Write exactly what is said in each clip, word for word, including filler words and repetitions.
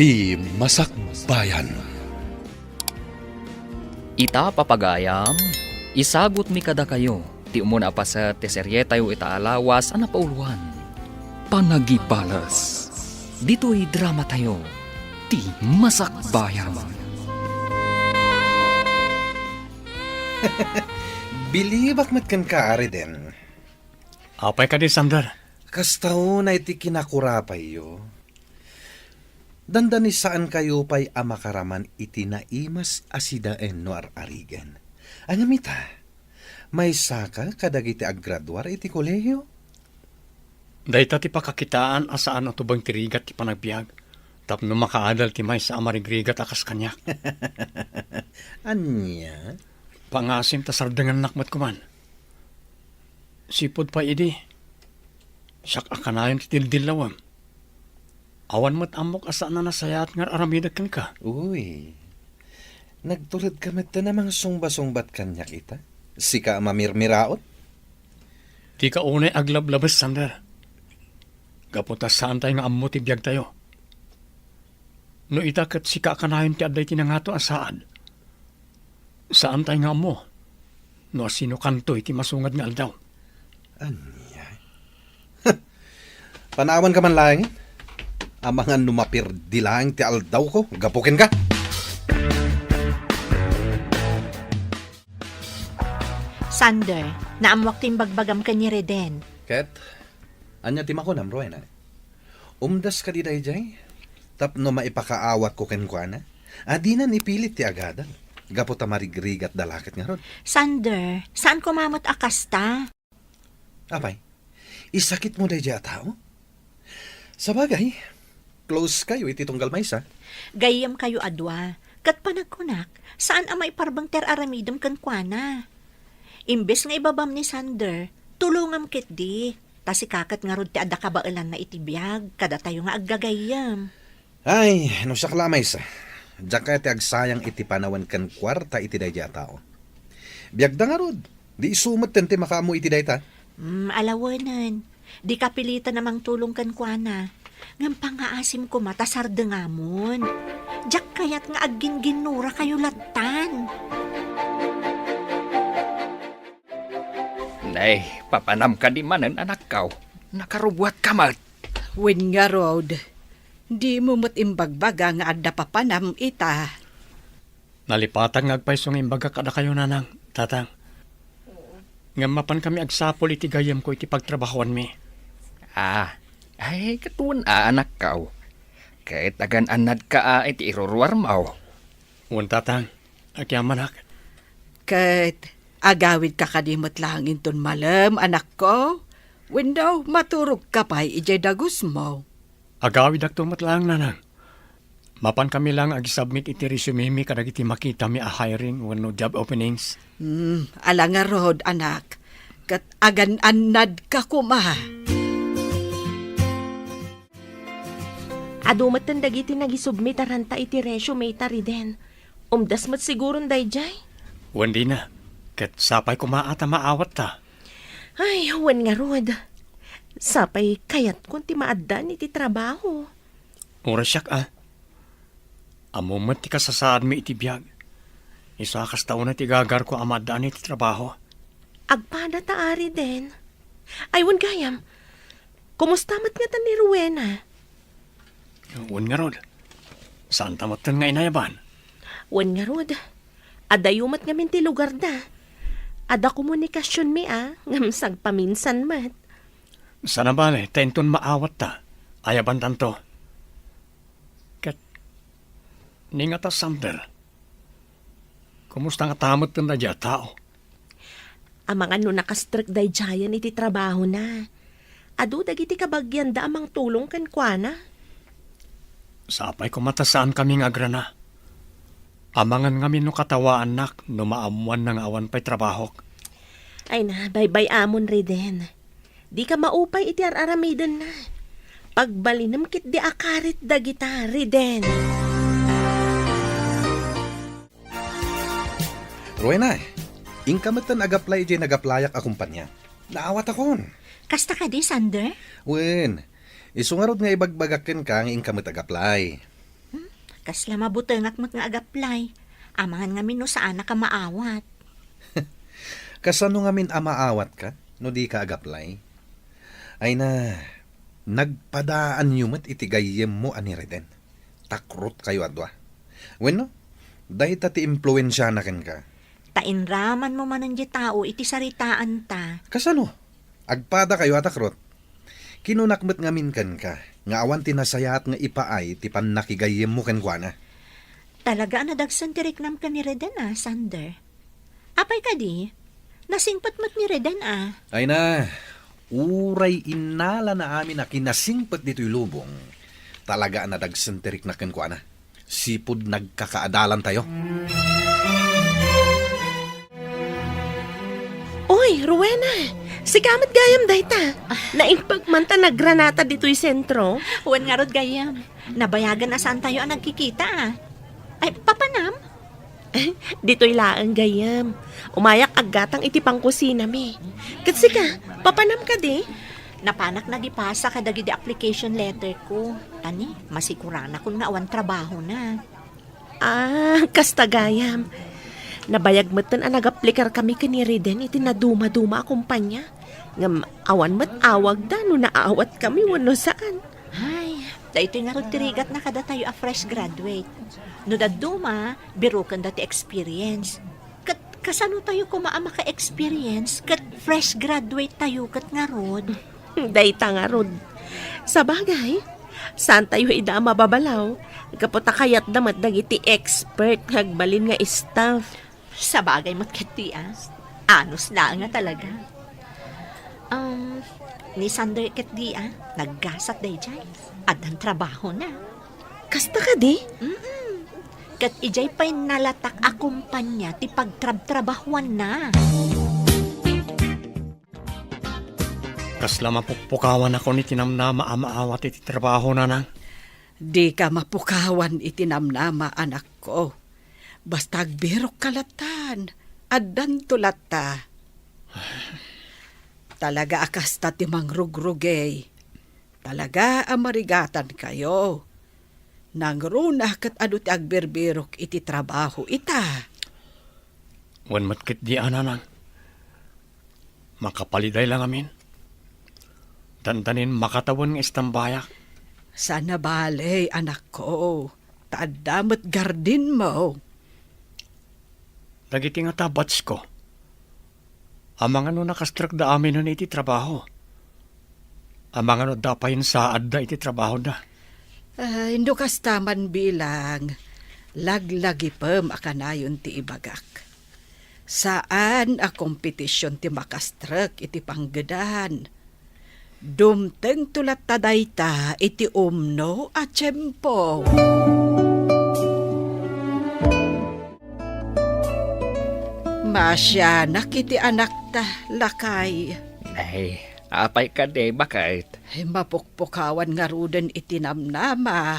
Ti Masakbayan. Ita, papagayam, isagutmi kadakayo ti umuna a paset ti serietayo ita a lawas a napauloan, Panagibales. Ditoy dramatayo, Ti Masakbayan. Bilibak met kenka, Ariden. Apay kadi, Sander? Kasta unay ti kinakurapayyo. Dandani saankayo pay a makaraman iti naimas a sidaen no ar-arigen. Ngem ita, maysaka kadagiti aggraduar iti kolehio? Dayta ti pakakitaan a saan a tubeng ti rigat ti panagbiag tapno makaadal ti maysa a marigrigat a kas kaniak. Ania? Pangasim ta sardengannak met koman. Sipud pay idi, siak a kanayon ti dildillawem. Awan met ammok a saan a nasayaat nga ar-aramidek kenka. Uy, nagturedka met a mangsungba-sungbat kaniak ita? Sika a mamirmiraot? Dika unay aglablabes, Sander. Gapu ta saantay nga ammo ti biagtayo. No ita ket sika a kanayon ti adda iti nangato a saad, saantay nga ammo no asinokanto iti masungad nga aldaw. Ania? Panawanka man laeng. Amangan no mapirdi laeng ti aldawko gapu kenka. Sander, naammoak ti imbagbagam ken ni Reden. Ket, ania ti makunam, Rowena? Umdas kadi daydiay? Tapno maipakaawatko kenkuana? A, dinan ipilit ti agadal, gapu ta marigrigatda la ket ngarud. Sander, saan koma met a kasta. Apay, isakitmo daydiay a tao? Sabagay, close kayo iti tunggal maysa. Gayyem kayo a dua, ket panagkunak, saan a maiparbeng ti ar-aramidem kenkuana. Imbes nga ibabam ni Sander, tulongam ketdi, ta sika ket ngarud ti adda kabaelanna iti biag kadatayo nga aggagayyem. Ay, no siak la a maysa, diak kayat ti agsayang iti panawen ken kuarta iti daydiay a tao. Biagda ngarud, di isu metten ti makaammo iti dayta. Mm, alawenen, dika pilitan a mangtulong kenkuana. Ngem pangngaasim koma ta sardengamon. Diak kayat nga aggingginnurakayo lattan. Nay, papanam kadi manen, anakko. Nakarubuatka met. Wen ngarud, dimo met imbagbaga nga adda papanam ita. Nalipatak nga agpayso nga imbagak kadakayo, nanang, tatang. Ngem mapankami agsapul iti gayyemko iti pagtrabahoanmi. Ah, ay, ket wen a, anakko. Ket agan-annadka a iti iruruarmo. Wen, tatang, agyamanak. Ket agawidka kadi met laeng inton malem, anakko? Wenno maturogka pay idiay dagusmo? Agawidakto met laeng, nanang. Mapankami laeng agisubmit iti resume-mi kadagiti makitami a hiring wenno job openings. Hmm, ala ngarud, anak. Ket agan-annadka koma. Adu metten dagiti nagisubmit a ranta iti resume ta, Riden. Umdas met siguron daydiay? Wen, dina. Ket sapay koma a ta maawatta. Ay, wen ngarud. Sapay kayatkon ti maaddaan iti trabaho. Uray siak a. Ammom met ti kasasaadmi iti biag. Isu a kasta unay ti gagarko a maaddaan iti trabaho. Agpada ta, Riden. Ay, wen gayam. Kumusta met ngata ni Rowena? Wen ngarud. Saanta metten nga inayaban. Wen ngarud. Adayo met ngamin ti lugarda. Adda komunikasionmi a, ngem sagpaminsan met. Saan a bale, ta inton maawatta, ayabantanto. Ket, ni ngata, Sander, kumusta ngata metten daydiay a tao? Amangan no nakastrek daydiayen iti trabahona. Adu dagiti kabagianda a mangtulong kenkuana. Sapay koma ta saankami nga agrana. Amangan ngamin no katawaannak no maammoanna nga awan pay trabahok. Ay na, baybay-amon, Riden. Dika maupay iti ar-aramidenna. Pagbalinem ketdi a karit dagita, Riden. Rowena, inka metten ag-apply idiay nag-applyak a kompania. Naawatakon. Kasta kadi, Sander? Wen, isu ngarud nga ibagbagak kenka nga inka met ag-apply. Kasla mabutengak met nga agaplay. Amangan ngamin no saanak a maawat. Kasano ngamin a maawatka no dika agaplay? Ay na, nagpadaanyo met iti gayyemmo a ni Reden. Takrotkayo a dua. Wenno, dayta ti impluensiana kenka. Ta inramanmo manen diay tao iti saritaanta. Kasano? Agpadakayo a takrot? Kinunak met ngamin kenka nga awan ti nasayaat nga ipaay ti pannakigayyemmo kenkuana. Talaga a nadagsen ti riknam ken ni Reden a, Sander. Apay kadi? Nasingpet met ni Reden a. Ay na, uray innalana amin a kinasingpet ditoy lubong, talaga a nadagsen ti rikna kenkuana. Sipud nagkakaadalantayo. Oy, Rowena! Sika met gayam dayta. Naimbag man ta naggranata ditoy sentro. Wen ngarud gayam. Nabayagen a saantayo a nagkikita a. Ay, papanam? Ditoy laeng gayam. Umayak aggatang iti pangkusinami. Ket sika, papanam kadi? Napanak nagipasa kadagidi application letter ko. Tani, masiguranakon nga awan trabahona. Ah, kasta gayam. Nabayag metten a nagaplikarkami ken ni Reden iti nadumaduma a kompania. Ngem awan met awagda no naawatkami wenno saan. Ay, daytoy ngarud ti rigatna kadatayo a fresh graduate. No dadduma, birokenda ti experience. Ket kasano tayo koma a maka-experience ket fresh graduate tayo ket ngarud? Dayta ngarud. Sabagay, saantayo ida a mababalaw, gapu ta kayatda met dagiti expert nga agbalin nga staff. Sabagay met ketdi a. Anus laeng a talaga. Um, ni Sander ketdi a, naggasat daydiay. Addan trabahona. Kasta kadi? Mm-mm. Ket idiay pay nalatak a kumpanya ti pagtrabtrabahuanna. Kasla mapukpukawanakon iti namnama a maawat iti trabahona, Nang. Dika mapukawan iti namnama, anakko. Basta agbirokka lattan, addanto latta. Talaga a kasta ti mangrugrugey. Talaga a marigatankayo. Nangruna ket adu ti agbirbirok iti trabaho ita. Wen met ketdi a, Nanang. Makapaliday la ngamin. Dandanin makatawen nga istambayak. Saan a bale, anakko, ta adda met gardinmo. Dagiti ngata batchko, amangan no nakastrekda aminen iti trabaho. Amangan no adda pay insaadda iti trabahoda. Ay, no kasta man bilang, laglagipem a kanayon ti ibagak. Saan a kompetision ti makastrek iti panggedan. Dumtengto latta dayta iti umno a tiempo. Maasianak iti anakta, lakay. Ay, apay kadi, baket? Ay, mapukpukawan ngaruden iti namnama.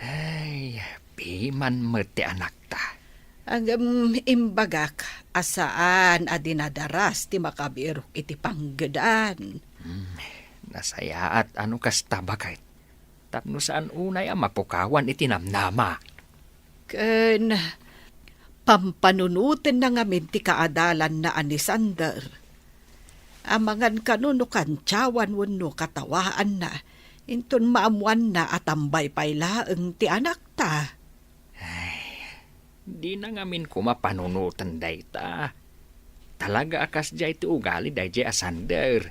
Ay, piman met ti anakta. Ngem imbagak a saan a dinadaras ti makabirok iti panggedan. Hmm, nasayaat a no kasta, baket. Tapno saan unay a mapukawan iti namnama. Ken pampanunotenna ngamin ti kaadalanna a ni Sander. Amangan kano no kantiawan wenno katawaanna, inton maammoanna a tambay pay laeng ti anakta. Ay, dina ngamin koma panunoten dayta. Talaga a kasdiay ti ugali daydiay a Sander.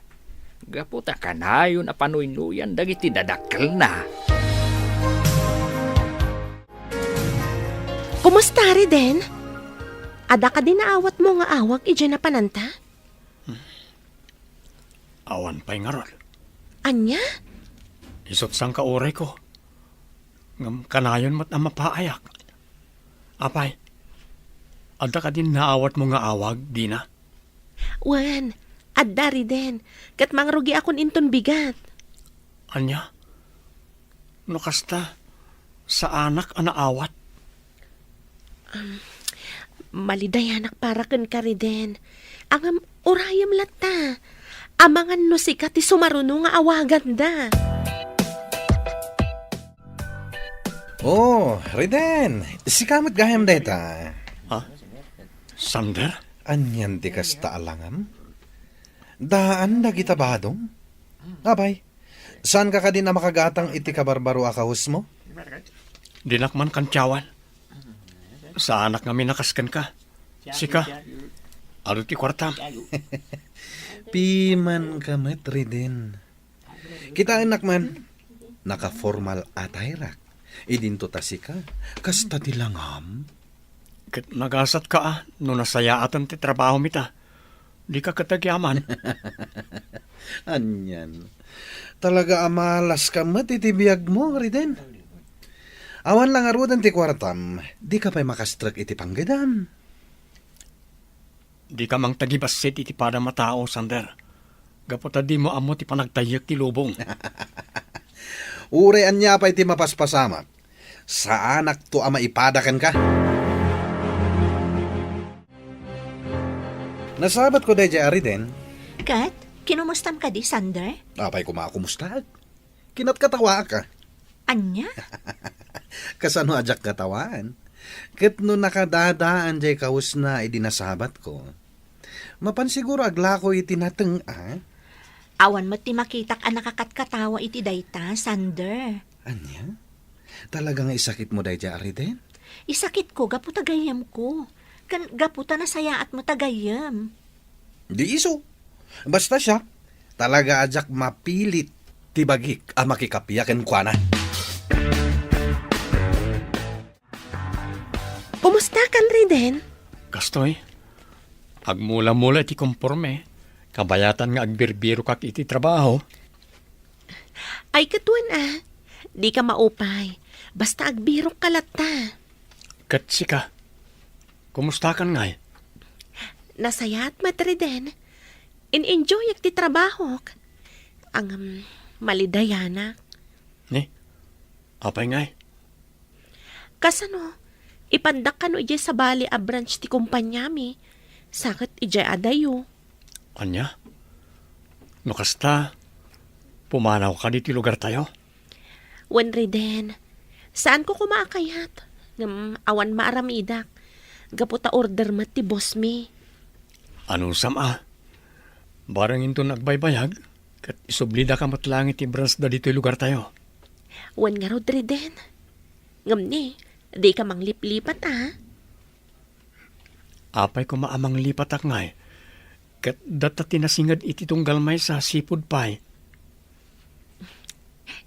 Gapu ta kanayon a panuynoyan dagiti dadakkelna. Kumusta, Riden? Adda kadi naawatmo nga awag idiay napananta? Awan pay ngarud. Ania? Isut' sangka urayko. Ngem kanayon met a mapaayak. Apay, adda kadi naawatmo nga awag, dina? Wen, adda, Riden. Ket mangrugiakon inton bigat. Ania? No kasta, saanak a naawat. Um, malidayanak para kenka, Riden. Ngem urayem latta. Amangan no sika ti sumaruno nga awaganda. Oh, Riden, sika met gayam dayta. Ha? Sander? Anian ti kasta a langam? Daan dagita badom? Apay, saanka kadin a makagatang iti kabarbaro a kawesmo? Dinak man kantiawan. Saanak ngamin a kas kenka. Sika, adu ti kuartam. Pimanka met, Riden. Kitaennak man, naka-formal attire-ak. Idinto ta sika, kasta ti langam. Ket nagasatka a no nasayaaten ti trabahom ita. Dika ket agyaman. Anian. Talaga a malaska met iti biagmo, Riden. Awan la ngaruden ti kuartam, dika pay makastrek iti panggedam. Dika mangtagibassit iti padam a tao, Sander. Gapu ta dimo ammo ti panagtayyek ti lubong. Uray ania pay ti mapaspasamak, saanakto a maipada kenka. Nasabatko daydiay a Riden. Ket, kinomustam kadi, Sander? Apay koma a kumustaak? Kinatkatawaak a. Ania? Kasano a diak katawaan? Ket no nakadadaan diay kawesna idi nasabatko, mapan siguro aglako iti nateng a. Awan met ti makitak a nakakatkatawa iti dayta, Sander. Ania? Talaga nga isakitmo daydiay a Riden? Isakitko gapu ta gayyemko, ken gapu ta nasayaat met a gayyem. Di isu. Basta siak, talaga a diak mapilit ti bagik a makikappia kenkuana. Kumustakan, Riden? Kastoy, agmula-mula iti komporme, kabayatan nga agbirbirokak iti trabaho. Ay, ket wen a, dika maupay. Basta agbirokka latta. Ket sika, kumustakan ngay? Nasayaat met, Riden. In-enjoyak ti trabahok. Ngem, malidayanak. Ni? Apay ngay? Kasano? Ipandak kano idiay sabali a branch ti kompaniami. Sa ket idiay adayo. Ania? No kasta, pumanawka ditoy lugartayo? Wen, Riden, saanko koma a kayat, ngem awan maaramidak, gapu ta order met ti bossmi. Anusam a? Barang inton agbaybayag, ket isublidaka met laeng iti branchda ditoy lugartayo. Wen ngarud, Riden. Ngem ni, dika mangliplipat a. Apay koma a manglipatak ngay, ket data ti nasinged iti tunggal maysa, sipud pay.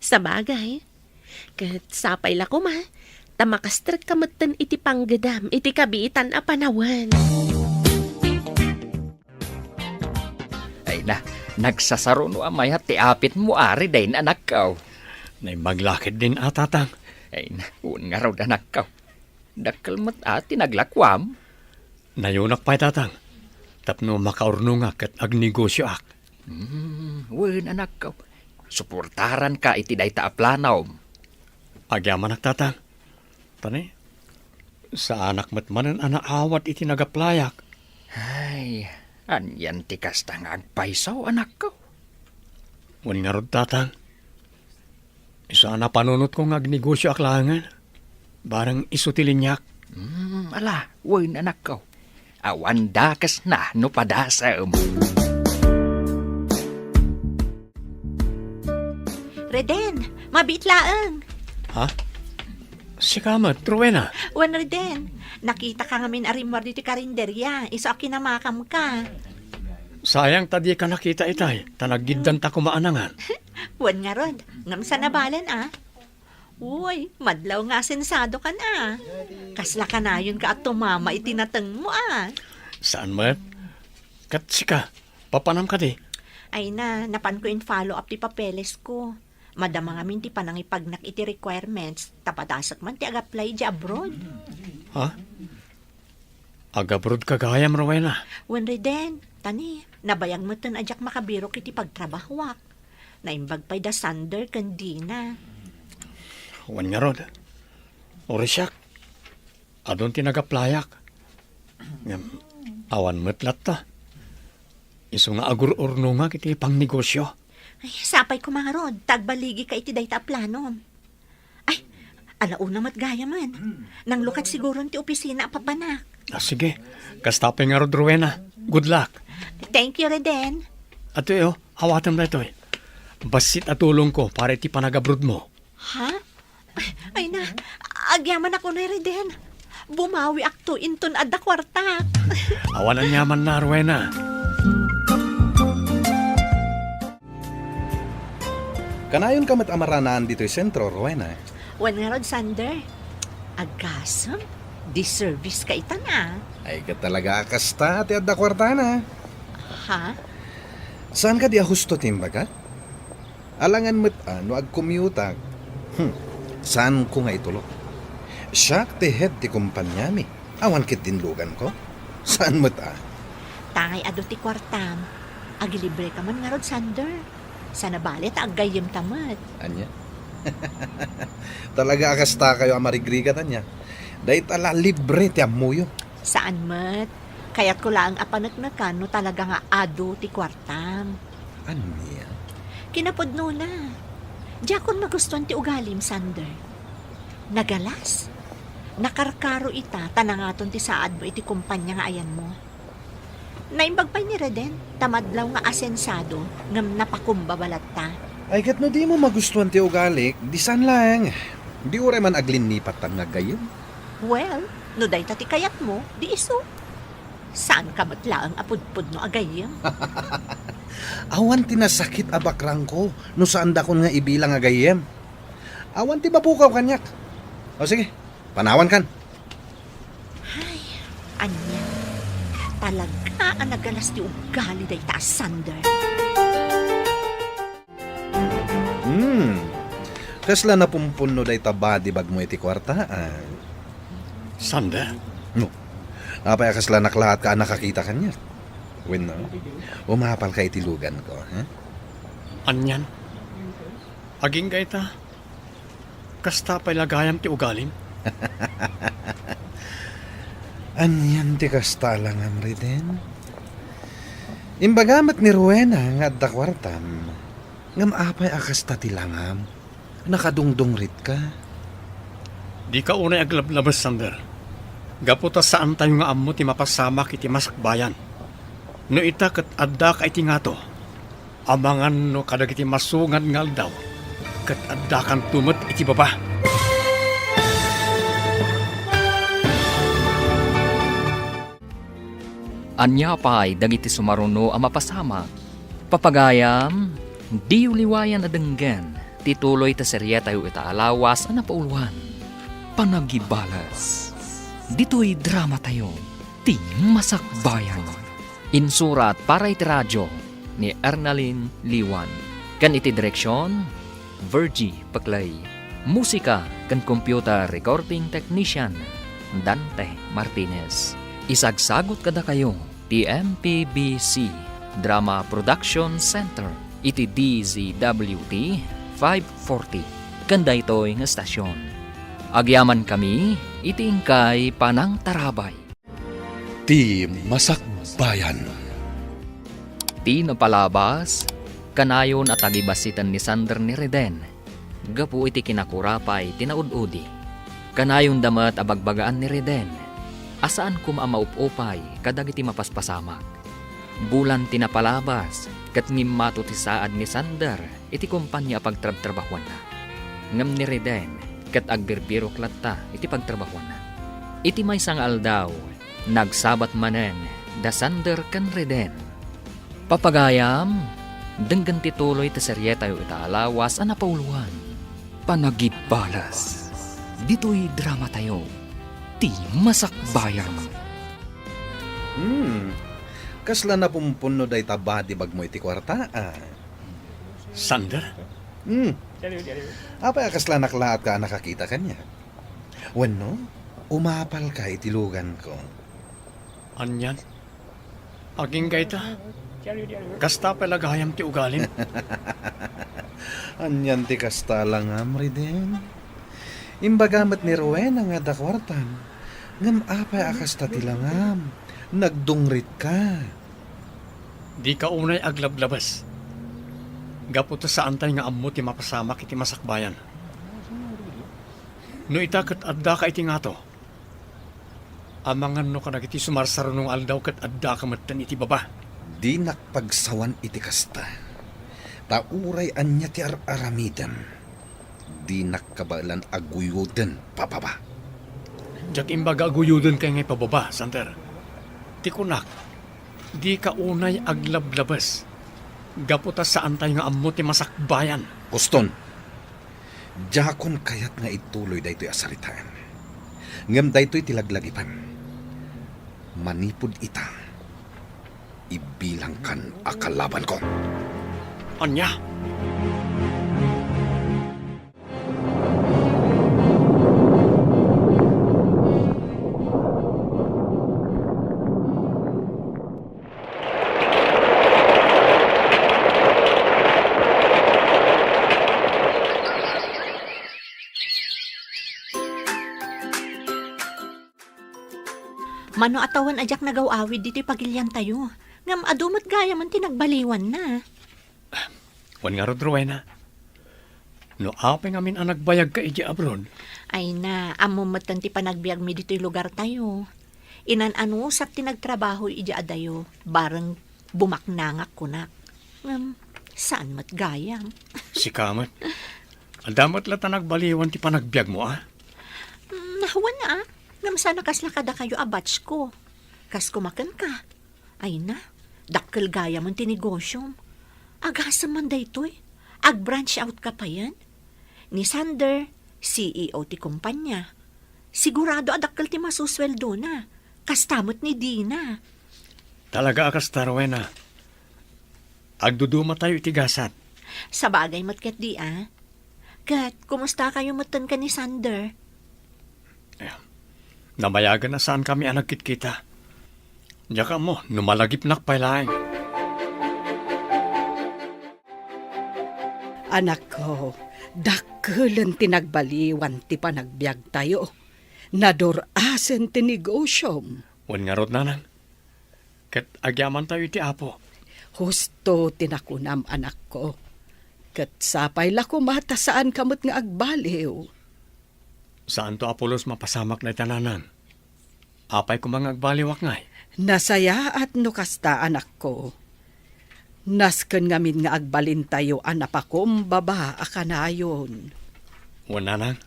Sabagay, ket sapay la koma, ta makastrekka metten iti panggedam iti kabiitan a panawen. Ay na, nagsasaruno a mayat ti apitmo, Riden, anakko. Naimbag la ketdin a, tatang. Ay na, wen ngarud, anakko. Dakkel met a ti naglakuam. Nayonak pay, tatang, tapno makaurnongak ket agnegosioak. Hmm, wen, anakko. Suportaranka iti dayta a planom. Agyamanak, tatang. Ta ni, saanak met manen a naawat iti nagaplayak. Ay, anian ti kasta nga agpayso, anakko? Wen ngarud, tatang. Isu a napanunotko nga agnegosioak laengen. Barang isu ti liniak. Hmm, ala, wen, anakko. Awan dakesna no padasem. Reden, mabiit laeng. Ha? Sika met, Rowena? Wen, Reden, nakitaka ngamin a rimmuar ditoy karinderia, isu a kinamakamka. Sayang ta dika nakita itay, ta naggiddanta koma a nangan. Wen ngarud, ngem saan a balen a. Uy, madlaw nga asensadokan a. Kasla kanayonka a tumama iti natengmo a. Saan met? Ket sika, papanam kadi? Ay na, napanko in-follow up ti papelesko. Madama ngamin ti panangipagnak iti requirements, ta padasek man ti ag-apply idiay abroad. Ha? Agabroad ka gayam, Rowena? Wen, Reden, ta ni, nabayag metten a diak makabirok iti pagtrabahoak. Naimbag pay da Sander ken Dina. Wen ngarud, uray siak, adun ti nag-applyak. Ngem, awan met latta. Isu nga agur-urnongak iti pangnegosio. Ay, sapay koma ngarud, ta agbaligika iti dayta a planom. Ay, Ala una met gayamen. Nanglukat siguron ti opisina a papanak. Ah, sige. Kasta pay ngarud, Rowena. Good luck. Thank you, Reden. Adtoy, awatem daytoy. Bassit a tulongko para iti panagabrodmo. Ha? Ay, ay na, agyamanak unay, Reden. Bumawiakto inton adda kuartak. Awan aniamanna, Rowena. Kanayonka met a maranaan ditoy sentro, Rowena. Wen ngarud, Sander. Agasem, di service ka itan a. Ay, ket talaga a kasta ti adda kuartana. Ha? Saan kadi a husto ti imbagak? Alangan met a no agcommute-ak. Hmm. Saanko nga itulok. Siak ti head ti kompaniami. Awan ket dinluganko. Saan met a. Tangay adu ti kuartam. Agilibreka man ngarud, Sander. Sana bale ta aggayyemta met. Ania? Talaga a kastakayo a marigrigat, ania? Dayta la libre ti ammoyo. Saan met. Kayatko laeng a paneknekan no talaga nga adu ti kuartam. Ania? Kinapudnona, diakon magustuan ti ugalim, Sander. Nagalas. Nakarkaro ita ta nangaton ti saadmo iti kompania nga ayanmo. Naimbag pay ni Reden ta madlaw nga asensado ngem napakumbaba latta. Ay, ket no dimo magustuan ti ugalik, di saan laeng. Di uray man aglinnipat tan nga aggayyem. Well, no dayta ti kayatmo, di isu. Saanka met laeng a pudpudno a gayyem. Awan ti nasakit a bakrangko no saandakon nga ibilang a gayyem. Awan ti mapukaw kaniak. O sige, panawankan. Ay, ania? Talaga a nagalas ti ugali dayta a Sander. Hmm. Kasla napumpunno dayta badibagmo iti kuarta, a? Sander? No. Apay a kasla naklaat ka a nakakita kaniak? Wenno, umapal ka iti lugan ko, ha? Anian? Agingga ita? Kasta pay la gayam ti ugalim? Anian ti kasta a langam, Reden? Imbaga met ni Rowena nga adda kuartam. Ngem apay a kasta ti langam? Nakadungdungritka? Dika unay aglablabes, Sander. Gapu ta saantayo nga ammo ti mapasamak iti masakbayan. No ita ket addaka iti ngato, amangan no kadagiti masungad nga aldaw, ket addakanto met iti baba. Ania pay dagiti sumaruno a mapasamak? Papagayam, diyo liwayan a denggen ti tuloy ta serietayo ita a lawas a napauluan, Panagibales. Ditoy dramatayo, ti Masakbayan. Insurat para iti radio ni Ernalyn Liwan. Ken iti direksion, Virgie Peclay. Musika ken computer recording technician, Dante Martinez. Isagsagut kadakayo ti M P B C Drama Production Center iti D Z W T five forty ken daytoy nga estasion. Agyamankami iti inkay panangtarabay. Ti Masakbayan. Ti napalabas, kanayon a tagibassiten ni Sander ni Reden gapu iti kinakurapay ti naud-udi. Kanayonda met a bagbagaan ni Reden a saan koma a maup-upay kadagiti mapaspasamak. Bulan ti napalabas ket ngimmato ti saad ni Sander iti kompania a pagtrabtrabahuanna. Ngem ni Reden ket agbirbirok latta iti pagtrabahuanna. Iti maysa nga aldaw, nagsabat manen da Sander ken Reden. Papagayam, denggen ti tuloy ti serietayo ita a lawas a napauluan, Panagibales. Ditoy dramatayo, ti Masakbayan. Hmm. Kasla napumpunno dayta badibagmo iti kuarta, a? Sander? Hmm. Apay a kasla naklaatka a nakakita kaniak? Wenno, umapalka iti luganko. Anian? Agingga ita? Kasta pay la gayam ti ugalim? Anian ti kasta a langam, Reden? Imbaga met ni Rowena nga adda kuartam. Ngem apay a kasta ti langam? Nagdungritka. Dika unay aglablabas. Gapu ta saantay nga ammo ti mapasamak iti masakbayan. No ita ket addaka iti ngato, amangan no kadagiti sumarsaruno nga aldaw ket addaka metten iti baba. Dinak pagsawan iti kasta, ta uray ania ti ar-aramidem, dinak kabaelan a guyoden pababa. Diak imbaga a guyodenka ngay pababa, Sander. Ti kunak, dika unay aglablabes. Gapu ta saantay nga ammo ti masakbayan. Uston, diakon kayat nga ituloy daytoy a saritaem. Ngem daytoy ti laglagipem. Manipud ita, ibilangkan a kalabanko. Ania? Mano a tawen a diak nagaw-awid ditoy pagiliantayo, ngem adu met gayamen ti nagbaliwanna. Wen ngarud, Rowena, no apay ngamin a nagbayagka idiay abroad? Ay na, ammom metten ti panagbiagmi ditoy lugartayo. Inan-anusat ti nagtrabaho idiay adayo, bareng bumaknangak kunak. Ngem, saan met gayam. Sika met. Adda met latta nagbaliwan ti panagbiagmo, a? Mm, wen a. Ngem saan a kasla kadakayo a batch ko. Kas kumakenka. Ay na, dakkel gayamen ti negosyom. Agasem man daytoy. Ag-branch out ka payen. Ni Sander, C E O ti kumpanya. Sigurado a dakkel ti masusweldona. Kasta met ni Dina. Talaga a kasta, Rowena. Agdudumatayo iti gasat. Sabagay met ketdi, a. Ket, kumustakayo metten ken ni Sander? Eh, namayagen a saankami a nagkitkita. Diak ammo no malagipnak pay laeng. Anakko, dakkelen ti nagbaliwan ti panagbiagtayo. Nadur-asen ti negosyom. Wen ngarud, nanang. Ket agyamantayo iti Apo. Husto ti nakunam, anakko. Ket sapay la koma ta saanka met nga agbaliw. Saanto a pulos mapasamak dayta, nanang. Apay koma nga agbaliwak ngay? Nasayaat no kasta, anakko. Nasken ngamin nga agbalintayo a napakumbaba a kanayon. Wen, nanang.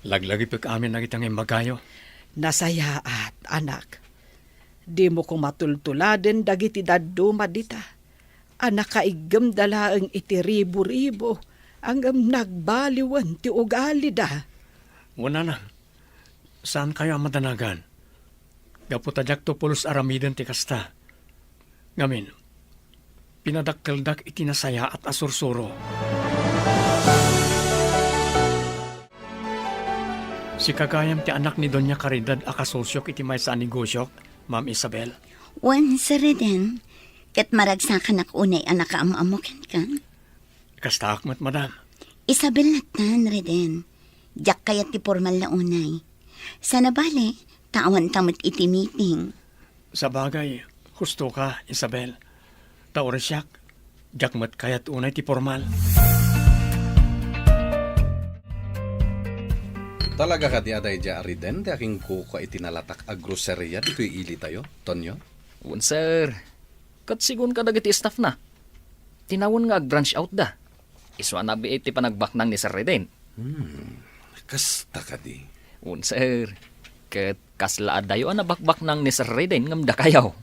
Laglagipek amin dagita nga imbagayo. Nasayaat, anak. Dimo koma tultuladen dagiti dadduma dita a nakaiggemda laeng iti ribu-ribu, ngem nagbaliwen ti ugalida. Wen, nanang, saankayo a madanagan. Gapu ta diakto pulos aramiden ti kasta. Ngamin, pinadakkeldak iti nasayaat a sursuro. Sika gayam ti anak ni Doña Caridad a kasosyok iti maysa a negosyok, Ma'am Isabel? Wen, Sir Reden, ket maragsakanak unay a nakaam-ammo kenka. Kastaak met, madam. Isabel latta, Reden. Diak kayat ti pormal la unay. Sana bale, ta awanta met iti meeting. Sabagay, husto ka, Isabel. Ta uray siak, diak met kayat unay ti pormal. Talaga kadi a daydiay a Reden ti akinkukua iti nalatak a groceria ditoy ilitayo, Tonyo? Wen, sir. Ket sigun kadagiti staffna, tinawen nga ag-branch outda. Isu a nabiit ti panagbaknang ni Sir Reden. Hmm, kasta kadi? Wen, sir. Ket kasla adayo a nabakbaknang ni Sir Reden ngem dakayo.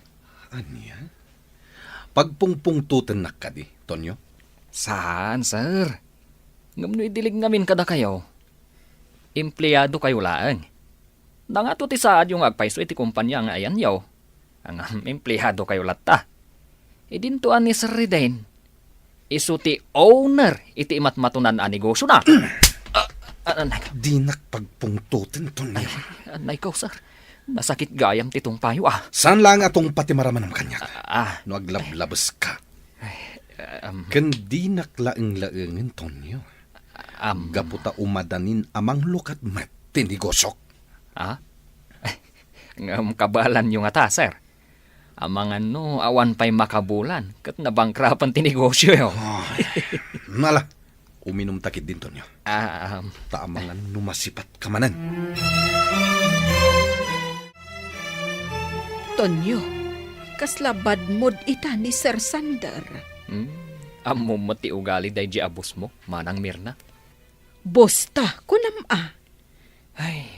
Ania? Pagpungpungtotennak kadi, Tonyo? Saan, sir. Ngem no idilig ngamin kadakayo, empleadokayo laeng. Nangato ti saadyo nga agpayso iti kompania nga ayanyo. Ngem empleadokayo latta. Idinto a ni Sir Reden, isu ti owner iti imatmatonan a negosyona. Ah, ah, anay. Dinak pagpungtoten, Tonyo. Ay, anay ko, sir. Nasakit gayam ti tungpayo, ah. Saan laeng a tungpa ti maramanam kaniak? Ah, ah. No aglablabeska. Ay, um. Ken dinak laeng-laengen, Tonyo. Am. Gapu ta umadanin a manglukat met ti negosyok. Ah? Ngem kabaelanyo ngata, sir. Amangan no awan pay makabulan ket nabankrapan ti negosyo. Ay, nala, Uminumta ketdin, Tonyo. Ah, um. Ta amangan no masipatka manen. Tonyo, kasla bad mood ita ni Sir Sander. Hmm, ammom met ti ugali daydi a boss mo, Manang Mirna. Boss ta, kunam a. Ay,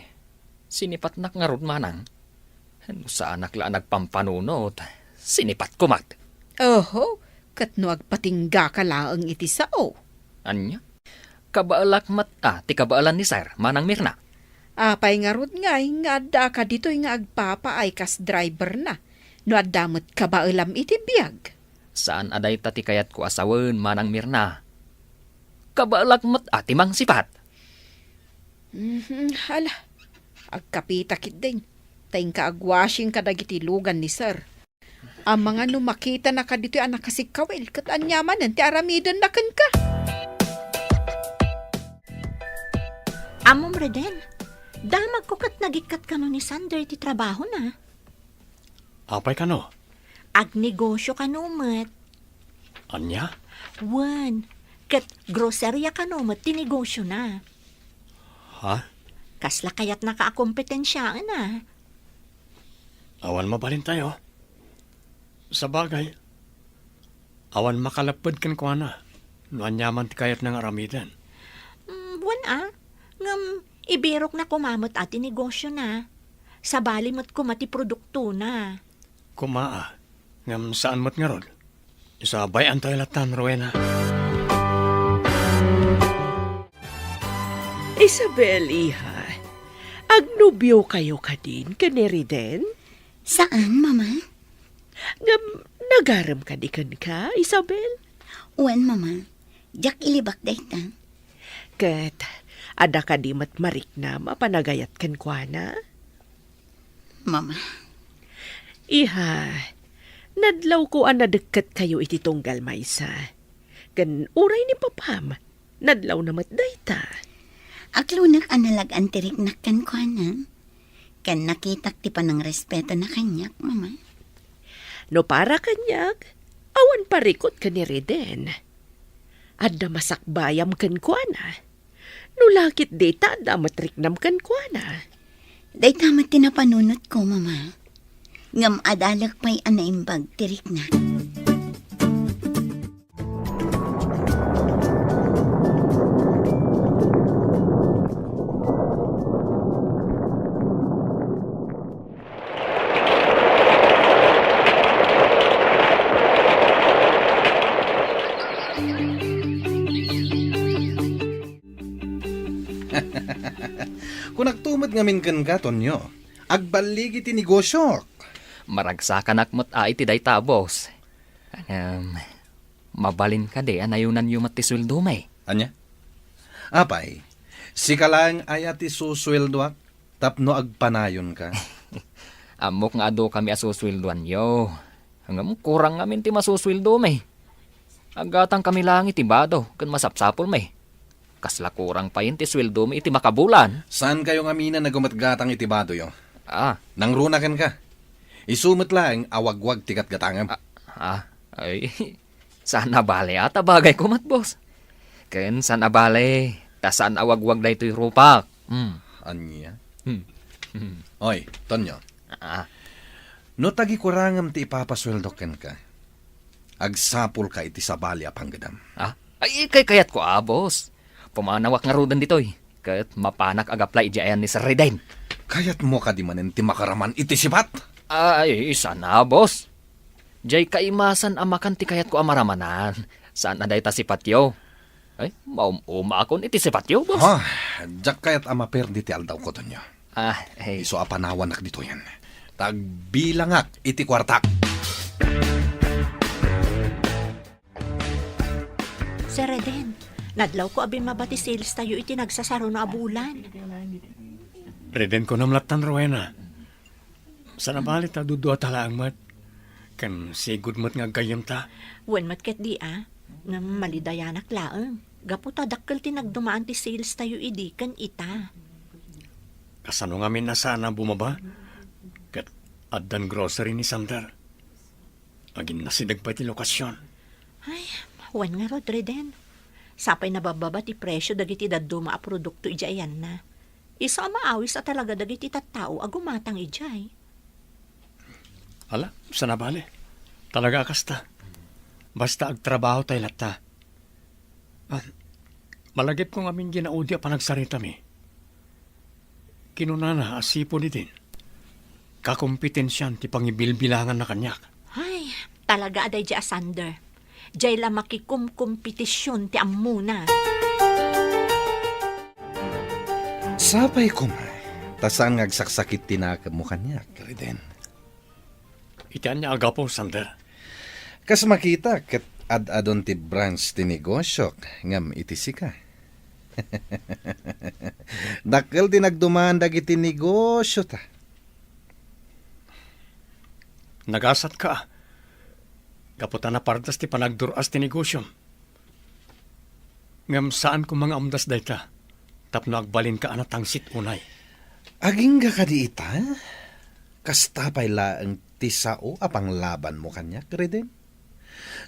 sinipatnak ngarud, Manang. No saanak la a nagpampanunot, sinipatko met. Oho, ket no agpatinggaka laeng iti sao. Ania? Kabaelak met a ti kabaelan ni Sir, Manang Mirna. Apay ngarud ngay nga addaak ditoy nga agpapaay kas driver na, no adda met kabaelam iti biag? Saan a dayta ti kayatko a sawen, Manang Mirna. Kabaelak met a ti mangsipat. Mhm, hala, agkapita ketdin. Ta inka agwashing kadagiti lugan ni Sir. Amangan no makitanaka ditoy a nakasikkawil, ket ania manen ti aramidenna kenka? Ammom, Reden, damagko ket nagikkat kano ni Sander iti trabahona. Apay kano? Agnegosio kano met. Ania? Wen, ket groceria kano met ti negosiona. Ha? Kasla kayatnaka a kompetensiaen a? Awan mabalintayo. Sabagay, awan makalepped kenkuana no aniaman ti kayatna nga aramiden. Mm, wen a, ngem ibirokna koma met a ti negosiona. Sabali met koma ti produktona. Koma a, ngem saan met ngarud. Isabay-antayo lattan, Rowena. Isabel, iha, agnobio kayo kadin ken ni Riden? Saan, Mama? Ngem nagarem kadi kenka, Isabel? Wen, Mama. Diak ilibak dayta. Ket adda kadi met mariknam a panagayat kenkuana? Mama. Iha, nadlawko a nadekket kayo iti tunggal maysa. Ken uray ni papam, nadlawna met dayta. Aklonek a nalag-an ti riknak kenkuana. Ken nakitak ti panangrespeto na kaniak, Mama. No para kaniak, awan parikut ken ni Riden. Adda masakbayam kenkuana. No lakit dita, adda met riknam kenkuana. Dayta met ti napanunotko, Mama. Ngem adalek pay a naimbag ti rikna. Kunakto met ngamin kenka, Tonyo. Agballigi ti negosiok. Maragsakanak met a iti dayta, boss. Ngem, mabalin kadi a nayunanyo met ti sueldomi? Ania? Apay, sika laeng aya ti susueldoak tapno agpanayonka? Ammok nga adu kami a susueldoanyo. Ngem kurang ngamin ti masusueldomi. Aggatangkami laeng iti bado ken masapsapulmi. Kasla kurang payen ti sueldomi iti makabulan. Saankayo ngamin a nagumatgatang iti badoyo? Ah. Nangruna kenka. Isu met laeng a wagwag ti gatgatangem. Ah, ah, ay, saan a bale a ta bagayko met, boss. Ken saan a bale, ta saan a wagwag daytoy rupak. Hmm. Ania? Hmm. Hmm. Oy, Tonyo. Ah. No tagikurangem ti ipapasueldok kenka, agsapulka iti sabali a panggedam. Ah? Ay, kaykayatko a, boss. Pumanawak ngaruden ditoy, ket mapanak agaplay idiay ayan ni Sir Reden. Kayatmo kadi manen ti makaraman iti sipat? Ay, saan a, boss. Diay kaimasan a makan ti kayatko a maramanan. Saan a dayta sipatyo? Ay, maum-umaakon iti sipatyo, boss. Ha, diak kayat a maperdi ti aldawko, Tonyo. Ah, eh. Isu a panawanak ditoyen. Ta agbilangak iti kuartak. Sir Reden, nadlawko a bimmaba ti sales tayo iti nagsasaruno a bulan. Reden, kunam lattan, Rowena. Saan a bale ta duduata laeng met. Ken sigud met nga aggayyemta. Wen met ketdi a, ngem malidayanak laeng. Gapu ta dakkel ti nagdumaan ti sales tayo idi ken ita. Kasano ngamin a saan a bumaba? Ket addan grocery ni Sander. Aginnasideg pay ti lokasion. Ay, wen ngarud, Reden. Sapay nababbaba ti presio dagiti dadduma a produkto idiay ayanna. Isu a maawis a talaga dagiti tattao a gumatang idiay. Ala, saan a bale. Talaga a kasta. Basta agtrabaho tay latta. Ah, malagipko ngamin ginaudi a panagsaritami. Kinunana a sipud idin, kakompetensian ti pangibilbilanganna kaniak. Ay, talaga a daydi a Sander. Diay la makikumkompetision ti ammona. Sapay koma, ta saan nga agsaksakit ti nakemmo kaniak, Reden. Iti ania a gapu, Sander? Kas makita, ket ad-adun ti branch ti negosiok, ngem iti sika. Dakkel ti nagduman dagiti negosiota. Nagasatka, gapu ta napardas ti panagdur-as ti negosiom. Ngem saan koma nga umdas dayta, tapno agbalinka a natangsit unay. Agingga kadi ita? Kasta pay laeng ti sao a panglabanmo kaniak, Reden?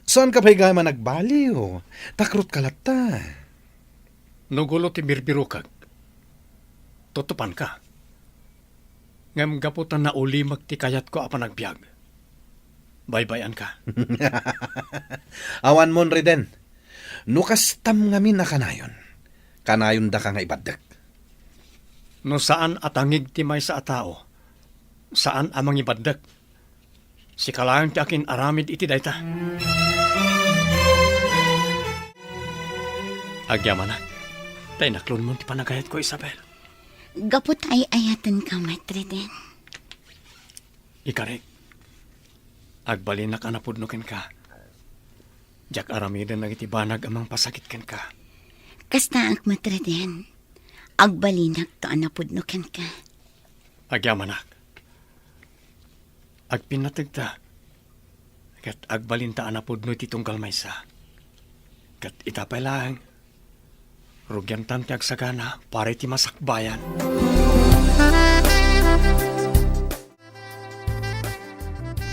Saanka pay gayam a nagbaliw, takrutka latta. No gulo ti birbirokek, tutupanka. Ngem gapu ta naulimek ti kayatko a panagbiag, baybay-anka. Awanmon, Reden. No kastam ngamin a kanayon, kanayondaka nga ibaddek. No saan a tangig ti maysa a tao, saan a mangibaddek. Sika laeng ti akin-aramid iti dayta. Agyamanak, ta inaklonmon ti panagayatko, Isabel. Gapu ta ay-ayatenka met, Reden. Ikarik, agbalinak a napudno kenka. Diak aramiden dagiti banag a mangpasakit kenka. Kastaak met, Reden. Agbalinakto a napudno kenka. Agyamanak. Agpinnategta. Ket agbalinta a napudno iti tunggal maysa. Ket ita pay laeng, rugiantan ti agsagana para iti masakbayan.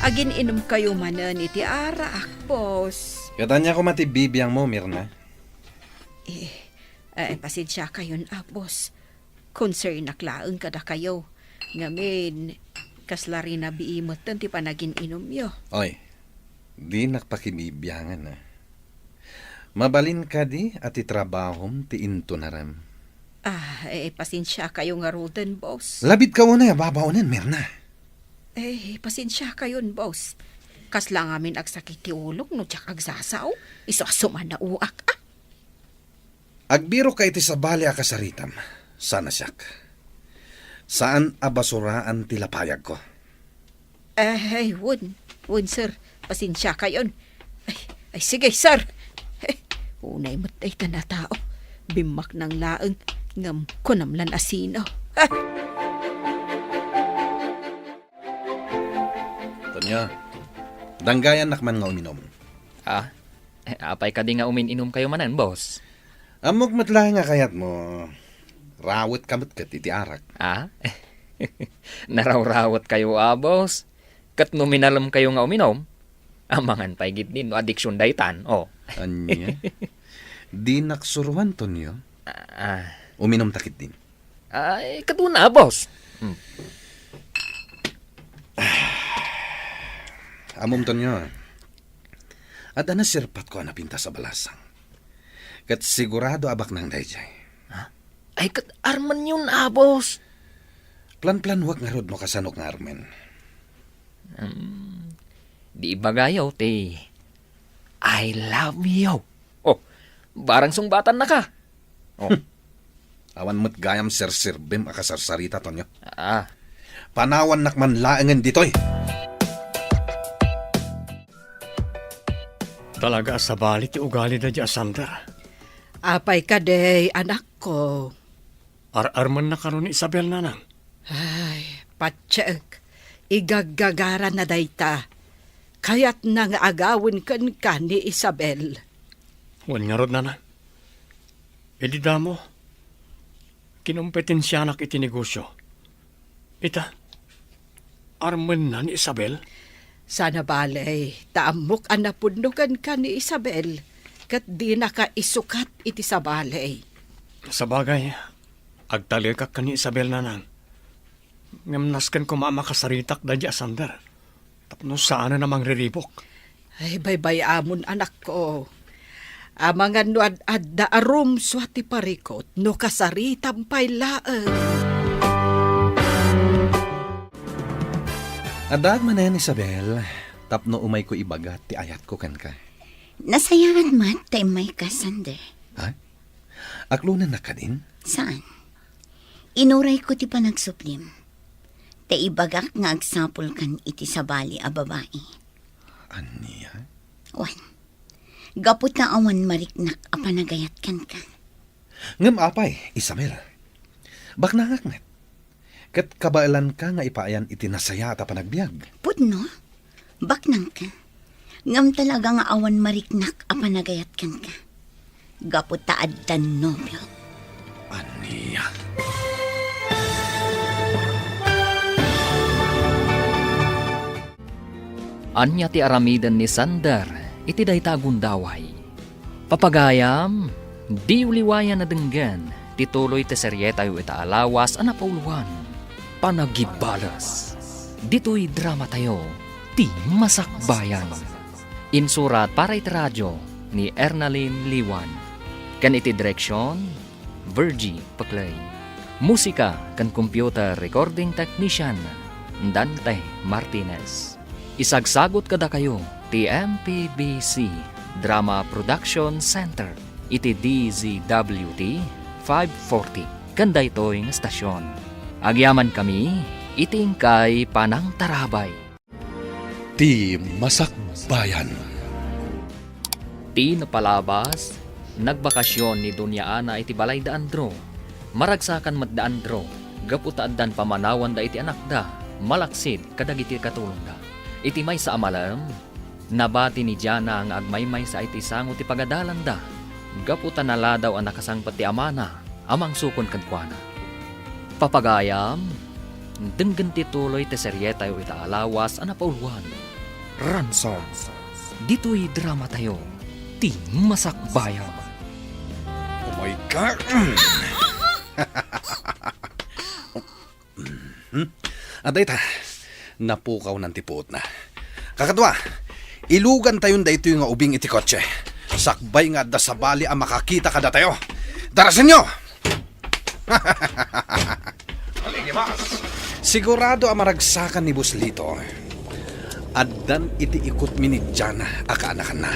Agin-inumkayo manen iti arak, boss. Ket ania koma ti bibiangmo, Mirna? Eh, eh, pasensiakayon, ah, boss. Concern-ak laeng kadakayo. Ngamin, kasla rinabii metten ti panagin-inumyo. Oy, dinak pakibibiangan, ah. Mabalin kadi a ti trabahom ti intunarem? Ah, eh, pasensiakayo ngaruden, boss. Labit ka unay a babaonen, Mirna. Eh, pasensiakayon, boss. Kasla ngamin agsakit ti ulok no diak agsasao. Isu a sumannaoak, ah. Agbirokka iti sabali a kasaritam, saan a siak. Saan a basuraan ti lapayagko. Eh, ay, wen. Wen, sir. Pasensiakayon. Ay, ay, sige, sir. Eh, unay met daytan a tao. Bimmaknang laeng, ngem kunam lan a sino. Ah! Tonyo, danggayannak man nga uminom. Ah, eh, apay kadi nga umin-inumkayo manen, boss? Ammok met laeng a kayatmo, rawetka met ket iti arak. Ah? Narawrawetkayo a, boss? Ket no minalemkayo nga uminom, amangan pay ketdin no adiksion daytan, oh. Ania? Dinak suroan, Tonyo. Ah. Uminomta ketdin. Ay, ket una, boss. Hmm. Ammom, Tonyo, adda naserpatko a napintas a balasang. Ket sigurado a baknang daydiay. Ha? Ay, ket armenyon a, boss. Planplanuak ngarud no kasanok nga armen. Hmm. Di ibagayo ti "I love you." Oh, barang sungbatannaka. Oh. Awan met gayam serserbem a kasarsarita, Tonyo. Ah. Panawannak man laengen ditoy. Talaga a sabali ti ugali daydi a Sander. Apay kadi, anakko? Ar-armenna kano ni Isabel, nanang? Ay, patiek. Igaggagaranna dayta. Kayatna nga agawen kenka ni Isabel. Wen ngarud, nanang. Idi damo, kinompetensianak iti negosio. Ita, armenna ni Isabel? Saan a bale, ta ammok a napudno kenka ni Isabel. ket dinaka isukat iti sabali. Sabagay, agtalekak ken ni Isabel, Nanang. Ngem nasken koma a makasaritak daydi a Sander tapno saanen a mangriribuk. Ay, baybay-amon, anakko. Amangan no ad-adda a rumsua ti parikut, no kasaritam pay laeng. Addaak manen, Isabel, tapno umayko ibaga ti ayatko kenka. Nasayaat met ta immayka, Sander. Ha? Aklonennak kadin? Saan? Inurayko ti panagsublim. Ta ibagak nga agsapulkan iti sabali a babai. Ania? Wen, gapu ta awan mariknak a panagayat kenka. Ngem apay, Isabel? Baknangak met. Ket kabaelanka nga ipaayan iti nasayaat a panagbiag. Pudno? Baknangka. Ngem talaga nga awan mariknak a panagayat kenka. Gapu ta addan nobio. Ania? Ania ti aramiden ni Sander iti dayta a gundaway? Papagayam, diyo liwayan a denggen ti tuloy ti serietayo ita a lawas a napauluan, Panagibales. Ditoy dramatayo, Ti Masakbayan. Insurat para iti radio ni Ernalyn Liwan. Ken iti direksion, Virgie Peclay. Musika ken computer recording technician, Dante Martinez. Isagsagut kadakayo ti M P B C Drama Production Center iti D Z W T five forty ken daytoy nga estasion. Agyamankami iti inkay panangtarabay. Ti Masakbayan. Ti napalabas, nagbakasyon ni Doña Ana iti balay da Andrew. Maragsakan met da Andrew gapu ta addan pamanawanda iti anakda malaksid kadagiti katulongda. Iti maysa a malem, nabati ni Jana nga agmaymaysa iti sango ti pagadalanda gapu ta naladaw a nakasangpet ti amana a mangsukon kenkuana. Papagayam, denggen ti tuloy ti serietayo ita a lawas a napauluan, Ransom. Ditoy dramatayo, Ti Masakbayan. Oh my God! Hmm? Adda ita, napukawnan ti puotna. Kakadua, ilugantayon daytoy nga ubing iti kotse. Sakbay nga adda sabali a makakita kadatayo. Darasenyo! Sigurado a maragsakan ni Boss Lito. Addan iti ikutmi ni Jana a kaanakanna.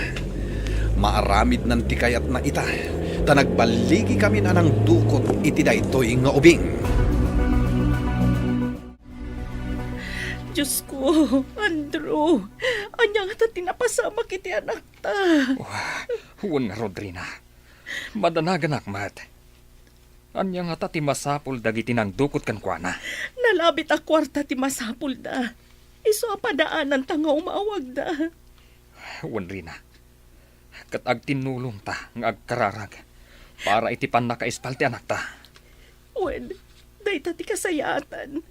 Maaramidnan ti kayatna ita, ta nagballigikamin a nangdukot iti daytoy nga ubing. Diosko, Andrew, ania ngata ti napasamak iti anakta? Wah, wen ngarud, Rina. Madanaganak met. Ania ngata ti masapul dagiti nangdukot kenkuana? Nalabit a kuarta ti masapulda. Isu a padaananta nga umawagda. Wen, Rina. Ket agtinnulongta nga agkararag para iti pannakaispal ti anakta. Wen, dayta ti kasayaatan.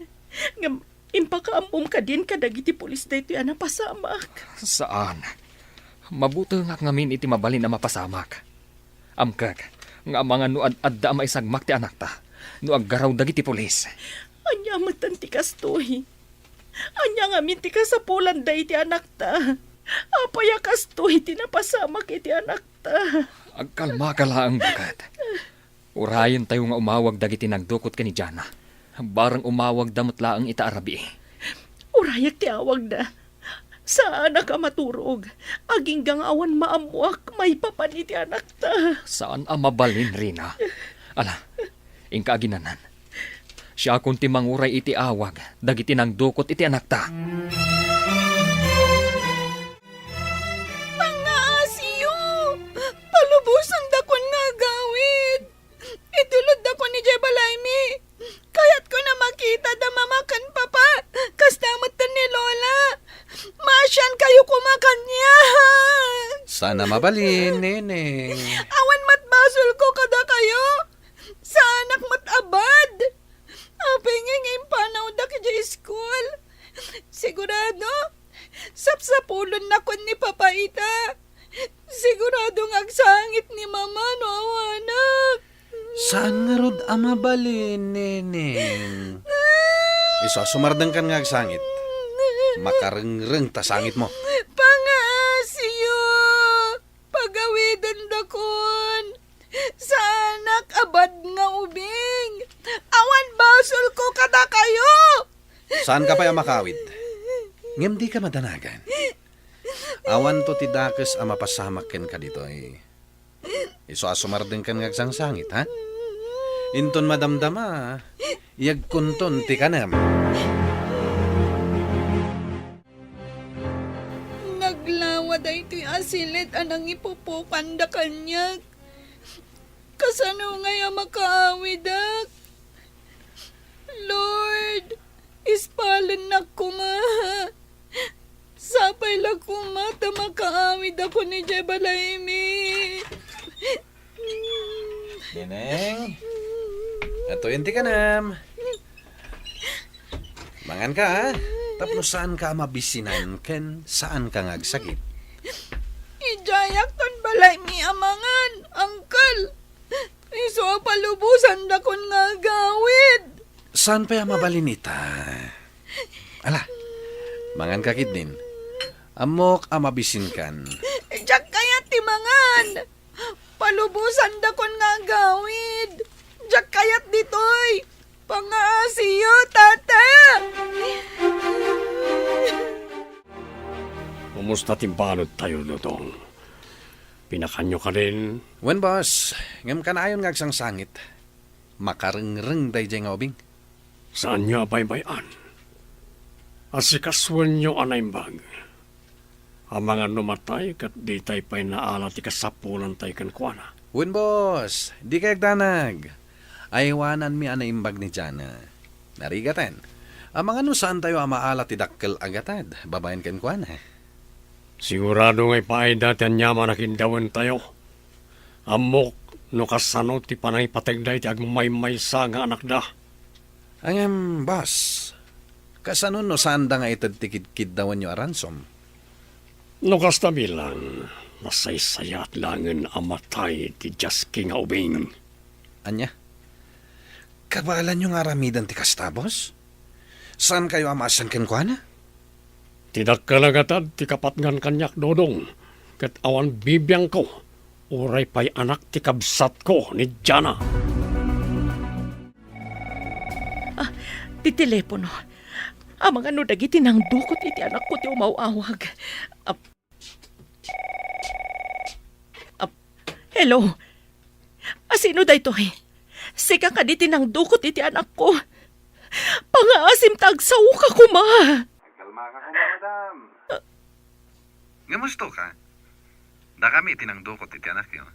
Ngem impakaammom kadin kadagiti pulis daytoy a napasamak? Saan. Mabutengak ngamin iti mabalin a mapasamak. Amkek nga amangan no ad-adda a maisagmak ti anakta no aggaraw dagiti pulis. Ania metten ti kastoy? Ania ngamin ti kasapulanda iti anakta? Apay a kastoy ti napasamak iti anakta? Agkalmaka laeng, baket. Urayentayo nga umawag dagiti nagdukot ken ni Jana. Bareng umawagda met laeng ita a rabii. Urayek ti awagda. Saanak a maturog. Agingga nga awan maammoak maipapan iti anakta. Saan a mabalin, Rina. Ala, inka aginnanan. Siakon ti manguray iti awag dagiti nangdukot iti anakta. Pangngaasiyo! Palubosandakon nga agawid! Itulodakon idiay balaymi! Kayatko a makitad a mama ken papa, kasta met ni Lola. Maasiankayo koma kaniak! Saan a mabalin, Neneng. Awan met basolko kadakayo. Saanak met a bad. Apay nga impanawdak idiay school? Sigurado, sapsapulennakon ni Papa ita. Sigurado nga agsa- Mabalin, Neneng. Isu a sumardengkan nga agsangit. Makarengreng ta sangitmo. Pangaasiyo! Pagawidendakon! Saanak a bad nga ubing! Awan basolko kadakayo! Saanka pay a makawid. Ngem dika madanagan. Awanto ti dakes a mapasamak kenka ditoy. Isu a sumardengkan nga agsangsangit, ha? Inton madamdama, yagkonton ti kanem. Naglawa daytoy a siled a nangipupokanda kaniak. Kasano ngay a makaawidak? Lord, ispalennak koma. Sapay la koma ta makaawidakon idiay balaymi. Neneng, atoyen ti kanem. Manganka, ha? Tapno saanka a mabisinan ken saanka nga agsakit. Idiayakton balaymi a mangan, Uncle. Isu a palubosandakon nga agawid. Saan pay a mabalin ita? Ala, manganka ketdin. Ammok a mabisinkan. Diak kayat ti mangan. Palubosandakon nga agawid. Diak kayat ditoy. Pangaasiyo, Tata! Kumusta ti baludtayo, Dodong? Pinakanyo kadin? Wen, boss. Ngem kanayon nga agsangsangit. Makarengreng daydiay nga ubing. Saanyo a baybay-an? Asikasuenyo a naimbag. Amangan no matay ket ditay pay naala ti kasapulantay kenkuana. Wen, boss, dika agdanag. Aywananmi a naimbag ni Jana. Narigaten, amangan no saantayo a maala ti dakkel a gatad babaen kenkuana. Sigurado nga ipaayda ti aniaman a kiddawentayo. Ammok no kasano ti panangipategda iti agmaymaysa nga anakda. Ngem, boss, kasano no saanda nga ited ti kidkiddawanyo a ransom? No kasta bilang, nasaysayaat laengen a matay ti Jasky nga ubing. Ania? Kabaelanyo nga aramiden ti kasta, boss? Saankayo a maasian kenkuana? Ti dakkel a gatad ti kapatngan kaniak, Dodong, ket awan bibiangko, uray pay anak ti kabsatko ni Jana. Ah, ti telepono. Amangan no dagiti nangdukot iti anakko ti umaw-awag. Ah, ah, hello? Asino daytoy? Sika kadi ti nangdukot iti anakko? Pangaasim ta agsaoka koma. Agkalmaka koma, madam. Nga musto ka? Dakami ti nangdukot iti anakyo.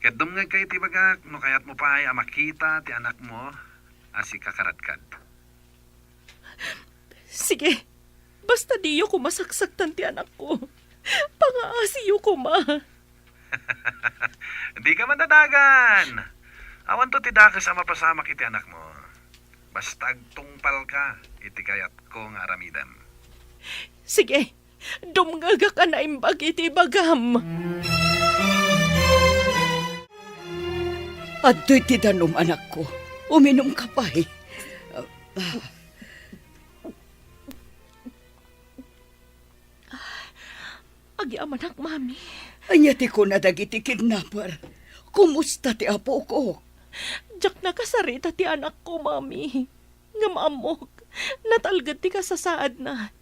Ket dumngegka iti ibagak no kayatmo pay a makita ti anakmo a sika karadkad. Sige, basta diyo koma saksaktan ti anakko. Pangaasiyo koma. Dika madanagan. Awanto ti dakes a mapasamak iti anakmo. Basta agtungpalka iti kayatko nga aramidem. Sige, dumngegak a naimbag iti ibagam. Adtoy ti danum, anakko. Uminumka pay. Agyamanak, Mami. Ania ti kuna dagiti kidnapper? Kumusta ti apok? Diak nakasarita ti anakko, Mami. Ngem ammok, natalged ti kasasaadna.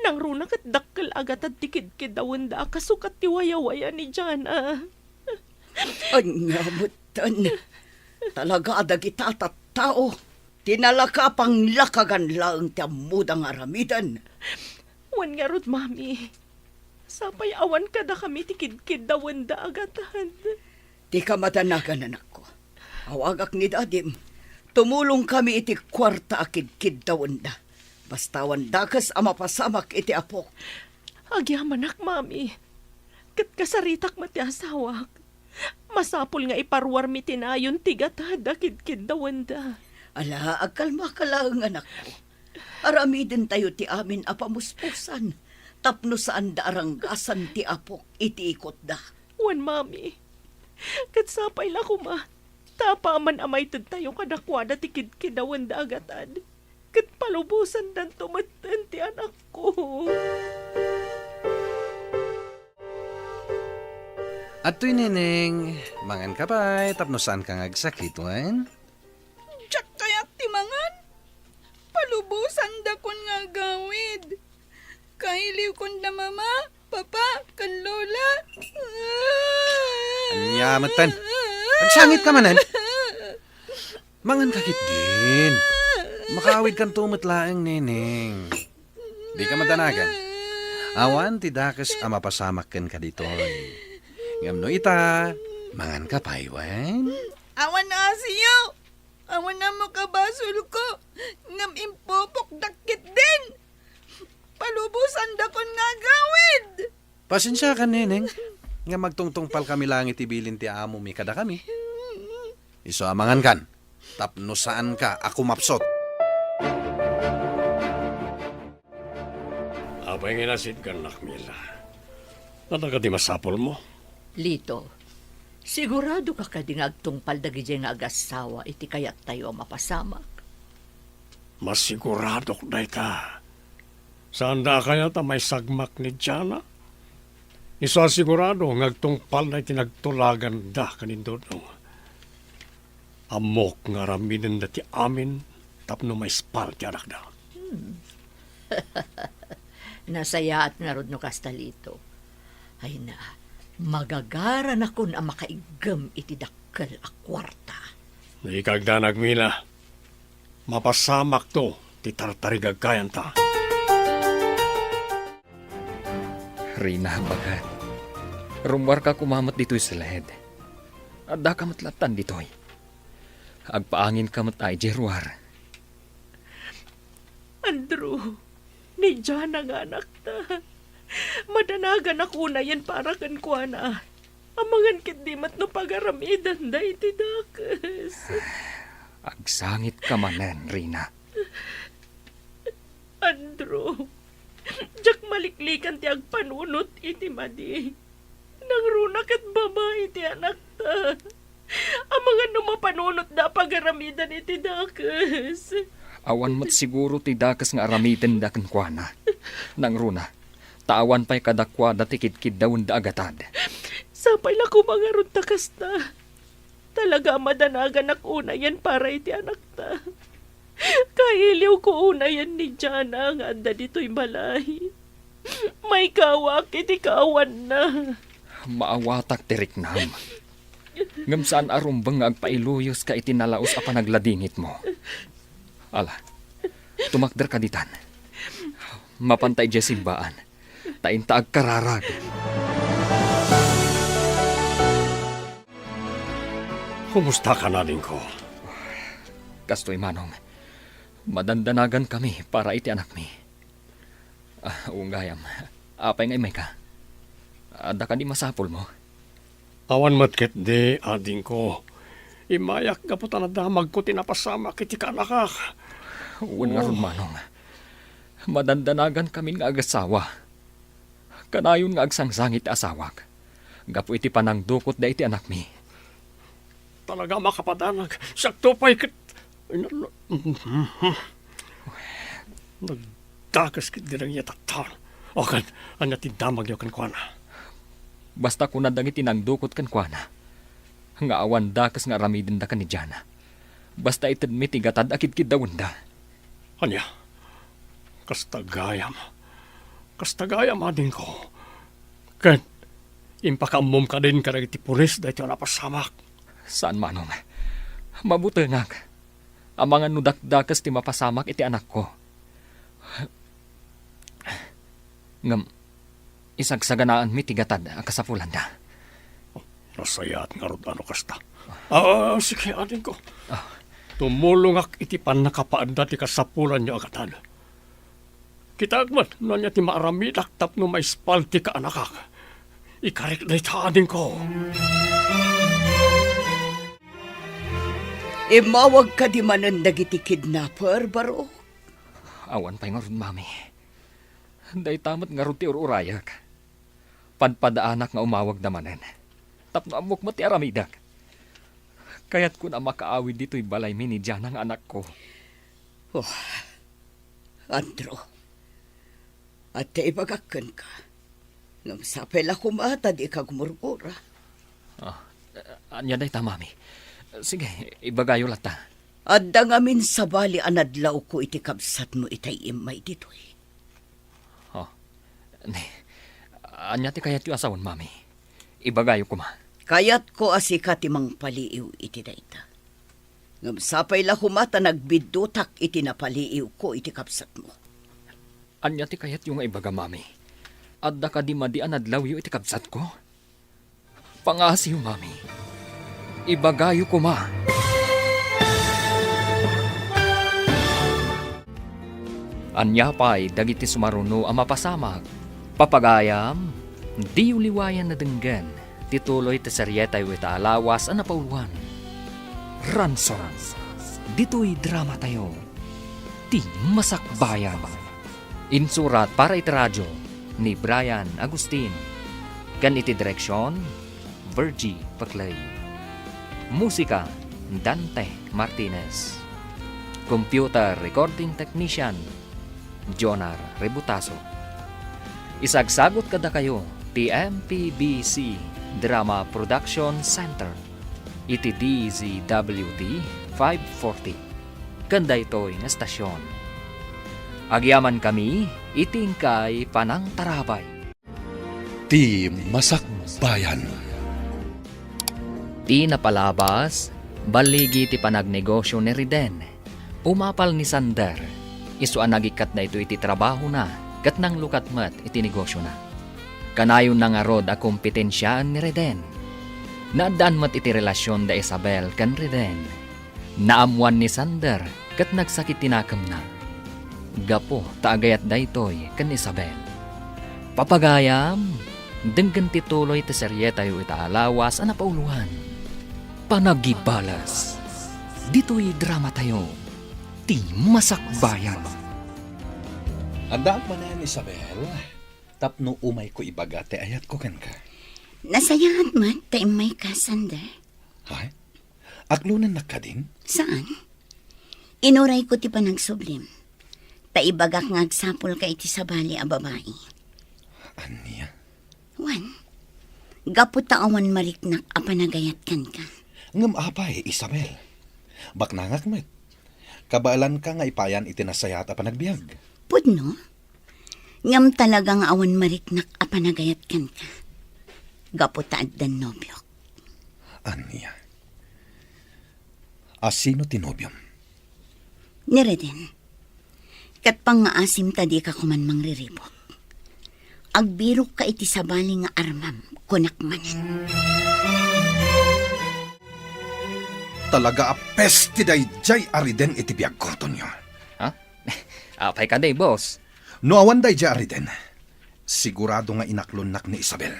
Nangruna ket dakkel a gatad ti kidkiddawenda a kasukat ti wayawaya ni Jana. Ania metten? Talaga a dagita a tattao ti nalaka a panglakagan laeng ti ammoda nga aramiden. Wen ngarud, Mami, sapay awan kadakami ti kidkiddawenda a gatad. Dika madanagan, anakko. Awagak ni dadim. Tumulongkami iti kuarta a kidkiddawenda. Basta awan dakes a mapasamak iti apok. Agyamanak, Mami. Ket kasaritak met ti asawak. Masapul nga iparuarmi ti nayon ti gatad a kidkiddawenda. Ala, agkalmaka laeng, anakko. Aramidentayo ti amin a pamuspusan tapno saanda a ranggasan ti apok iti ikotda. Wen, Mami. Ket sapay la koma, Ta apaman a maitedtayo kadakuada ti kidkidawenda a gatad, ket palubosandanto metten ti anakko. Adtoy, Neneng, manganka pay tapno saanka nga agsakit, wen? Diak kayat ti mangan. Palubosandakon nga agawid. Kailiwkon da Mama, Papa, ken Lola. Ania metten? Agsangitka manen? Manganka ketdin. Makaawidkanto met laeng, Neneng. Dika madanagan. Awan ti dakes a mapasamak kenka ditoy. Ngem no ita, manganka pay, wen? Awan a asio. Awan a makabasolko. Ngem impupokdak ketdin. Palubosandakon nga agawid. Pasensiakan, Neneng, ngem agtungtungpalkami laeng iti bilin ti amomi kadakami. Isu a mangankan, tapno saanka a kumapsut. Apay nga inasitgannak, Mila? Adda kadi masapulmo? Lito, siguradoka kadi nga agtungpal dagidiay nga agassawa iti kayattayo a mapasamak? Masiguradok dayta. Saanda a kayat a maisagmak ni Jana? Isu a sigurado nga agtungpalda iti nagtulaganda ken ni Dodong. Ammok nga aramidenda ti amin tapno maispal ti anakda. Hmm. Nasayaat ngarud no kasta, Lito. Ay na, magagaranakon a makaiggem iti dakkel a kuarta. Dika agdanag, Mila. Mapasamakto ti tartarigagkayanta. Rina, baket. Rummuarka koma met ditoy siled. Addaka met lattan ditoy. Agpaanginka met idiay ruar. Andrew, ni Jana nga anakta. Madanaganak unayen para kenkuana. Amangan ketdi met no pagaramidanda iti dakes. Agsangitka manen, Rina. Andrew, diak maliklikan ti agpanunot iti madi. Nangruna ket babai ti anakta. Amangan no mapanunotda a pagaramidan iti dakes. Awan met siguro ti dakes nga aramidenda kenkuana. Nangruna, ta awan pay kadakuada ti kidkiddawenda a gatad. Sapay la koma ngarud ta kasta. Talaga a madanaganak unayen para iti anakta. Kailiwko unayen ni Jana nga adda ditoy balay. Maikawak iti kaawanna. Maawatak ti riknam. Ngem saan a rumbeng nga agpailuyoska iti nalaus a panagladingitmo. Ala, tumakderka ditan. Mapanta idiay simbaan, ta inta agkararag. Kumusta ka, adingko? Kastoy, Manong. Madandanaganmi para iti anakmi. Ah, wen gayam. Apay nga immayka? Adda kadi masapulmo? Awan met ketdi, adingko. Immayak gapu ta nadamagko ti napasamak iti kaanakak. Wen ngarud, Manong. Madandanagankami nga agassawa. Kanayon nga agsangsangit ti asawak gapu iti panangdukotda iti anakmi. Talaga a makapadanag. Siakto pay ket, nagdakes ketdi dagiti tattao. O ket, ania ti damagyo kenkuana? Basta kuna dagiti nangdukot kenkuana nga awan dakes nga aramidenda ken ni Jana. Basta itedmi ti gatad a kidkiddawenda. Ania? Kasta gayam. Kasta gayam, adingko. Ket impakaammom kadin kadagiti pulis daytoy a napasamak. Saan, Manong. Mabutengak. Amangan no dakdakes ti mapasamak iti anakko. Ngem, isagsaganaanmi ti gatad a kasapulanda. Nasayaat ngarud a no kasta. Ah, sige, adingko. Ah. Tumulongak iti pannakapaanda ti kasapulanyo a gatad. Kitaek met no ania ti maaramidak tapno maispal ti kaanakak. Ikarik dayta, adingko. Immawag kadi manen dagiti kidnapper, Barok? Awan pay ngarud, Mami. Dayta met ngarud ti ur-urayak. Padpadaanak nga umawagda manen. Tapno ammok met ti aramidek. Kayatko a makaawid ditoy balaymi ni Diana nga anakko. Oh, Andrew, adda ibagak kenka. Ngem sapay la koma ta dika agmurgura. Ah, ania dayta, Mami? Sige, ibagayo latta. Adda ngamin sabali a nadlawko iti kabsatmo itay immay ditoy. Oh, ni, ania ti kayatyo a sawen, Mami? Ibagayo koma. Kayatko a sika ti mangpaliiw iti dayta. Ngem sapay la koma ta nagbiddutak iti napaliiwko iti kabsatmo. Ania ti kayatyo nga ibaga, Mami? Adda kadi madi a nadlawyo iti kabsatko? Pangngasiyo, Mami. Ibagayo koma. Ania pay dagiti sumaruno a mapasamak? Papagayam, diyo liwayan a denggen ti tuloy ti serietayo ita a lawas a napauloan. Ransoran, ditoy dramatayo, Ti Masakbayan. Insurat para iti radio ni Brian Agustin, ken iti direksion, Virgie Paclay. Musika, Dante Martinez. Computer recording technician, Jonar Rebutaso. Isagsagut kadakayo ti M P B C Drama Production Center iti D Z W T five forty ken daytoy nga estasion. Agyamankami iti inkay panangtarabay. Ti Masakbayan. Ti napalabas, balligi ti panagnegosio ni Reden. Umapal ni Sander, isu a nagikkat daytoy iti trabahona ket nanglukat met iti negosiona. Kanayonna ngarud a kompetensiaen ni Reden. Naaddaan met iti relasion da Isabel ken Reden. Naammoan ni Sander ket nagsakit ti nakemna gapu ta agayat daytoy ken Isabel. Papagayam, denggen ti tuloy ti serietayo ita a lawas a napauloan, Panagibalas. Ditoy dramatayo, Ti Masakbayan. Addaak manen, Isabel, tapno umayko ibaga ti ayatko kenka. Nasayaat met ta immayka, Sander. Hay? Aklonennak kadin? Saan? Inurayko ti panagsublim. Ta ibagak nga agsapulka iti sabali a babai. Ania? Wen, gapu ta awan mariknak a panagayat kenka. Ngem apay, Isabel? Baknangak met. Kabaelanka nga ipayan iti nasayaat a panagbiag. Pudno? Ngem talaga nga awan mariknak a panagayat kenka. Gapu ta addan nobiok. Ania? A sino ti nobiom? Ni Reden. Ket pangngaasim ta dika koman mangriribuk. Agbirokka iti sabali nga armam, kunak manen. Talaga a peste daydiay a Reden iti biagko, Tonyo. Ha? Apay kadi, boss? No awan daydiay a Reden, sigurado nga inaklonnak ni Isabel.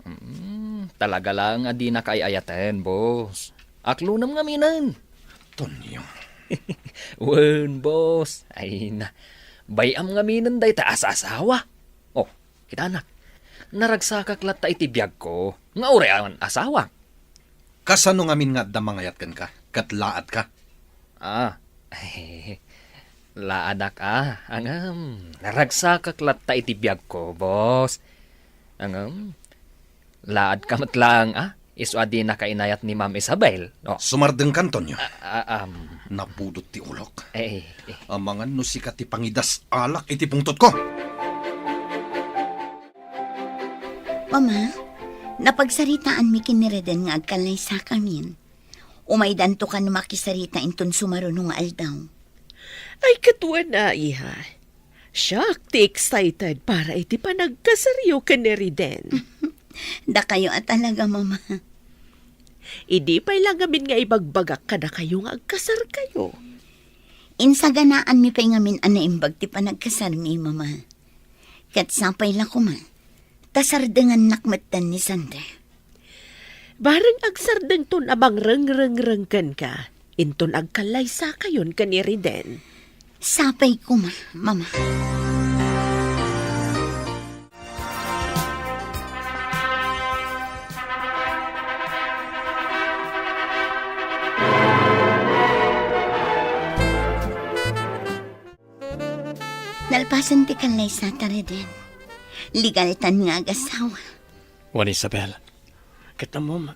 Mm, talaga laeng a dinaka ay-ayaten, boss. Aklonam ngaminen. Tonyo. Wen, boss. Ay na. Bay-am ngaminen dayta a saasawa. Oh, kitanak. Naragsakak latta iti biagko nga uray awan asawak. Kasano ngamin nga adda mangayat kenka ket laadka? Ah, laadak a, ngem naragsakak latta iti biagko, boss. Ngem laadka met laeng a, isu a dinaka inayat ni Ma'am Isabel, no? Sumardengka, Antonio. Ah, ah, um. Napudot ti ulok. Eh, eh, eh. Amangan no sika ti pangidas-alak iti pungtotko. Mama, napagsaritaanmi ken ni Reden nga agkallaysakamin. Umaydanto kano makisarita inton sumaruno nga aldaw. Ay, ket wen a, iha. Siak ti excited para iti panagkasaryo ken ni Reden. Dakayo a talaga, Mama. Idi pay la ngamin nga ibagbagak kadakayo nga agkasarkayo. Insaganaanmi pay ngamin a naimbag ti panagkasarmi, Mama. Ket sapay la koma, ta sardengannak metten ni Sander. Bareng agsardengton a mangrengreng kenka, inton agkallaysakayon ken ni Reden. Sapay koma, Mama. Kalpasan ti kallaysata, Reden, legaltan nga agasawa. Wen, Isabel, ket ammom,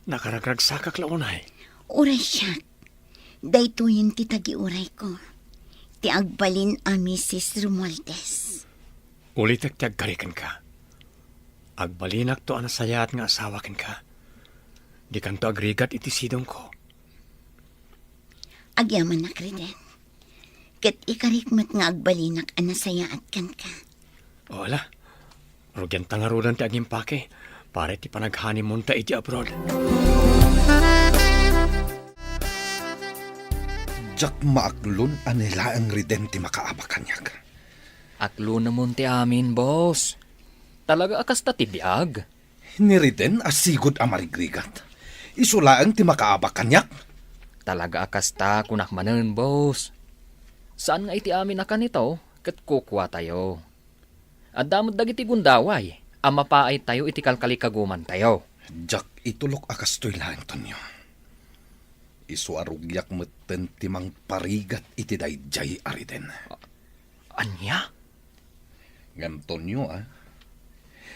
nakaragragsakak la unay. Uray siak, daytoyen ti tagiurayko, ti agbalin a Misis Romualdez. Ulitek ti agkari kenka. Agbalinakto a nasayaat nga asawa kenka. Dikanto agrigat iti sidongko. Agyamanak, Reden. Ket ikarik met nga agbalinak a nasayaat kenka. O, ala. Rugianta ngaruden ti agimpake para iti panag-honeymoonta iti abroad. Diak maaklon a ni laeng Reden ti makaabak kaniak. Aklonemon ti amin, boss. Talaga a kasta ti biag. Ni Reden a sigud a marigrigat. Isu laeng ti makaabak kaniak. Talaga a kasta, kunak manen, boss. Saan nga iti amin a kanito, ket kukuatayo. Adda met dagiti gundaway a mapaaytayo iti kalkalikagumantayo. Diak itulok a kastoy laeng, Tonyo. Isu a rugiak metten ti mangparigat iti daydiay a Reden. Ania? Ngem, Tonyo, a,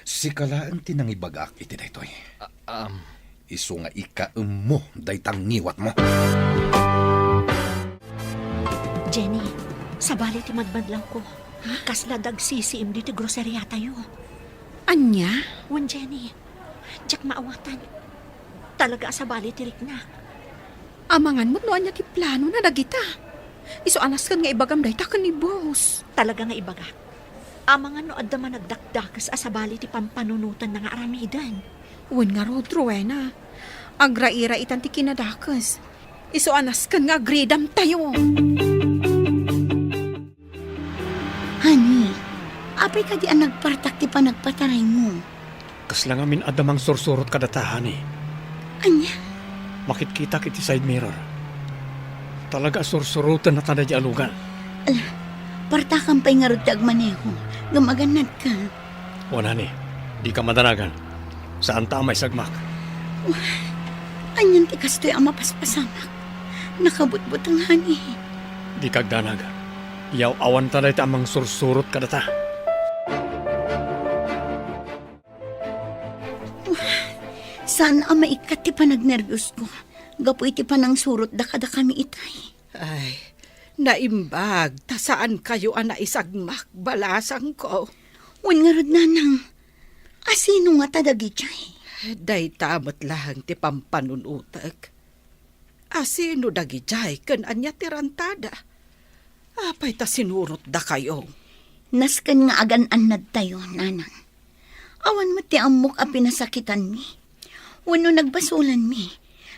sika laeng ti nangibagaak iti daytoy. A-, am. Isu nga ikaemmo dayta ngiwatmo. Jenny, sabali ti madmadlawko. Kasla dagsisiim ditoy groseriatayo. Ania? Wen, Jenny, diak maawatan. Talaga a sabali ti rikna. Amangan met no ania ti planona dagita. Isu a nasken nga ibagam dayta ken ni boss. Talaga nga ibagak. Amangan no adda managdakdakes a sabali ti pampanunotanna nga aramiden. Wen ngarud, Rowena. Agraira itan ti kinadakes. Isu a nasken nga agridamtayo. Honey, apay kadi a nagpartak ti panagpataraymo? Kasla ngamin adda mangsursurot kadata, honey. Ania? Makitkitak iti side mirror. Talaga a sursuroten a ta daydi a lugan. Ala, partakam pay ngarud ti agmaneho, ngem agannadka. Wen, honey, dika madanagan. Saanta a maisagmak. Wah, anian ti kastoy a mapaspasamak? Nakabutbuteng, honey. Dika agdanag. Yaw-awanta dayta a mangsursurot kadata. Saan a maikkat ti panagnerbiosko gapu iti panangsurotda kadakami itay. Ay, naimbag ta saankayo a naisagmak, balasangko. Wen ngarud, nanang, a sino ngata dagidiay? Dayta met laeng ti pampanunotek. A sino dagidiay ken ania ti rantada? Apay ta sinurotdakayo? Nasken nga agan-annadtayo, nanang. Awan met ti ammok a pinasakitanmi wenno nagbasolanmi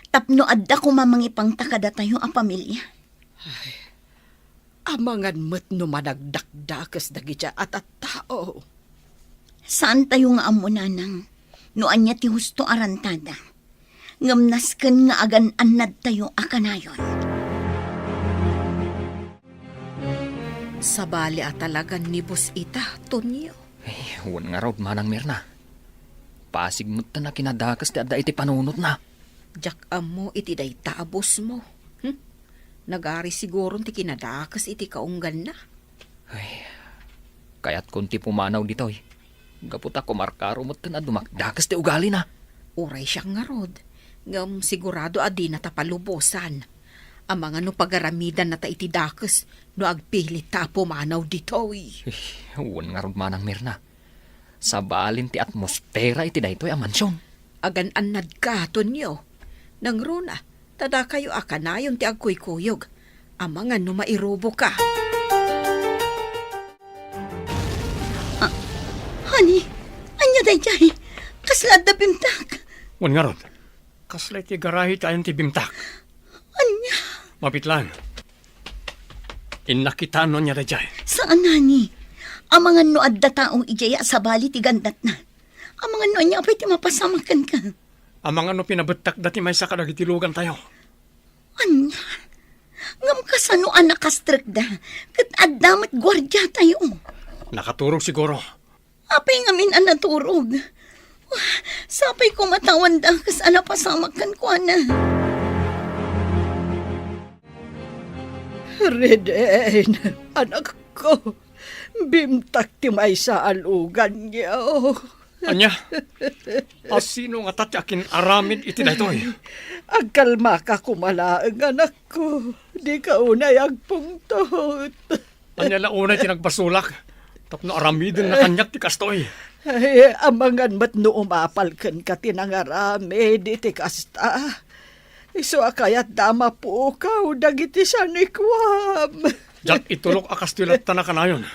tapno adda koma mangipangta kadatayo a pamilia. Ay, amangan met no managdakdakes dagidiay a tattao. Saantayo nga ammo, nanang, no ania ti husto a rantada. Ngem nasken nga agan-annadtayo a kanayon. Sabali a talagan ni boss ita, Tonyo. Ay, wen ngarud, Manang Mirna. Pasig metten a kinadakes ti adda iti panunotna. Diak ammo iti dayta a boss mo. Hmm? Nagari siguron ti kinadakes iti kaungganna. Ay, kayatkon ti pumanaw ditoy. Gapu ta kumarkaro metten a dumakdakes ti ugalina. Uray siak ngarud, ngem sigurado a dinata palubosan. Amangan no pagaramidanna ta iti dakes no agpilitta a pumanaw ditoy. Eh, wen ngarud, Manang Mirna. Sabalin ti atmosfera iti daytoy a mansion. Agan-annadka, Tonyo. Nangruna, ta dakayo a kanayon ti agkuykuyog. Amangan no mairuboka. Ah, honey, ania daydiay? Kasla adda bimtak? Wen ngarud, kasla iti garahe ti ayan ti bimtak. Ania? Mapitlan. Innak kitaen no ania daydiay. Saan, honey. Amangan no adda tao idiay a sabali ti gannatna. Amangan no ania pay ti mapasamak kenka. Amangan no pinabettakda ti maysa kadagiti lugantayo. Ania? Ngem kasano a nakastrekda ket adda met guardiatayo? Nakaturog siguro. Apay ngamin a naturog? Wah, sapay koma ta awan dakes a napasamak kenkuana. Reden, anakko, Bimtak ti maysa a luganyo. Ania? Asino ngata ti akin-aramid iti daytoy? Agkalmaka koma laeng, anakko. Dika unay agpungtot. Ania la unay ti nagbasolak tapno aramidenna kaniak ti kastoy? Ay, amangan met no umapal kenka ti nangaramid iti kasta. Isu a kayatda a mapukaw dagiti sanikuam. Diak itulok a kastoy latta a kanayon.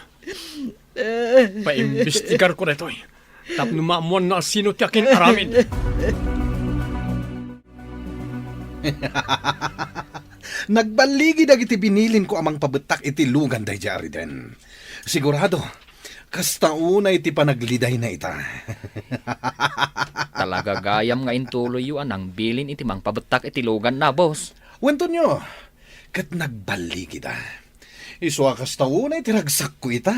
Eh. Paimbestigarko daytoy tapno maammuan no asino ti akin-aramid. Nagballigi dagiti binilinko a mangpabettak iti lugan daydiay a riden. Sigurado, kasta unay ti panaglidayna ita. Talaga gayam nga intuloyyo a nangbilin iti mangpabettak iti luganna, boss. Wen, Tonyo, ket nagballigida. Isu a kasta unay ti ragsakko ita.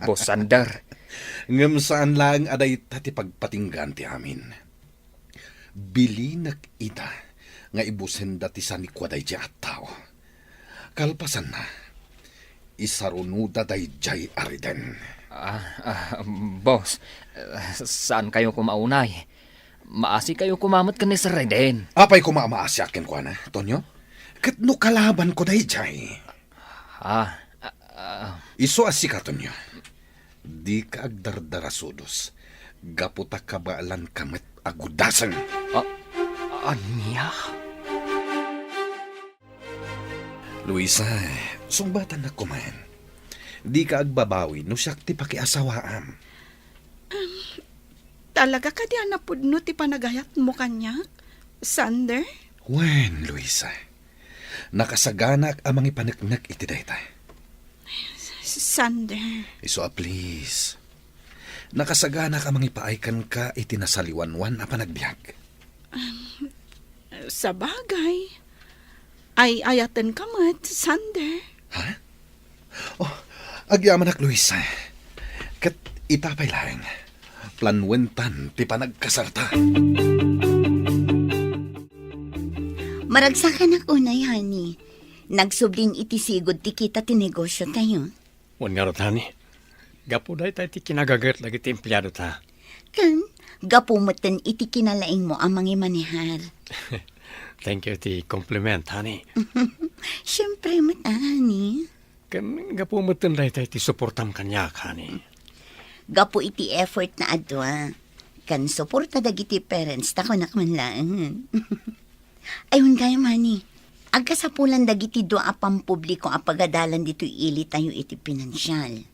Boss Sander. Ngem saan laeng a dayta ti pagpatinggaan ti amin. Bilinek ida nga ibusenda ti sanikua daydiay a tao. Kalpasanna, isarunoda daydiay a riden. Ah, ah, boss, eh, saan kayo koma unay? Maasi kayo koma met ken ni Sir Reden. Apay koma a maasiak kenkuana, Tonyo? Ket no kalabanko daydiay. Ah, ah, ah. Isu a sika, Tonyo. Dika agdardarasudos. Gapu ta kabaelanka met a gudaseng. Ah, ania? Luisa, sungbatannak koman. Dika agbabawi no siak ti pakiasawaam. Talaga kadi a napudno ti panagayatmo kaniak, Sander? Wen, Luisa. Nakasaganak a mangipaneknek iti dayta. Sander. Isu a please. Nakasaganak a mangipaay kenka iti nasaliwanwan a panagbiag. Sabagay, ay-ayatenka met, Sander. Ha? Oh, agyamanak, Luisa. Ket ita pay laeng, planuentan ti panagkasarta. Maragsakanak unay, honey. Nagsublin iti sigud ti kita ti negosyo tayo. Wen ngarud, honey. Gapu dayta iti kinagaget dagiti empleado ta. Ken, gapu metten iti kinalaingmo a mangimanehar. Thank you iti compliment, honey. Siyempre met, honey. Ken gapu metten dayta iti suportam kaniak, honey. Gapu iti effort na a dua. Ken suporta dagiti parents ta kunak man laeng. Ay, wen gayam, honey. Agkasapulan dagiti dua a pampubliko a pagadalan ditoy ili tayo iti pinansial.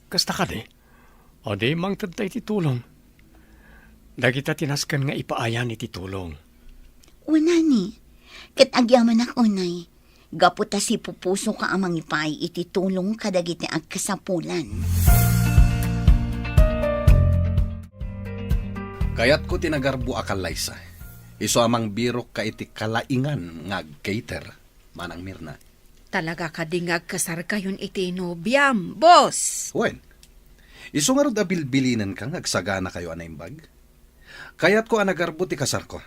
Kasta kadi? O di mangtedta iti tulong. Dagita ti nasken nga ipaayan iti tulong. Wen, honey. Ket agyamanak unay, gapu ta sipupusoka a mangipaay iti tulong kadagiti agkasapulan. Kayatko ti nagarbo a kallaysa. Isu a mangbirokka iti kalaingan nga agcater, Manang Mirna. Talaga kadi nga agkasarkayon iti nobiam, boss? Wen, isu ngarud a bilbilinenka nga agsaganakayo a naimbag? Kayatko a nagarbo ti kasarko.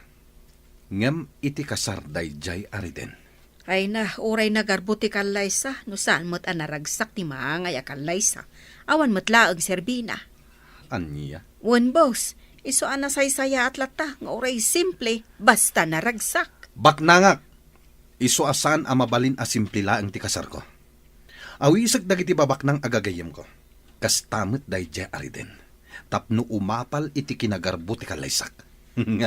Ngem iti kasar daydiay a riden. Ay na, uray nagarbo ti kallaysa, no saan met a naragsak ti maangay a kallaysa. Awan met laeng serbina. Ania? Wen, boss, isu a nasaysayaat latta nga uray simple, basta naragsak. Baknangak! Isu a saan a mabalin a simple laeng ti kasarko. Awisek dagiti babaknang a gagayyemko. Kasta met daydiay a riden. Tapno umapal iti kinagarbo ti kallaysak. Mm,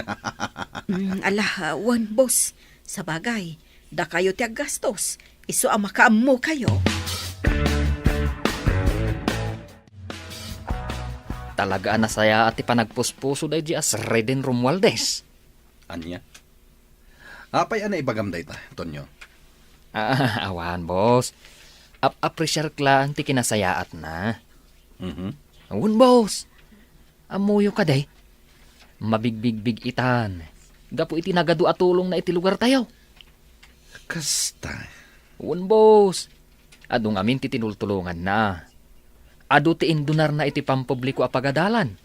ala, wen, boss. Sabagay, dakayo ti aggastos. Isu a makaammokayo. Talaga a nasayaat ti panagpuspuso daydiay a Sir Reden Romualdez. Ania? Apay a naibagam dayta, Tonyo? Ah, awan, boss. Ap-appreciate laeng ti kinasayaatna. Mhm. Wen, boss. Ammoyo kadi? Mabigbigbig itan. Gapu iti nagadu a tulongna iti lugartayo. Kasta. Wen, boss. Adu ngamin ti tinultulonganna. Adu ti indunarna iti pampubliko a pagadalan.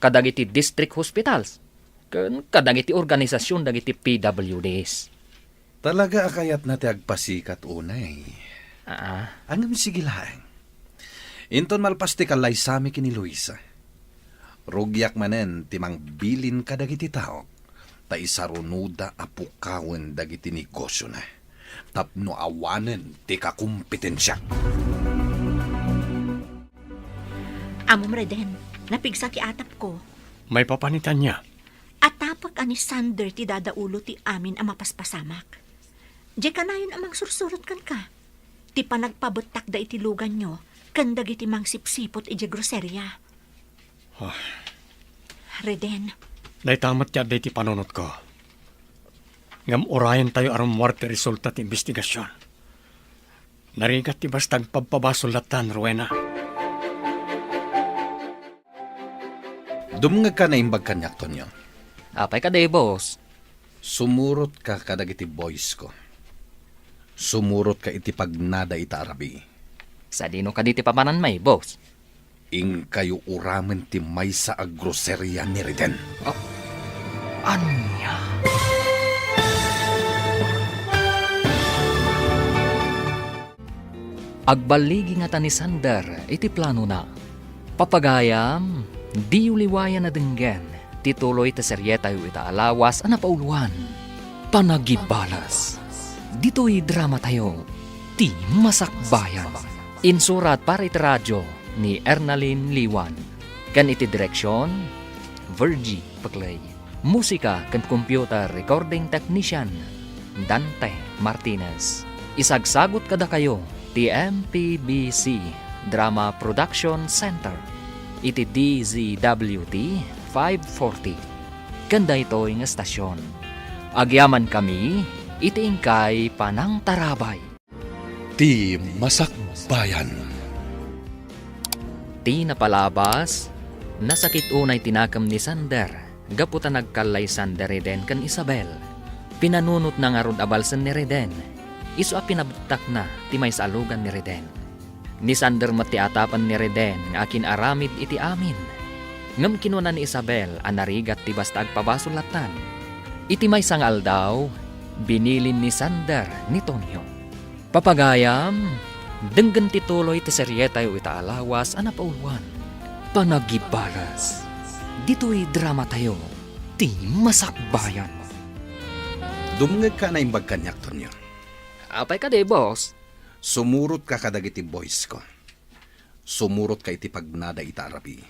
Kadagiti district hospitals. Ken kadagiti organisasion dagiti P W Ds. Talaga a kayatna ti agpasikat unay. Ah, ngem sige laeng. Inton malpas ti kallaysami ken ni Luisa, rugiak manen ti mangbilin kadagiti taok ta isarunoda a pukawen dagiti negosiona tapno awanen ti kakompetensiak. Amom, Reden, napigsa ti atapko. Maipapan ita ania? Atapek a ni Sander ti dadaulo ti amin a mapaspasamak. Diay kanayon a mangsursurot kenka. Ti panagpabettakda iti luganyo ken dagiti mangsipsiput idiay groseria. Ah. Reden. Dayta met ti adda iti panunotko. Ngem urayentayo a rummuar ti resulta ti imbestigasion. Narigat ti basta agpabpabasol lattan, Rowena. Dumngegka, naimbag kaniak, Tonyo. Apay kadi, boss? Sumurotka kadagiti boysko. Sumurotka iti pagnada ita a rabii. Sadino kadi ti papananmi, boss? Inkayo uramen ti maysa a groseria ni Reden. Ania? Agballigi ngata ni Sander iti planona. Papagayam, diyo liwayan a denggen ti tuloy ti serietayo ita a lawas a napauloan, Panagibalas. Ditoy dramatayo, Ti Masakbayan. Insurat para iti radio ni Ernalyn Liwan, ken iti direksion, Virgie Peclay. Musika ken computer recording technician, Dante Martinez. Isagsagut kadakayo ti M P B C Drama Production Center iti D Z W T five forty. Ken daytoy nga estasion, agyamankami iti inkay panangtarabay. Ti Masakbayan. Ti napalabas, nasakit unay ti nakem ni Sander gapu ta nagkallay Sander Reden ken Isabel. Pinanunotna ngarud a balsen ni Reden, isu a pinabettakna ti maysa a lugan ni Reden. Ni Sander met ti atapan ni Reden nga akin-aramid iti amin. Ngem kinuna ni Isabel a narigat ti basta agpabasol lattan. Iti maysa nga aldaw, binilin ni Sander ni Tonyo. Papagayam, denggen ti tuloy ti serietayo ita a lawas a napauloan, Panagibalas. Ditoy dramatayo, Ti Masakbayan. Dumngegka, naimbag kaniak, Tonyo. Apay kadi, boss? Sumurotka kadagiti boysko. Sumurotka iti pagnada ita a rabii.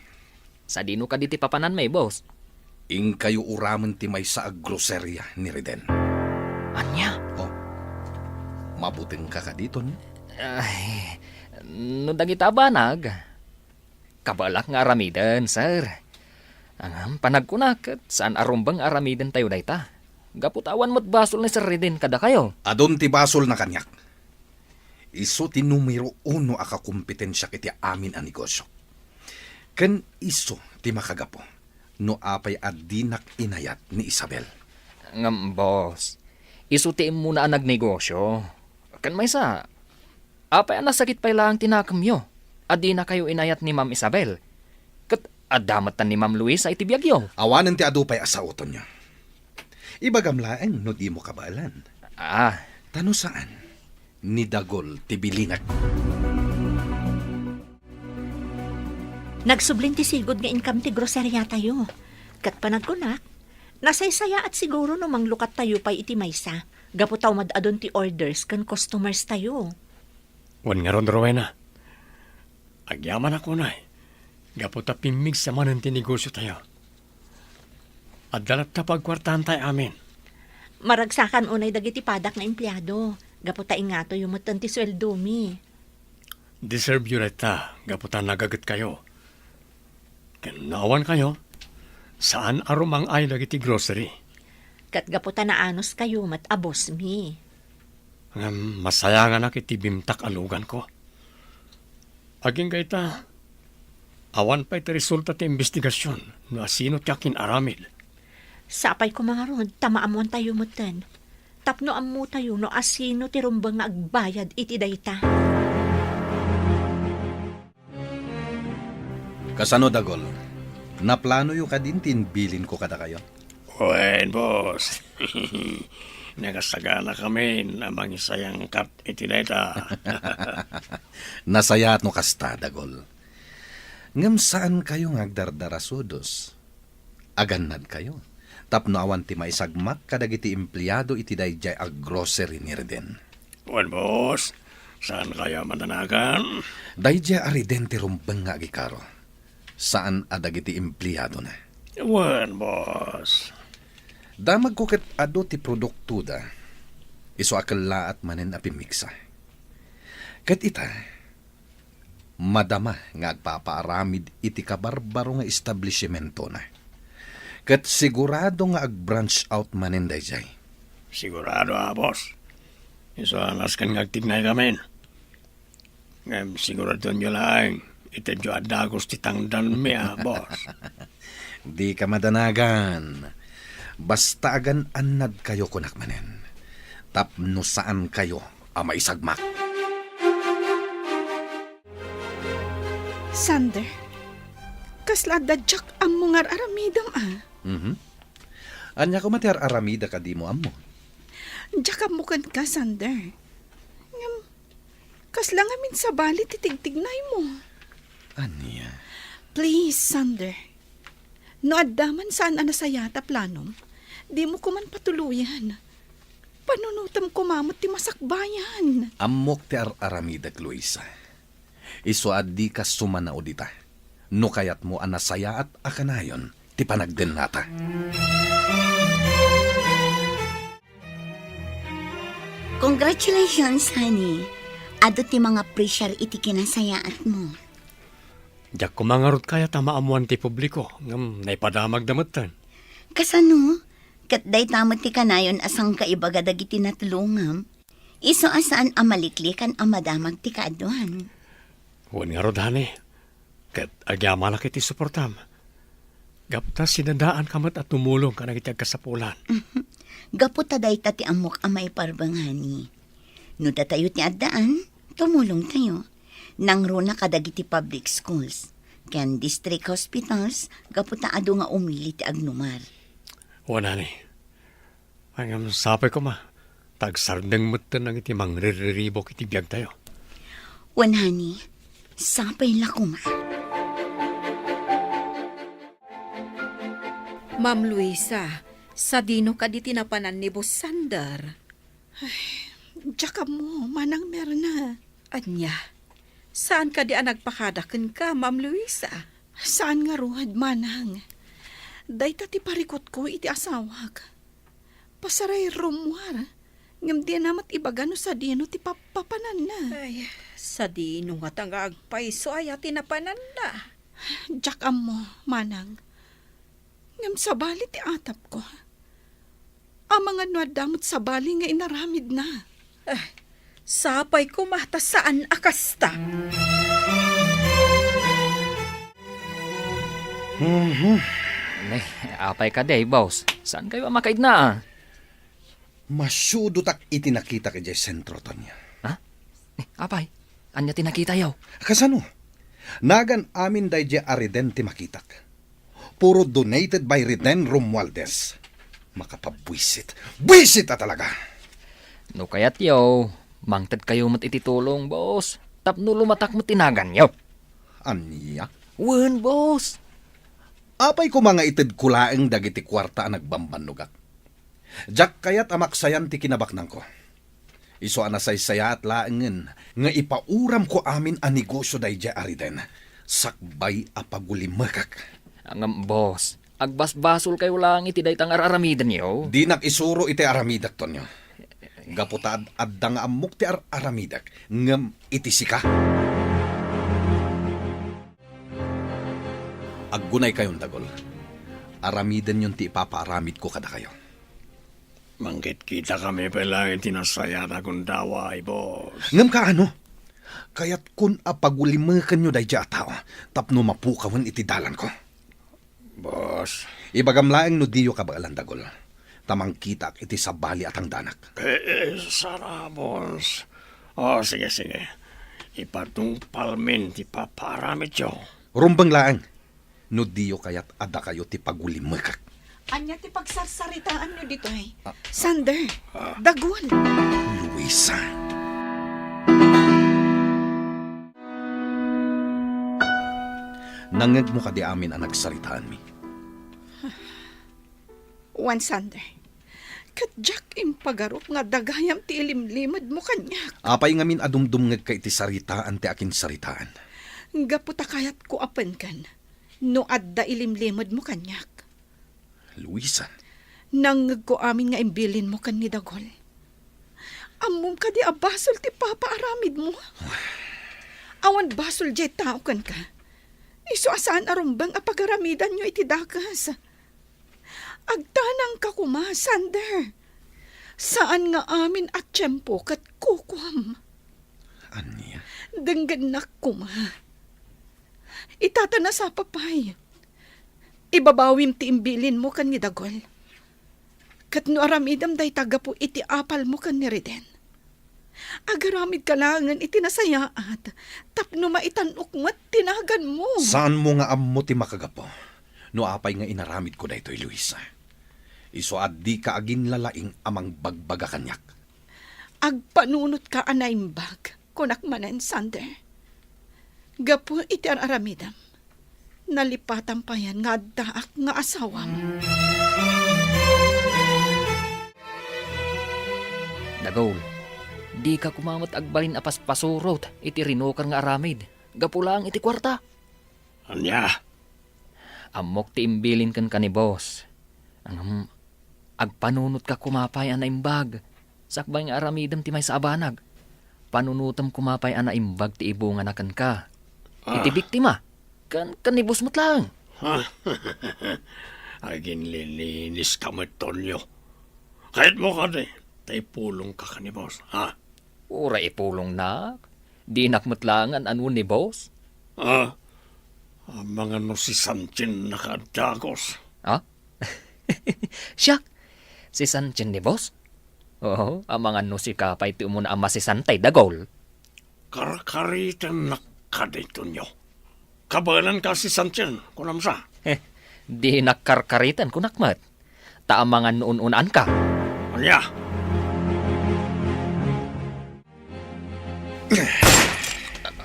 Sadino kadi ti papananmi, boss? Inkayo uramen ti maysa a groseria ni Reden. Ania? Oh, mabutengka kadi, Tonyo? Ay, no dagita a banag, kabaelak nga aramiden, sir. Ngem panagkunak ket saan a rumbeng nga aramidentayo dayta. Gapu ta awan met basol ni Sir Reden kadakayo. Adun ti basolna kaniak. Isu ti numero uno a kakompetensiak iti amin a negosio. Ken isu ti makagapu no apay a dinak inayat ni Isabel. Ngem, boss, isu ti immuna a nagnegosio. Ken maysa, apay a nasakit pay laeng ti nakemyo a dinakayo inayat ni Ma'am Isabel? Ket adda met ni Ma'am Luisa iti biagyo. Awanen ti adu pay a sao, Tonyo. Ibagam laeng no dimo kabaelan. Ah. Ta no saan, ni Dagol ti bilinek. Nagsublin ti sigud nga inkam ti groseriatayo. Ket panagkunak, nasaysayaat siguro no manglukattayo pay iti maysa, gapu ta umad-adun ti orders ken customers tayo. Wen ngarud, Rowena. Agyamanak unay, gapu ta pimmigsa manen ti negosiotayo. Adda latta pagkuartaantay amin. Maragsakan unay dagiti padak nga empleado, gapu ta ingatoyo metten ti sueldomi. Deserveyo dayta, gapu ta nagagetkayo. Ken no awankayo, saan a rumang-ay dagiti grocery. Ket gapu ta naanuskayo met a bossmi. Ngem masayanganak iti bimtak a luganko. Agingga ita, awan pay ti resulta ti imbestigasion no asino ti akin-aramid. Sapay koma ngarud ta maammoantayo metten, tapno ammotayo no asino ti rumbeng nga agbayad iti dayta. Kasano, Dagol? Naplanoyo kadin ti imbilinko kadakayo? Wen, boss. Nakasaganakamin a mangisayangkat iti dayta. Nasayaat no kasta, Dagol. Ngem saankayo nga agdardarasudos. Agannadkayo tapno awan ti maisagmak kadagiti empleado iti daydiay a grocery ni Reden. Wen, boss. Saankayo a madanagan? Daydiay a Reden ti rumbeng nga agikaro. Saan a dagiti empleadona. Wen, boss. Damagko ket adu ti produktoda. Isu a kellaat manen a pimmiksa. Ket ita, madama nga agpapaaramid iti kabarbaro nga establisimentona. Ket sigurado nga ag-branch out manen daydiay. Sigurado a, boss. Isu a nasken nga agtignaykamin. Ngem siguradoenyo laeng, itedyo a dagus ti tangdanmi a, boss. Dika madanagan. Basta agan-annadkayo kunak manen. Tapno saankayo a maisagmak. Sander, kasla adda diak ammo nga ar-aramidem a. Mhm. Ania koma ti ar-aramidek a dimo ammo? Diak ammo kenka, Sander. Ngem, kasla ngamin sabali ti tigtignaymo. Ania? Please, Sander. No adda man saan a nasayaat a planom, dimo koman patuloyen. Panunotem koma met ti masakbayan. Ammok ti ar-aramidek, Luisa. Isu a dika sumanaw dita. No kayatmo a nasayaat a kanayon ti panagdennata. Congratulations, honey. Adu ti mangapresiar iti kinasayaatmo. Diak koma ngarud kayat a maammoan ti publiko, ngem naipadamagda metten. Kasano? Ket dayta met ti kanayon a sangkaibaga dagiti natlongam. Isu a saan a maliklikan a madamag ti kaaduan. Wen ngarud, honey. Ket agyamanak iti suportam. Gapu ta sinadaanka met a tumulong kadagiti agkasapulan. Gapu ta dayta ti ammok a maiparbeng, honey. No datayo ti addaan, tumulongtayo. Nangruna kadagiti public schools ken district hospitals gapu ta adu nga umili ti agnumar. Wen, honey. Ngem sapay koma, ta agsardeng metten dagiti mangrirriribuk iti biagtayo. Wen, honey, sapay la koma. Ma'am Luisa, sadino kadi ti napanan ni Boss Sander? Ay, diak ammo, Manang Merna. Ania, saan kadi a nagpakada kenka, Ma'am Luisa? Saan ngarud, Manang. Dayta ti parikutko iti asawak. Pasaray rummuar, ngem dina met ibaga no sadino ti pap-, papananna. Ay, sadino ngata nga agpayso aya ti napananna? Diak ammo, Manang. Ngem sabali ti atapko. Amangan no adda met sabali nga inaramidna. Eh, sapay koma ta saan a kasta. Mhm. Ne, apay kadi, boss? Saankayo a makaidna, a? Masiudotak iti nakitak idiay sentro, Tonyo. Ha? Ne, apay? Ania ti nakitayo? Kasano? Nagan amin daydiay a Reden ti makitak. Puro donated by Reden Romualdez. Makapabwisit. Bwisit a talaga! No kayatyo, mangtedkayo met iti tulong, boss. Tapno lumatak met ti naganyo. Ania? Wen, boss. Apay koma nga itedko laeng dagiti kuarta a nagbambannogak? Diak kayat a maksayan ti kinabaknangko. Isu a nasaysayaat laengen nga ipauramko amin a negosio daydiay a Reden, sakbay a pagulimekak. Ngem, boss, agbasbasolkayo laeng iti dayta nga ar-aramidenyo. Dinak isuro iti aramidek, Tonyo. Gapu ta ad-, adda nga ammok ti ar-aramidek, ngem iti sika. Aggunaykayon, Dagol. Aramidenyon ti ipapaaramidko kadakayo. Mangkitkitakami pay laeng iti nasayaat a gundaway, boss. Ngem kaano? Kayatkon a pagulimekenyo daydiay a tao tapno mapukawen iti dalanko. Boss. Ibagam laeng no diyo kabaelan, Dagol, ta mangkitaak iti sabali a tangdanak. Eh, eh, sara, boss. Oh, sige, sige. Ipadungpalmin ti papaaramidyo. Rumbeng laeng. No diyo kayat a dakayo ti pagulimekak. Ania ti pagsarsaritaanyo ditoy? Ah. Sander, ah, dagul. Luisa. Nangngegmo kadi amin a nagsaritaanmi? Wen, Sander. Ket diak impagarup nga adda gayam ti ilimlimedmo kaniak. Apay ngamin a dumdumngegka iti saritaan ti akinsaritaan? Gapu ta kayatko a penken no adda ilimlimedmo kaniak. Luisa. Nangngegko amin nga imbilinmo ken ni Dagul. Ammom kadi a basol ti papaaramidmo? Awan basol diay tao kenka. Isu a saan a rumbeng a pagaramidanyo iti dakes. Agtanangka koma, Sander. Saan nga amin a tiempo ket kukuam. Ania? Denggennak koma. Ita ta nasapa pay. Ibabawim ti imbilinmo ken ni Dagul. Ket no aramidem dayta gapu iti apalmo ken ni Reden, agaramidka laengen iti nasayaat tapno maitan-ok met ti naganmo. Saanmo nga ammo ti makagapu no apay nga inaramidko daytoy, Luisa. Isu a dika aginlalaing a mangbagbaga kaniak. Agpanunotka a naimbag. Kunak manen, Sander, gapu iti ar-aramidem, nalipatan payen nga addaak nga asawam. Dagul, dika koma met agbalin a paspasurot iti rinukar nga aramid gapu laeng iti kuarta. Ania? Ammok ti imbilin kenka ni boss. Ngem agpanunotka koma pay a naimbag, sakbay nga aramidem ti maysa a banag. Panunotem koma pay a naimbag ti ibungana kenka. Ah. Iti biktima, ken, ken ni boss met laeng. Aginliliniska met, Tonyo. Kayatmo kadi ta ipulongka ken ni boss, ha? Uray ipulongnak. Dinak met laeng an-anu ni boss. Ah, amangan no si Sanchen nakaaddagus. Ha? Siak? Si Sanchen ni boss? Oo, amangan no sika pay ti umuna a masisantay, Dagul. Karkaritennak kadi, Tonyo. Kabaelanka si Sanchen, kunam sa? Eh, dinak karkariten, kunak met. Ta amangan no un-unaanka. Ania?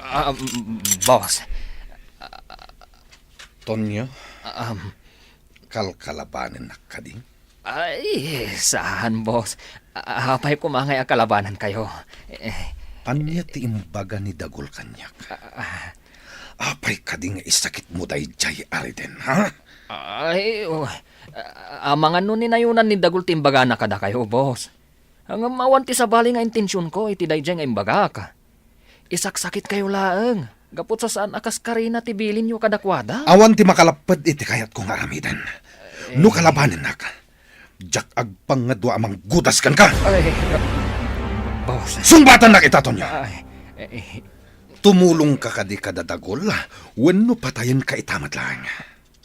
Ah, boss. Tonyo, um, kalkalabanennak kadi? Ay, saan, boss. Apay koma ngay a kalabanenkayo? Eh. Ania ti imbaga ni Dagul kaniak? Ah. Apay kadi nga isakitmo daydiay a Reden, ha? Ay, oh, amangan no ni nayonan ni Dagul ti imbagana kadakayo, boss. Ngem awan ti sabali nga intensionko iti daydiay nga imbagak. Isaksakitkayo laeng, gapu ta saan a kaskarina ti bilinyo kadakuada. Awan ti makalapped iti kayatko nga aramiden. Eh. No kalabanennak, diak agpangngadua a manggudas kenka. Ay, boss. Sungbatannak ita, Tonyo. Ay, eh, eh. Tumulongka kadi kada Dagul, wenno patayenka ita met laeng.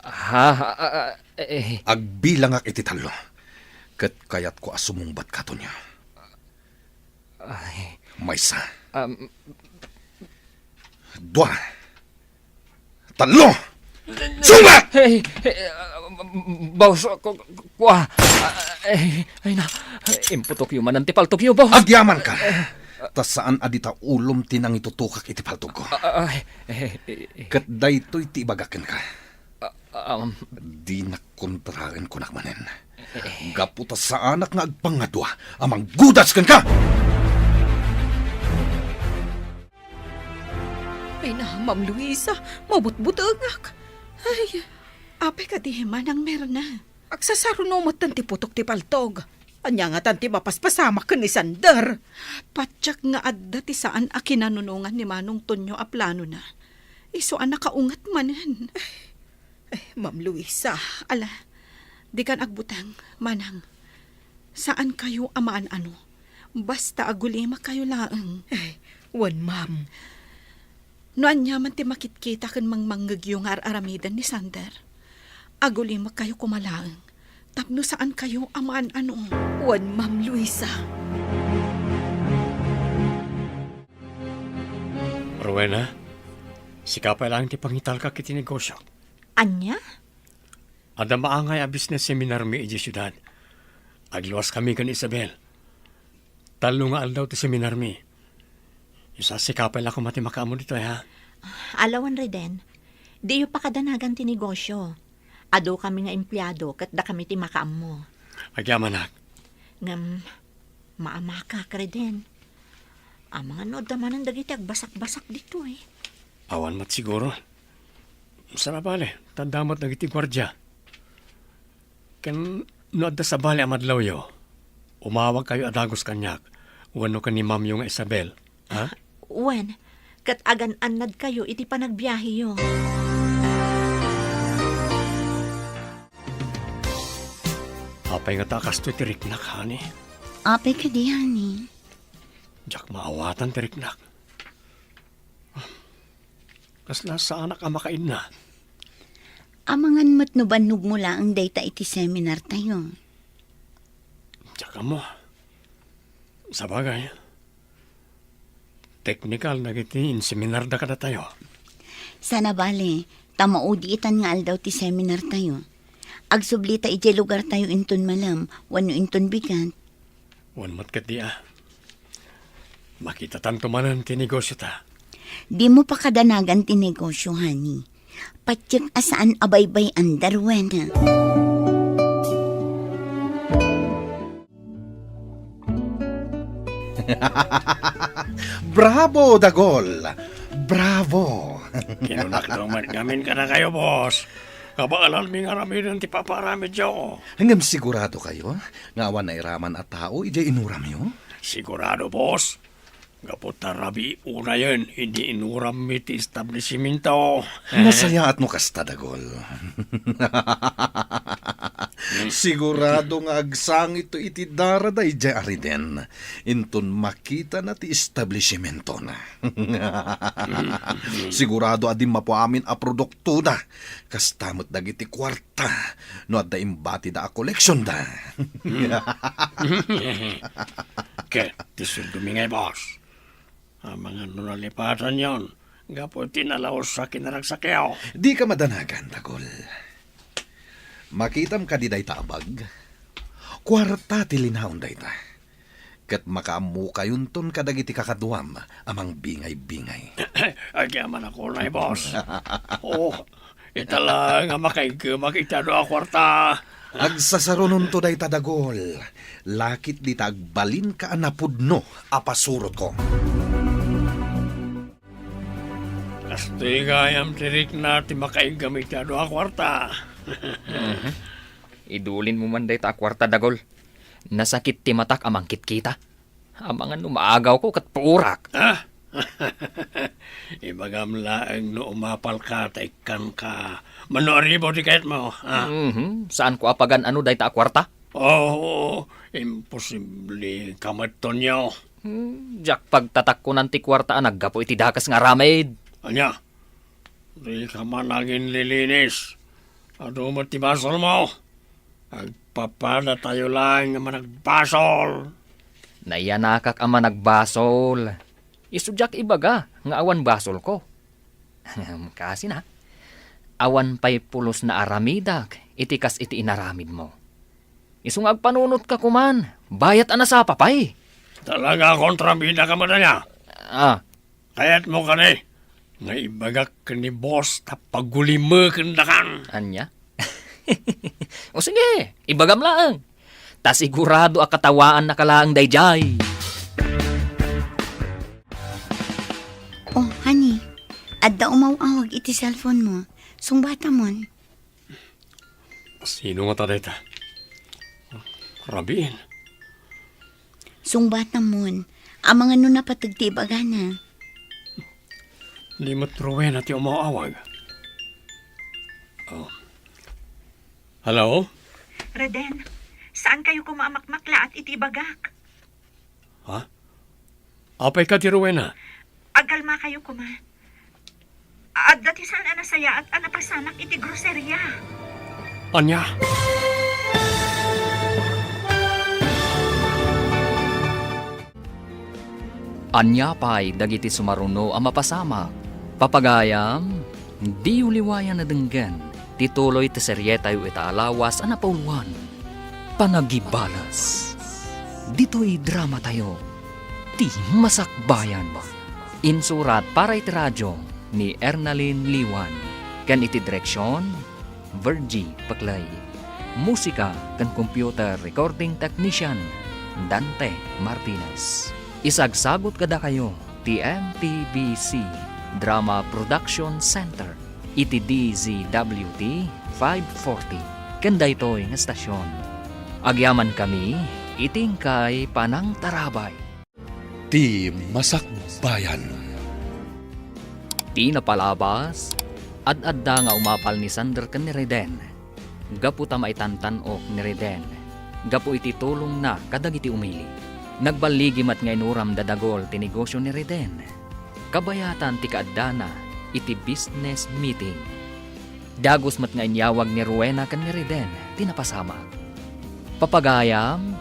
Ha? Ah, ah, eh. Agbilangak iti tallo. Ket kayatko a sumungbatka, Tonyo. Ay. Maysa. Um, Dua. Tallo. Sungbat! Hey, hey, ah, boss, ku-, ku-, kua. Ah, eh, ay na, imputokyo manen ti paltogyo, boss. Agyamanka. Ta saan a dita ulom ti nangitutokak iti paltogko. Ah, ah, eh, eh, eh, eh. Ket daytoy ti ibagak kenka. Ah, um, Dinak kontraen, kunak manen. Eh. Gapu ta saanak nga agpangngadua a manggudas kenka! Ay na, Ma'am Luisa, mabutbutengak. Ay, apay kadi, Manang Mirna? Agsasaruno metten ti putok ti paltog. Ania ngatan ti mapaspasamak ken ni Sander? Patiek nga adda ti saan a kinanunongan ni Manong Tonyo a planona. Isu a nakaunget manen. Eh, Ma'am Luisa. Ala, dikan agbuteng, Manang. Saankayo a maan-ano. Basta agulimakayo laeng. Eh, wen, ma'am. No aniaman ti makitkita ken mangmangngegyo nga ar-aramiden ni Sander, agulimakayo koma laeng tapno saankayo a maan-ano. Wen, Ma'am Luisa. Rowena, sika pay laeng ti pangitalkak iti negosio. Ania? Adda maangay a business seminarmi idiay siudad. Agluaskami ken Isabel. Tallo nga aldaw ti seminarmi. Isasika pay la koma ti makaammo ditoy, ha? Alawan, Reden. Diyo pakadanagan ti negosyo. Adukami nga empleado ket dakami ti makaammo. Agyamanak. Ngem, maamakak, Reden. Amangan no adda manen dagiti agbasakbasak ditoy. Awan met siguro. Saan a bale, ta adda met dagiti guardia. Ken no adda sabali a madlawyo, umawagkayo a dagus kaniak wenno ken ni mamyo nga Isabel, ha? Wen, ket agan-annadkayo iti panagbiaheyo. Apay ngata a kastoy ti riknak, honey? Apay kadi, honey? Diak maawatan ti riknak. Kasla saanak a makaidna. Amangan met no bannogmo laeng dayta iti seminartayo. Diak ammo. Sabagay, teknikal dagiti inseminarda kadatayo. Saan a bale, ta maudi itan nga aldaw ti seminartayo. Agsublita idiay lugartayo inton malem wenno inton bigat. Wen met ketdi a. Makitatanto manen ti negosiota. Dimo pakadanagan ti negosio, honey. Patiek a saan a baybay-an, Darwena. Bravo, Dagol! Bravo! Kinunakto met ngamin kadakayo, boss. Kabaelanmi nga aramiden ti papaaramidyo. Ngem sigurado kayo nga awan nairaman a tao idiay inuramyo? Sigurado, boss. Gapu ta rabii unayen idi inurammi ti establisimento. Nasayaat no kasta, Dagol. Sigurado nga agsangitto iti darada idiay ariden, inton makitana ti establisimentona. Sigurado a dimmapo amin a produktoda, kasta met dagiti kuarta no adda imbatida a koleksionda. Ket ti sueldomi ngay, boss. Amangan no nalipatanyon gapu iti nalaus a kinaragsakyo. Dika madanagan, Dagol. Makitam kadi dayta a bag? Kuarta ti linaon dayta. Ket makaammokayonton kadagiti kakaduam a mangbingay-bingay. Agyamanak unay, boss. Oh, ita laeng a makaiggemak iti adu a kuarta. Agsasarunonto dayta, Dagol. Lakit dita agbalinka a napudno a pasurotko. Kastoy gayam ti rikna ti makaiggam iti adu a kuarta. Mhm. Idulinmo man dayta a kuarta, Dagol. Nasakit ti matak a mangkitkita. Amangan no maagawko ket puorak. Ah? Ibagam laeng no umapalka ta ikkanka. Mano a ribo ti kayatmo, ah? Mhm. Saanko a pagan-ano dayta a kuarta? Oo, imposible ka met, Tonyo. Hmm, diak pagtatakkonan ti kuarta a naggapu iti dakes nga aramid. Ania? Dika man aginlilinis. Adu met ti basolmo. Agpapadatayo laeng nga managbasol. Nayanakak a managbasol. Isu diak ibaga nga awan basolko. Kaasina, awan pay pulos naaramidak iti kas iti inaramidmo. Isu nga agpanunotka koman, bayat a nasapa pay. Talaga a kontrabida ka met aya? Ah. Kayatmo kadi nga ibagak ken ni boss ta pagulimekendakan? Ania? O sige, ibagam laeng. Ta sigurado a katawaannaka laeng daydiay. Oh, honey, adda umaw-awag iti cellphone mo. Sungbatamon. Sino ngata dayta? Rabiin. Sungbatamon. Amangan no napateg ti ibagana. Di met Rowena ti umaw-awag. Oh. Hello? Reden, saan kayo koma a makmaklaat iti ibagak? Ha? Apay kadi, Rowena? Agkalmakayo koma. Adda ti saan a nasayaat a napasamak iti groseria. Ania? Ania pay dagiti sumaruno a mapasamak? Papagayam, diyo liwayan a denggen Ituloy ti serietayo ita a lawas a napauluan, Panagibalas. Ditoy dramatayo, Ti Masakbayan. Insurat para iti radio ni Ernalyn Liwan, ken iti direksion, Virgie Paclay. Musika ken computer recording technician, Dante Martinez. Isagsagut kadakayo ti M T V C Drama Production Center iti D Z W T five forty ken daytoy nga estasion. Agyamankami iti inkay panangtarabay. Ti Masakbayan. Ti napalabas, ad-adda nga umapal ni Sander ken ni Reden gapu ta maitantan-ok ni Reden gapu iti tulongna kadagiti umili. Nagballigi met nga inuram da dagol ti negosio ni Reden. Kabayatan ti kaaddana iti business meeting. Dagus met nga inyawag ni Rowena ken ni Reden ti napasamak. Papagayam,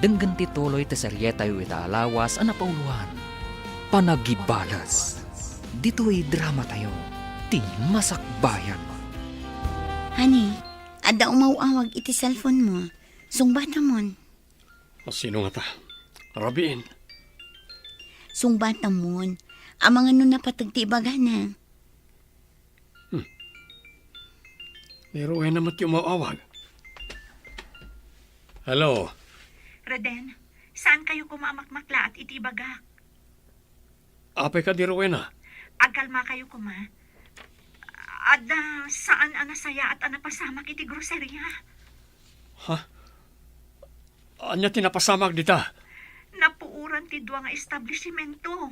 denggen ti tuloy ti serietayo ita a lawas a napauluan, Panagibalas. Ditoy dramatayo, Ti Masakbayan. Honey, adda umaw-awag iti cellphone mo. Sungbatamon. Sino ngata? Rabiin. Sungbatamon. Amangan no napateg ti ibagana. Hmm. Ni Rowena met ti umaw-awag. Hello. Reden, saan kayo koma a makmaklaat iti ibagak? Apay kadi, Rowena? Agkalma kayo koma. Adda saan a nasayaat a napasamak iti groceria. Ha? Ania ti napasamak dita? Napuoran ti dua nga establisimento.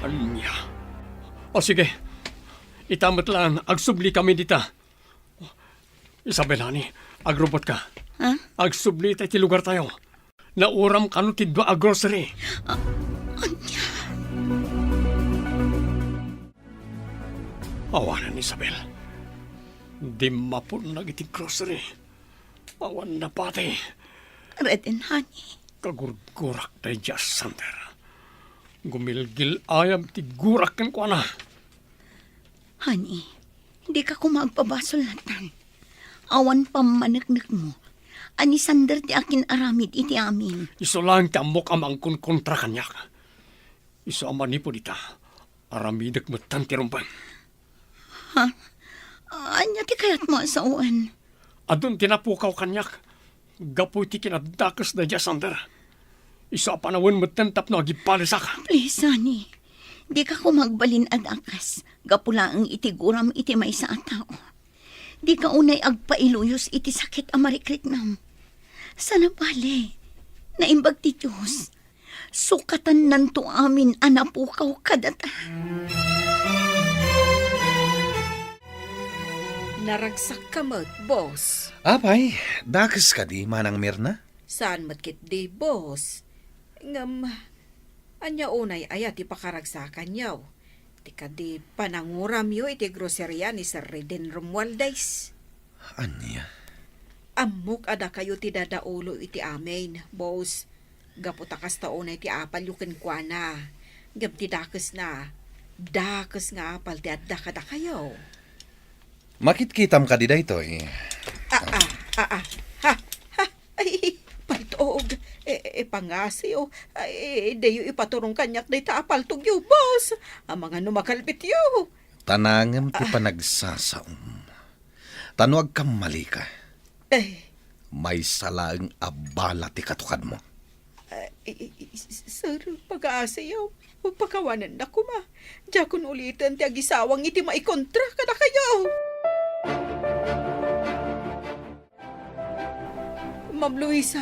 Ania? O sige, ita met laeng, agsubli kami dita. Isabel, honey, agrubot ka. Ha? Agsubli ta iti lugar tayo. Nauram kano ti dua a grocery. A-, ania? Awanen, Isabel. Dimmapunnak iti grocery. Awan napati. Reden, honey. Kagurgurak daydiay a Sander. Gumilgil-ayam ti gurak kenkuana. Honey, dika koma agpabasol lattan. Awan pammaneknekmo a ni Sander ti akin-aramid iti amin. Isu laeng ti ammok a mangkonkontra kaniak. Isu a manipud ita, aramidek metten ti rumbeng. Ha? Ania ti kayatmo a sawen? Adun ti napukaw kaniak gapu iti kinadakes daydiay a Sander. Isu a panawen metten tapno agibalesak. Please, honey. Dika koma agbalin a dakes gapu laeng iti guram iti maysa a tao. Dika unay agpailuyos iti sakit a marikriknam. Sana bale, naimbag ti Dios. Sukatannanto amin a napukaw kadata. Naragsakka met, boss. Apay, dakes kadi, Manang Mirna? Saan met ketdi, boss. Ngem, ania unay aya ti pakaragsakanyo? Ti kadi pananguramyo iti groceria ni Sir Reden Romualdez? Ania? Ammok a dakayo ti dadaulo iti amin, boss. Gapu ta kasta unay ti apalyo kenkuana. Ngem ti dakesna, dakes nga apal ti adda kadakayo. Makitkitam kadi daytoy? Ah, ah, ah, ah. Ha, ha. Ay, paltog. E, e, pangasiyo. Ay, diyo ipaturong kaniak dayta a paltogyo, boss. Amangan no makalbityo. Ta nangem ti panagsasaom. Ta no agkammalika, Ay. Maysa laeng a bala ti katukadmo. Ah, i-, i-, i-, sir, pagaasiyo. Pakawanennak koma. Diakon uliten ti agisawang iti maikontra kadakayo. Ma'am Luisa,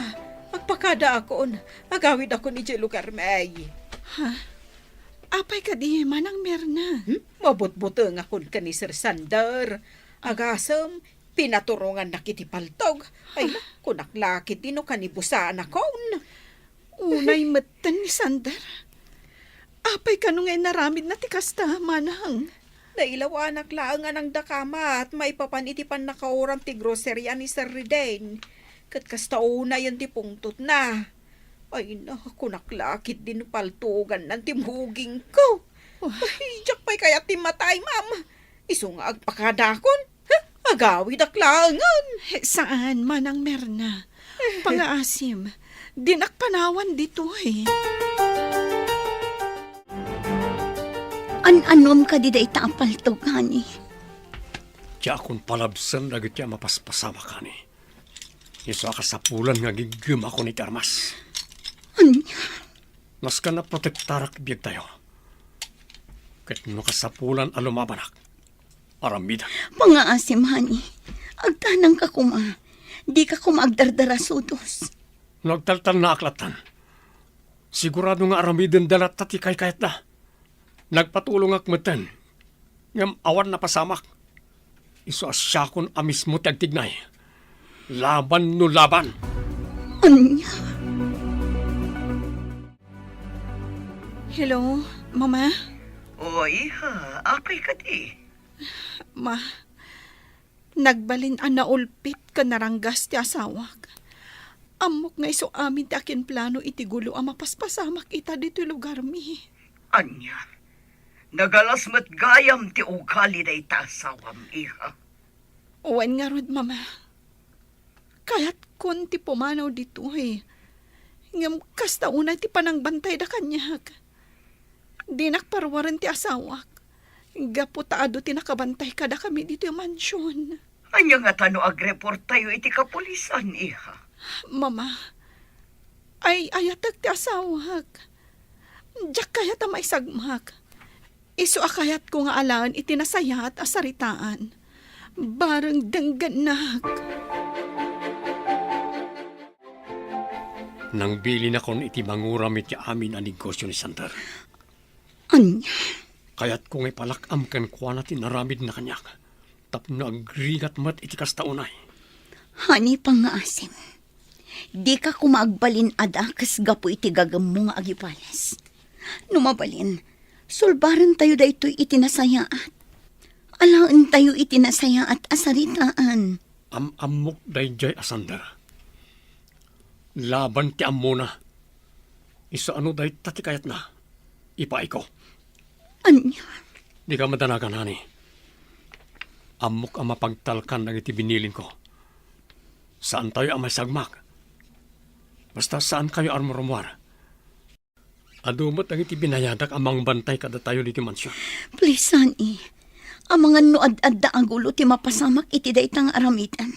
agpakadaakon. Agawidakon idiay lugarmi. Ha? Apay kadi, Manang Mirna? Hmm? Mabutbutengakon ken ni Sir Sander. Agasem, pinaturongannak iti paltog. Ay, Ah. na, kunak la ketdi no kanibusaanakon. Unay metten ni Sander. Apay kano nga inaramidna ti kasta, Manang? Nailawanak laeng a nangdakamat maipapan iti pannakauram ti groceria ni Sir Reden. Ket kasta unayen ti pungtotna. Ay na, kunak la ketdi no paltogannan ti mugingko. Wah. Ay, diak pay kayat ti matay, ma'am. Isu nga agpakadakon. Ha? Agawidak laengen. Saan, Manang Merna. Pangaasim, dinak panawan ditoy. An-anuem kadi dayta a paltog, honey? Diakon palabsen dagiti a mapaspasamak, honey. Isu a kasapulan nga agiggem ako iti armas. Ania? Nasken a protektarak ti biagtayo. Ket no kasapulan a lumabanak, aramidek. Pangaasim, honey. Agtanangka koma. Dika koma agdardarasudos. No agtaltalnaak lattan, sigurado nga aramidenda latta ti kaykayatda. Nagpatulongak metten, ngem awan napasamak. Isu a siakon a mismo ti agtignay. Laban no laban. Ania? Hello, Mama? O, iha, apay kadi? Ma, nagbalin a naulpit ken naranggas ti asawak. Ammok nga isu amin ti akinplano iti gulo a mapaspasamak ita ditoy lugarmi. Ania? Nagalas met gayam ti ugali dayta asawam, iha. Wen ngarud, Mama. Kayatkon ti pumanaw ditoy. Ngem kasta unay ti panangbantayda kaniak. Dinak paruaren ti asawak. Gapu ta adu ti nakabantay kadakami ditoy mansion. Ania ngata no agreporttayo iti kapulisan, iha? Mama, ay-ayatek ti asawak. Diak kayat a maisagmak. Isu a kayatko nga alaen iti nasayaat a saritaan. Bareng denggennak. Nangbilinakon iti manguram iti amin a negosio ni Sander. Ania? Kayatko nga ipalak-am kenkuana ti naramidna kaniak tapno agrigat met iti kasta unay. Honey, pangngaasim. Dika koma agbalin a dakes gapu iti gagemmo nga agibales. No mabalin, sulbarentayo daytoy iti nasayaat. Alaentayo iti nasayaat a saritaan. Am-ammok daydiay a Sander. Laban ti ammona. Isu a no dayta ti kayatna, ipaayko. Ania? Dika madanagan, honey. Ammok a mapagtalkan dagiti binilinko. Saantayo a maisagmak. Basta saankayo a rummuar. Adu met dagiti binayadak a mangbantay kadatayo ditoy mansion. Please, honey. Amangan no ad-adda a gulo ti mapasamak iti dayta nga aramiden.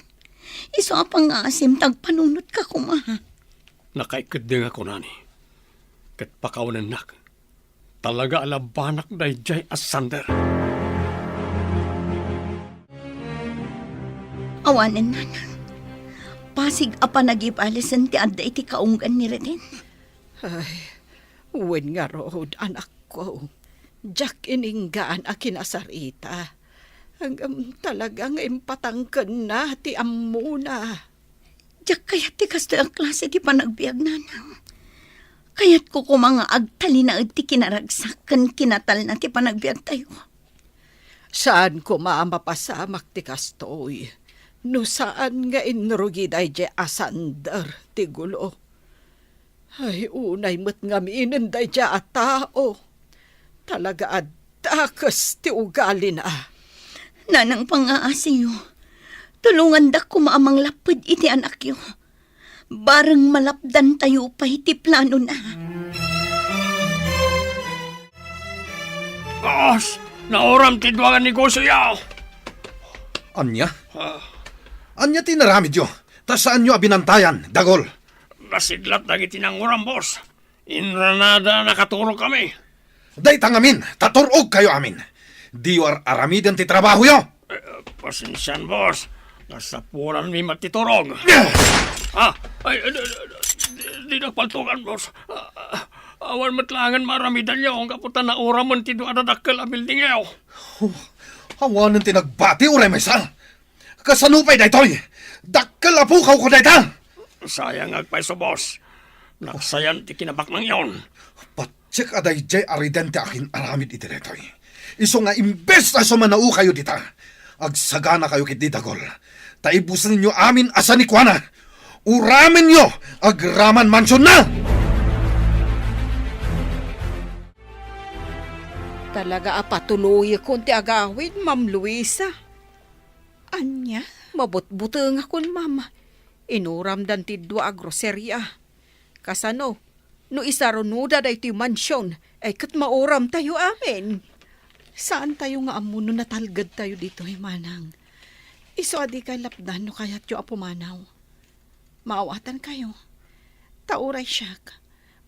Isu a pangngaasim ta agpanunotka koma. Nakaikeddengak, honey. Ket pakawanennak. Talaga a labanak daydiay a Sander. Awanen, nanang. Pasig a panagibalesen ti adda iti kaunggan ni Reden. Ay, wen ngarud, anakko. Diak ininggaan a kinasarita. Ngem talaga nga impatangkenna ti ammona. Diak kayat ti kastoy a klase ti panagbiag, nanang. Kayatko koma nga agtalinaed ti kinaragsak ken kinatalna ti panagbiagtayo. Saan koma a mapasamak ti kastoy no saan nga inrugi daydiay a Sander ti gulo. Ay, unay met ngaminen daydiay a tao. Talaga a dakes ti ugalina. Nanang, pangngaasiyo, tulongandak koma a manglapped iti anakyo. Bareng malapdantayo pay ti planona. Boss, nauram ti dua nga negosioyo. Ania? Ah. Ania ti inaramidyo? Ta saanyo a binantayan, dagol? Nasidlat dagiti nanguram, boss. Inranada nakaturogkami. Dayta ngamin, ta tur-ogkayo amin. Diyo ar-aramiden ti trabahoyo. Eh, pasensian, boss. Nasapulanmi met ti turog. Ah! Ay, di, di, di, dinak paltugan, boss. Ah, awan met laengen maaramidanyo, gapu ta nauramen ti dua a dadakkel a buildingyo. Oh, awanen ti nagbati, uray maysa. Kasano pay daytoy? Dakkel a pukawko dayta! Sayang nga agpayso, boss. Naksayan ti kinabaknangyon. Patiek a daydiay a Reden ti akin-aramid iti daytoy. Isu nga imbes a sumanaokayo dita, agsaganakayo ketdi, dagol. Ta ibusenyo amin a sanikuana. Uramenyo agraman mansionna! Talaga a patuloyekon ti agawid, Ma'am Luisa. Ania? Mabutbutengakon, Mama. Inuramdan ti dua a groseria. Kasano? No isarunoda daytoy mansion, ay ket mauramtayo amin. Saantayo nga ammo no natalgedtayo ditoy, Manang. Isu a dikay lapdan no kayatyo a pumanaw. Maawatankayo. Ta uray siak,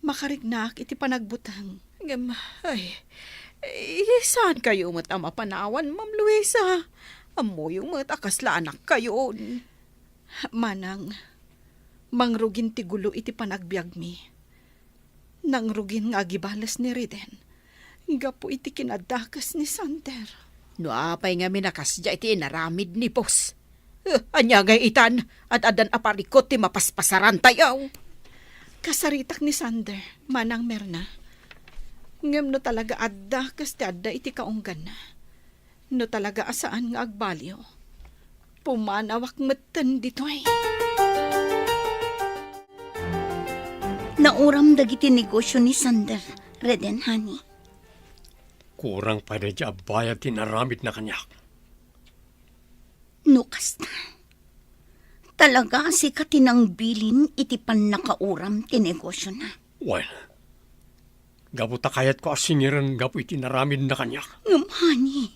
makariknaak iti panagbuteng. Ngem, ay, eh, saankayo met a mapanawan, Ma'am Luisa. Ammoyo met a kasla anakkayon. Manang, mangrugin ti gulo iti panagbiagmi. Nangrugin nga agibales ni Reden gapu iti kinadakes ni Sander. No apay ngamin a kasdiay ti inaramid ni boss? Eh, ania ngay itan? Ad-addan a parikut ti mapaspasarantayo. Kasaritak ni Sander, Manang Merna. Ngem no talaga adda kas ti adda iti kaungganna, no talaga a saan nga agbaliw, pumanawak metten ditoy. Nauram dagiti negosio ni Sander, Reden, honey. Kurang pay daydiay a bayad ti inaramidna kaniak. No kasta, talaga a sika ti nangbilin iti pannakauram ti negosiona. Well, gapu ta kayatko a singiren gapu iti inaramidna kaniak. Ngem, honey,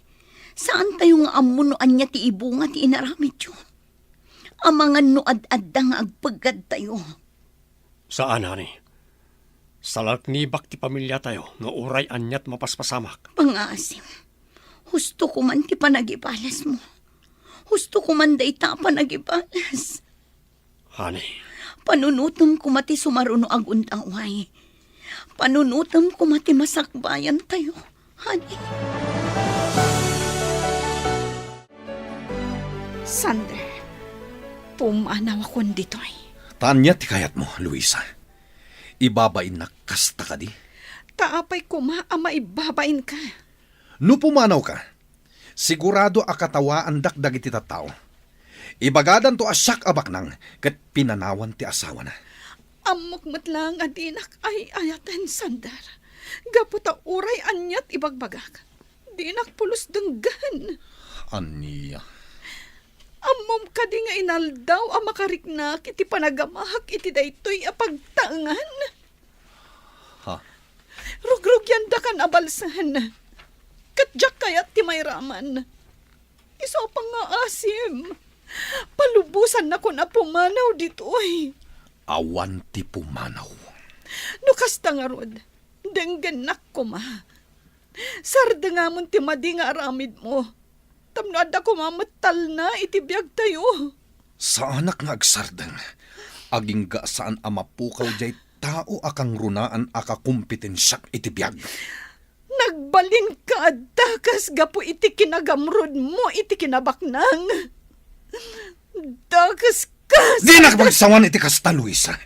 saantayo nga ammo no ania ti ibunga ti inaramidyo. Amangan no ad-adda nga agpeggadtayo. Saan, honey. Salaknibak ti pamiliatayo nga uray aniat mapaspasamak. Pangaasim, husto koman ti panagibalesmo. Husto koman dayta a panagibalas. Honey. Panunotem koma ti sumaruno a gundaway. Panunotem koma ti masakbayantayo. Honey. Sander, pumanawakon ditoy. Ta ania ti kayatmo, Luisa? Ibabainnak kasta kadi? Ta apay koma a maibabainka? No pumanawka, sigurado a katawaandak dagiti tattao. Ibagadanto a siak a baknang ket pinanawan ti asawana. Ammok met laeng a dinak ay-ayaten, Sander. Gapu ta uray aniat ibagbagak, dinak pulos denggen. Ania? Ammom kadi nga inaldaw a makariknak iti panagamaak iti daytoy a pagtaengan? Ha? Rugrugyandakan a balsen. Ket diak kayat ti mairaman. Isu a pangngaasim. Palubosannakon a pumanaw ditoy. Awan ti pumanaw. No kasta ngarud, denggennak koma. Sardengamon ti madi nga aramidmo. Tapno adda koma met talna iti biagtayo. Saanak nga agsardeng. Agingga saan a mapukaw diay tao a kangrunaan a kakompetensiak iti biag. Nagbalinka a dakes gapu iti kinagamrudmo iti kinabaknang. Dakeska. Dinak magsawan iti kasta, Luisa.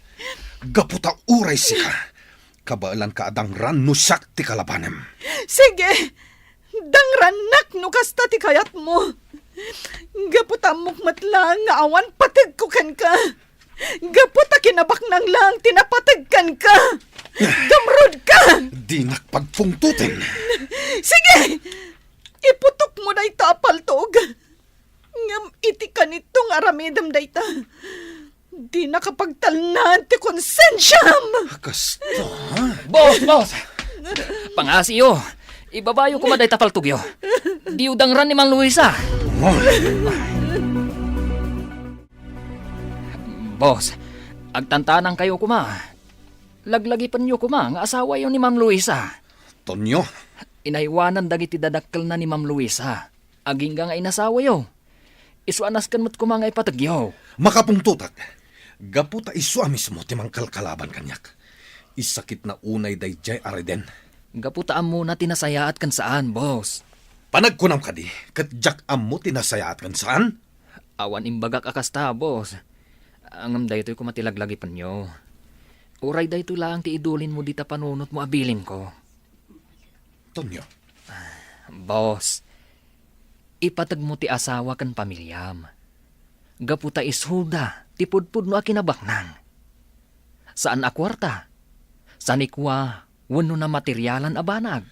Gapu ta uray sika, kabaelanka a dangran no siak ti kalabanem. Sige, dangrannak no kasta ti kayatmo. Gapu ta ammok met laeng nga awan pategko kenka. Gapu ta kinabaknang laeng ti napateg kenka. Gamrudka! Dinak pagpungtoten. Sige! Iputokmo dayta a paltog. Ngem iti kanito nga aramidem dayta, dinaka pagtalnaen ti konsensiam. Kasta, ha? Boss, boss! Pangasiyo, ibabayo koma dayta paltogyo. Diyo dangran ni Mang Luisa. Oh. Boss, agtantanangkayo koma. Laglagipenyo koma nga asawayo ni Ma'am Luisa. Tonyo. Inaywanan dagiti dadakkelna ni Ma'am Luisa. Agingga nga inasawayo. Isu a nasken met koma nga ipategyo. Makapungtotak. Gapu ta isu a mismo ti mangkalkalaban kaniak. Isakitna unay daydiay a Reden. Gapu ta ammona ti nasayaat ken saan, boss. Panagkunam kadi, ket diak ammo ti nasayaat ken saan? Awan imbagak a kasta, boss. Ngem daytoy koma ti laglagipenyo. Uray daytoy laeng ti idulinmo dita panunotmo a bilinko. Tonyo. Boss, ipategmo ti asawa ken pamiliam. Gapu ta isuda ti pudpudno a kinabaknang. Saan a kuarta, sanikua wenno namaterialan a banag.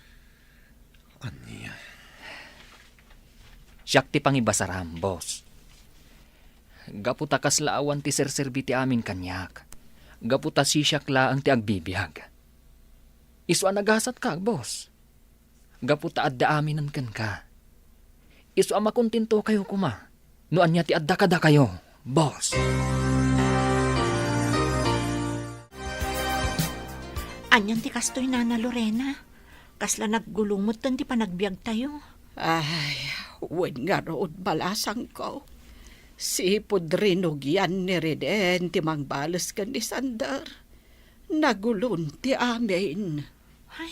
Ania? Siak ti pangibasaram, boss. Gapu ta kasla awan ti serserbi ti amin kaniak. Gapu ta sisiak laeng ti agbibiag. Isu a nagasatka, boss. Gapu ta adda aminen kenka. Isu a makontentokayo koma no ania ti adda kadakayo, boss. Anian ti kastoy, Nana Lorena? Kasla naggulo metten ti panagbiagtayo. Ay, wen ngarud, balasangko. Sipud rinugian ni Reden ti mangbales ken ni Sander. Nagulon ti amin. Ay,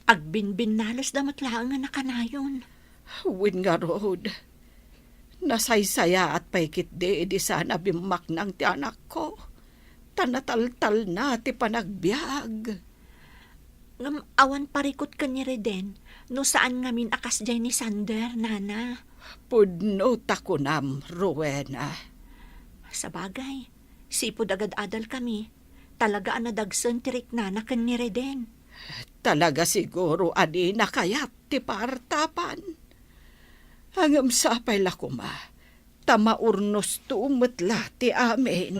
agbinbinnalesda met laeng a nakanayon. Wen ngarud, nasaysayaat pay ketdi idi saan a bimmaknang ti anakko, ta nataltalna ti panagbiag. Ngem awan parikut ken ni Reden no saan ngamin a kasdiay ni Sander, Nana. Pudno ta kunam, Rowena. Sabagay, sipud agad-adal kami, talaga a nadagsen ti riknana ken ni Reden. Talaga siguro a dina kayat ti paartapan. Ngem sapay la koma, ta maurnosto met la ti amin.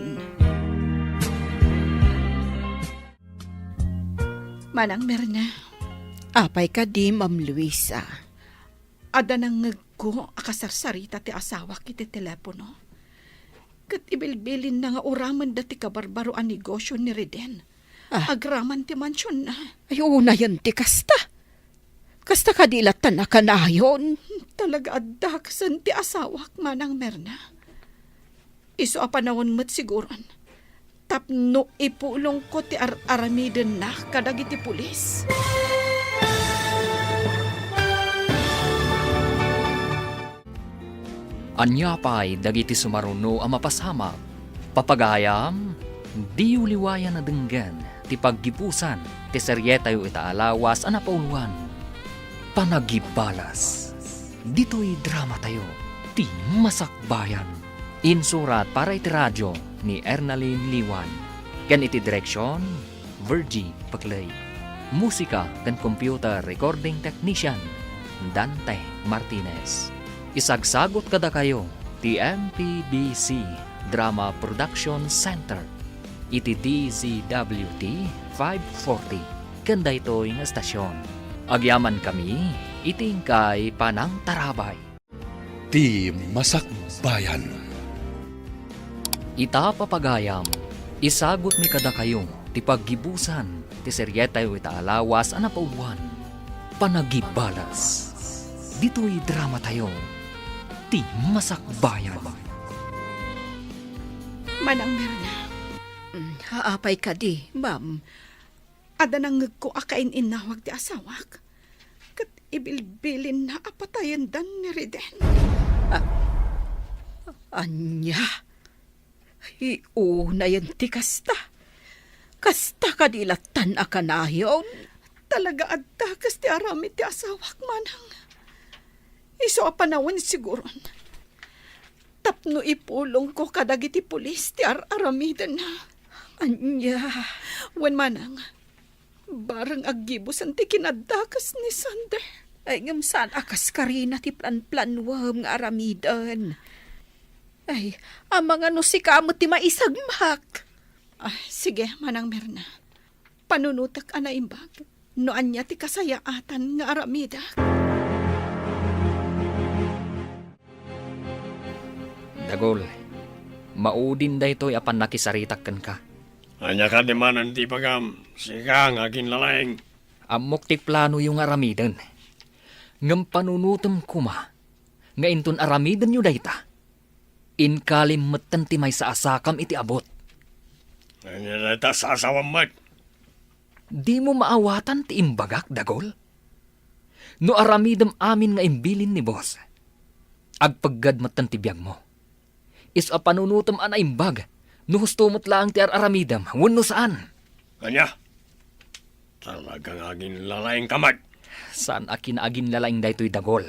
Manang Mirna. Apay kadi, Ma'am Luisa? Adda nangngegko a kasarsarita ti asawak iti telepono. Ket ibilbilinna nga uramenda ti kabarbaro a negosio ni Reden. Ah. Agraman ti mansionna. Ay, unayen ti kasta. Kasta kadi latta a kanayon? Talaga a dakasen ti asawak, Manang Mirna. Isu a panawen met siguron tapno ipulongko ti ar-aramidenna kadagiti pulis. Ania pay dagiti sumaruno a mapasamak? Papagayam, diyo liwayan a denggen ti paggibusan ti serietayo ita a lawas a napauluan, Panagibales. Ditoy dramatayo, Ti Masakbayan. Insurat para iti radio ni Ernalyn Liwan, ken iti direksion, Virgie Peclay. Musika ken computer recording technician, Dante Martinez. Isagsagut kadakayo ti M P B C Drama Production Center iti D Z W T five forty ken daytoy nga estasion. Agyamankami iti inkay panangtarabay. Ti Masakbayan. Ita, papagayam, isagutmi kadakayo ti paggibusan ti serietayo ita a lawas a napauluan, Panagibales. Ditoy dramatayo, Ti Masakbayan. Manang Mirna. Mm, apay kadi, ma'am? Adda nangngegko a kain-innawag ti asawak, ket ibilbilinna a patayendan ni Reden. Ah, ania? Iunayen ti kasta. Kasta kadi lattan a kanayon? Talaga a dakes ti aramid ti asawak, manang. Isu a panawen siguron tapno ipulongko kadagiti pulis ti ar-aramidenna. Ania? Wen manang, bareng aggibusen ti kinadakes ni Sander. Ay, ngem saan a kaskarina ti planplanuem nga aramiden. Ay, amangan no sika met ti maisagmak. Ay, sige, Manang Mirna. Panunotek a naimbag no ania ti kasayaatan nga aramidek. Dagol, maudin daytoy a pannakisaritak kenka. Ania kadi manen ti ibagam, sika nga aginlalaing? Ammok ti planoyo nga aramiden. Ngem panunotem koma nga inton aramidenyo dayta, inkalim metten ti maysa a sakam iti abut. Ania dayta a sasawam met? Dimo maawatan ti imbagak, Dagol? No aramidem amin nga imbilin ni Boss, agpeggad metten ti biagmo. Isu a panunotem a naimbag no husto met laeng ti ar-aramidem wenno saan. Ania? Talaga nga aginlalaingka met. Saan a kinaaginlalaing daytoy, Dagol.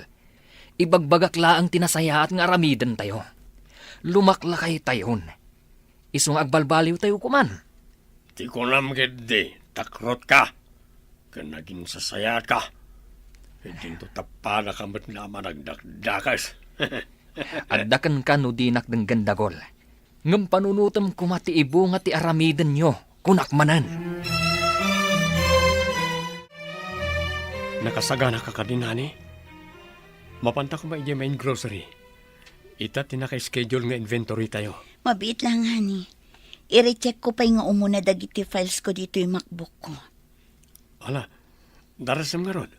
Ibagbagak laeng ti nasayaat nga aramidentayo. Lumaklakaytayon. Isu nga agbalbaliwtayo koman. Ti kunam ketdi, takrotka ken aginsasayaatka. Idinto tappanaka met nga aman agdakdakes. Adda kenka no dinak denggen, Dagol. Ngem panunotem koma ti ibunga ti aramidenyo, kunak manen. Nakasaganaka kadin, honey? Mapanta koma idiay main grocery. Ita ti naka-schedule nga inventory tayo. Mabiit lang, honey. I-recheck ko pay nga umuna dagiti files ko ditoy MacBook ko. Ala, darasem ngarud.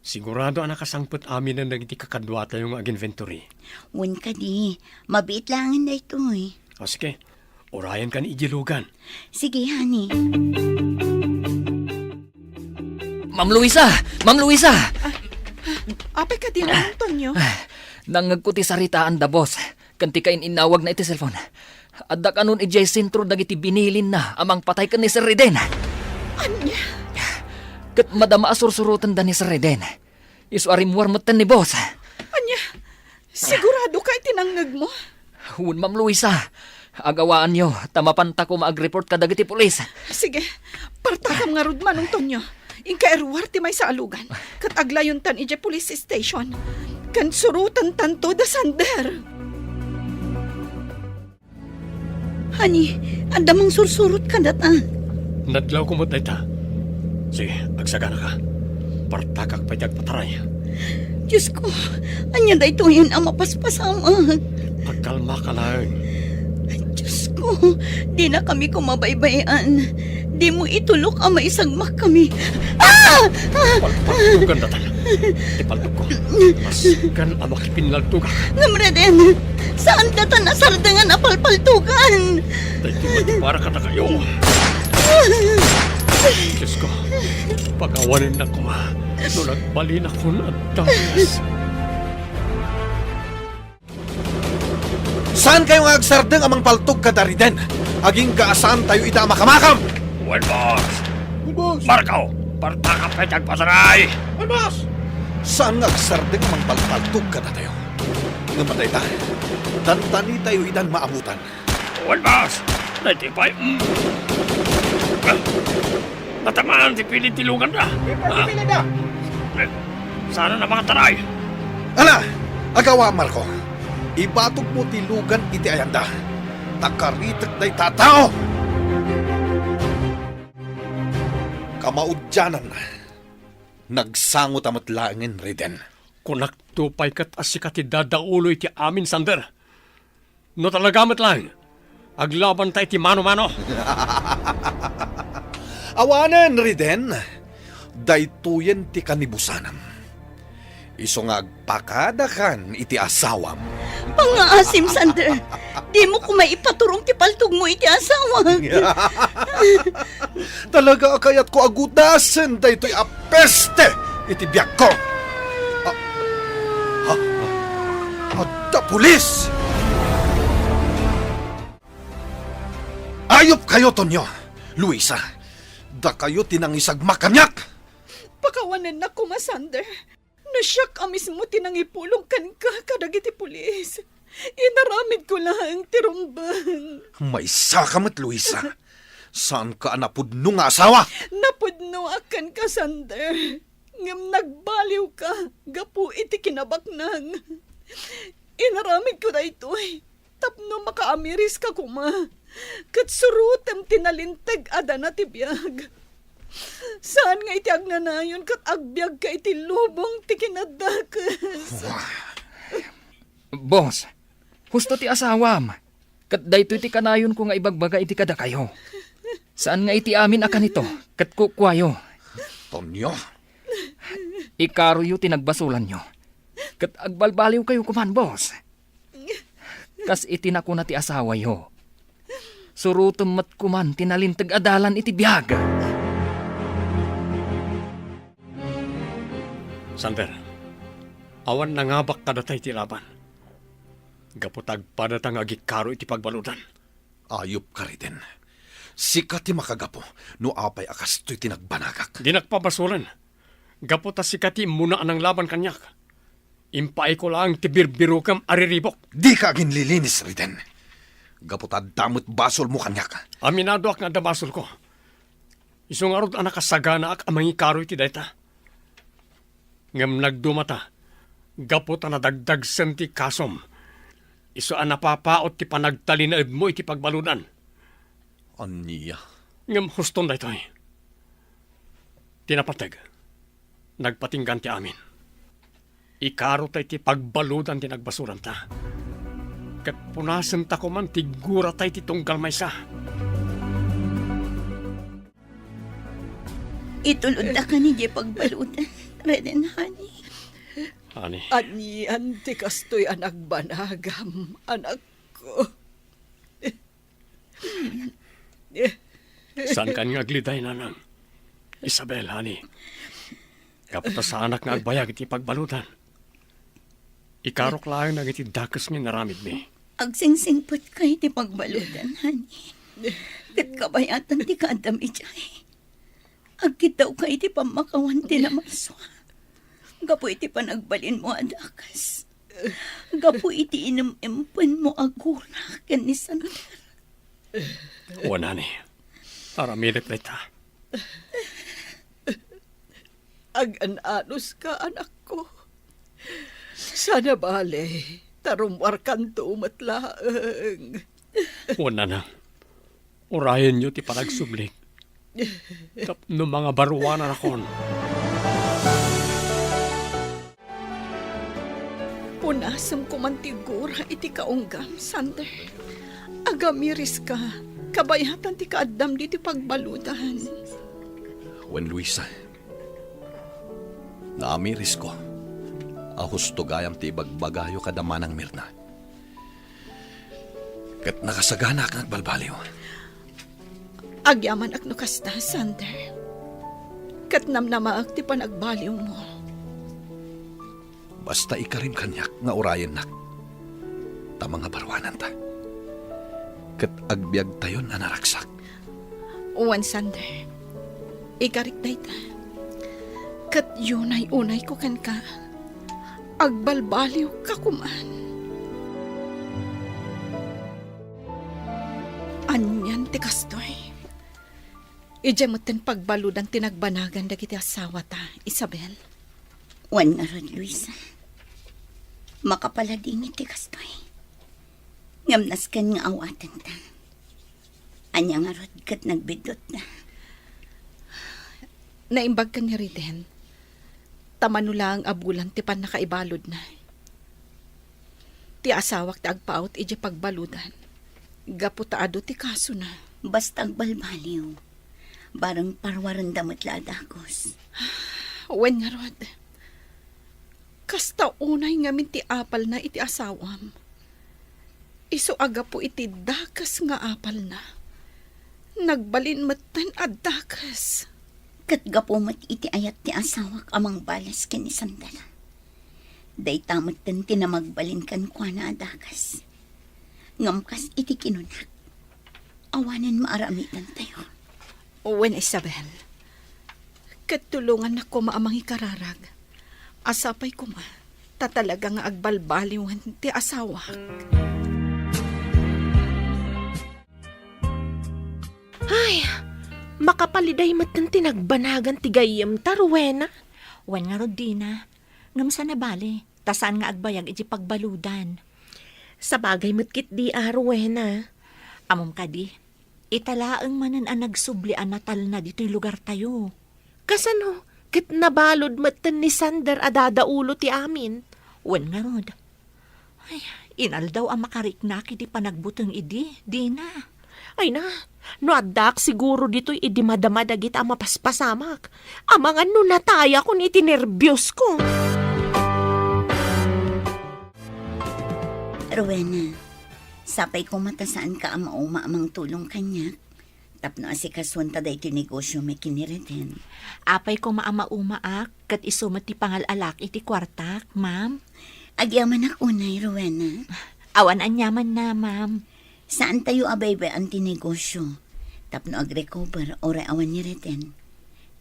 Sigurado a nakasangpet aminen dagiti kakaduatayo nga ag-inventory. Wen kadi, mabiit laengen daytoy. O sige, urayenkan idiay lugan. Sige, honey. Ma'am Luisa! Ma'am Luisa! Apay kadi, Manong Tonyo? Nangngegko ti saritaanda, boss, ken ti kain-innawagna iti cellphone. Adda kanon idiay sentro dagiti binilinna a mangpatay ken ni Sir Reden. Ania? Ket madama a sursurotenda ni Sir Reden. Isu a rimmuar metten ni boss. Ania? Sigurado ka iti nangngegmo? Wen, Ma'am Luisa. Agawaanyo, ta mapanta koma ag-report kadagiti pulis. Sige, partakam ngarud, Manong Tonyo. Inka iruar ti maysa a lugan, ket aglayontan idiay police station. Ken surotentanto da Sander. Honey, adda mangsursurot kadata. Nadlawko met dayta. Sige, agsaganaka. Partakak pay ti agpataray. Diosko, ania daytoyen a mapaspasamak? Agkalmaka laeng. Diosko, dinakami koma baybay-an. Dimo itulok a maisagmakkami. Ah! Ah! Pal-, paltogandata. Ti paltogko. Masken a makipinnaltogak. Ngem Reden, saandatan a sardengan a palpaltogan. Daytoy met para kadakayo. Diosko, pakawanennak koma no nagbalinakon a Darius. Saankayo nga agsardeng a mangpaltog kada Reden, agingga a saantayo ida a makamakam! Wen, boss! Wen, boss! Marco, partakam pay ti agpataray! Wen, boss! Saan nga agsardeng a mangpalpaltog kadatayo. Ngem dayta, tantanitayo idan maamutan. Wen, boss! Daytoy pay, mm. Natamaan ti pilid ti luganda. Di pa ti pilidda. Eh, saan a mangataray? Ala, agawa, Marco. Ibatogmo ti lugan iti ayanda. Ta karitek dayta a tao. Kamaudiananna, nagsangota met laengen Reden. Kunakto pay ket a sika ti dadaulo iti amin, Sander. No talaga met laeng, aglabanta iti mano-mano. Awanen, Reden, daytoyen ti kanibusanam. Isu nga agpakadakan iti asawam. Pangngaasim, Sander. Dimo koma ipaturong ti paltogmo iti asawak. Talaga a kayatko a gudasen daytoy a peste iti biagko. A, a, adda pulis! Ayupkayo, Tonyo, Luisa. Dakayo ti nangisagmak kaniak. Pakawanennak koma, Sander. No siak a mismo ti nangipulong kenka kadagiti pulis, inaramidko laeng ti rumbeng. Maysaka met, Luisa. Saanka a napudno nga asawa. Napudnoak kenka, Sander. Ngem nagbaliwka gapu iti kinabaknang. Inaramidko daytoy tapno makaamiriska koma, ket surotem ti nalinteg a dana ti biag. Saan nga iti agnanayon ket agbiagka iti lubong ti kinadakes. Boss, husto ti asawam, ket daytoy ti kanayonko nga ibagbaga iti kadakayo. Saan nga iti amin a kanito, ket kukuayo. Tonyo. Ikaroyo ti nagbasolanyo, ket agbalbaliwkayo koman, boss. Kas iti nakuna ti asawayo, surotem met koman ti nalinteg a dalan iti biag. Sander, awan nangabak kadata iti laban. Gapu ta agpadata nga agikaro iti pagbaludan. Ayupka, Reden. Sika ti makagapu no apay a kastoy ti nagbanagak. Dinak pabasolen. Gapu ta sika ti immuna a nanglaban kaniak. Impaayko laeng ti birbirokem a riribuk. Dika aginlilinis, Reden. Gapu ta adda met basolmo kaniak. Aminadoak nga adda basolko. Isu ngarud a nakasaganaak a mangikaro iti dayta. Ngem nagdumata, gapu ta nadagdagsen ti kasom, Isu a napapaut ti panagtalinaedmo iti pagbaludan. Ania? Ngem huston daytoy. Ti napateg, nagpatinggan ti amin. Ikarota iti pagbaludan ti nagbasolanta. Ket punasenta koman ti gurata iti tunggal maysa. Itulodda kanidiay pagbaludan, Reden, honey. Honey. Anian ti kastoy a nagbanagam, anakko? Saankan nga agliday, nanang. Isabel, honey. Gapu ta saanak nga agbayag iti pagbaludan. Ikarok laeng dagiti dakes nga inaramidmi. Agsingsingpetka iti pagbaludan, honey. Ket kabayatan ti kaaddam idiay. Agkiddawka iti pammakawan ti namalsua. Gapu iti panagbalinmo a dakes. Gapu iti inemempenmo a gura ken ni Sander. Wen, honey. Aramidek dayta. Agan-anuska, anakko. Saan a bale, ta rummuarkanto met laeng. Wen, nanang. Urayenyo ti panagsublik tapno mangabaruananakon. Punasem koman ti gura iti kaunggam, Sander. Agamiriska, kabayatan ti kaaddam ditoy pagbaludan. Wen, Luisa, naamirisko a husto gayam ti ibagbagayo kada manang Mirna. Ket nakasaganaak nga agbalbaliw. Agyamanak no kasta, Sander. Ket namnamaek ti panagbaliwmo. Basta ikarim kaniak nga urayennak, ta mangabaruananta. Ket agbiagtayon a naragsak. Wen, Sander, ikarik dayta. Ket yunay-unayko kenka, agbalbaliwka koman. Anian ti kastoy? Idiay metten pagbaludan ti nagbanagan dagiti asawata, Isabel. Wen ngarud, Luisa. Makapaladingit ti kastoy. Ngem nasken nga awatenta. Ania ngarud ket nagbiddutna? Naimbag ken ni Reden, ta mano laeng a bulan ti pannakaibaludna. Ti asawak ti agpaut idiay pagbaludan, gapu ta adu ti kasona. Basta agbalbaliw, bareng parwarenda met la a dagus. Wen ngarud, kasta unay ngamin ti apalna iti asawam. Isu a gapu iti dakes nga apalna, nagbalin metten a dakes. Ket gapu met iti ayat ti asawak a mangbalas ken ni Sander. Dayta metten ti namagbalin kenkuana a dakes. Ngem kas iti kinunak, awanen maaramidantayo. Wen, Isabel. Ket tulongannak koma a mangikararag. A sapay koma, ta talaga nga agbalbaliwen ti asawak. Ay, makapaliday metten ti nagbanagan ti gayyemta, Rowena. Wen ngarud, Dina. Ngem saan a bale, ta saan nga agbayag iti pagbaludan. Sabagay met ketdi a, Rowena. Ammom kadi, ita laeng manen a nagsubli a natalna ditoy lugartayo. Kasano ket nabalud metten ni Sander a dadaulo ti amin? Wen ngarud. Ay, inaldaw a makariknak iti panagbuteng idi, Dina. Ay na, no addaak siguro ditoy idi madama dagita a mapaspasamak. Amangan no natayakon iti nerbios ko. Rowena, sapay koma ta saanka a mauma a mangtulong kaniak tapno asikasuenta daytoy negosio mi ken ni Reden. Apay koma a maumaak ket isu met ti pangal-alak iti kuartak, ma'am. Agyamanak unay, Rowena. Awan aniamanna, ma'am. Saantayo a baybay-an ti negosio tapno agrecover uray awan ni Reden.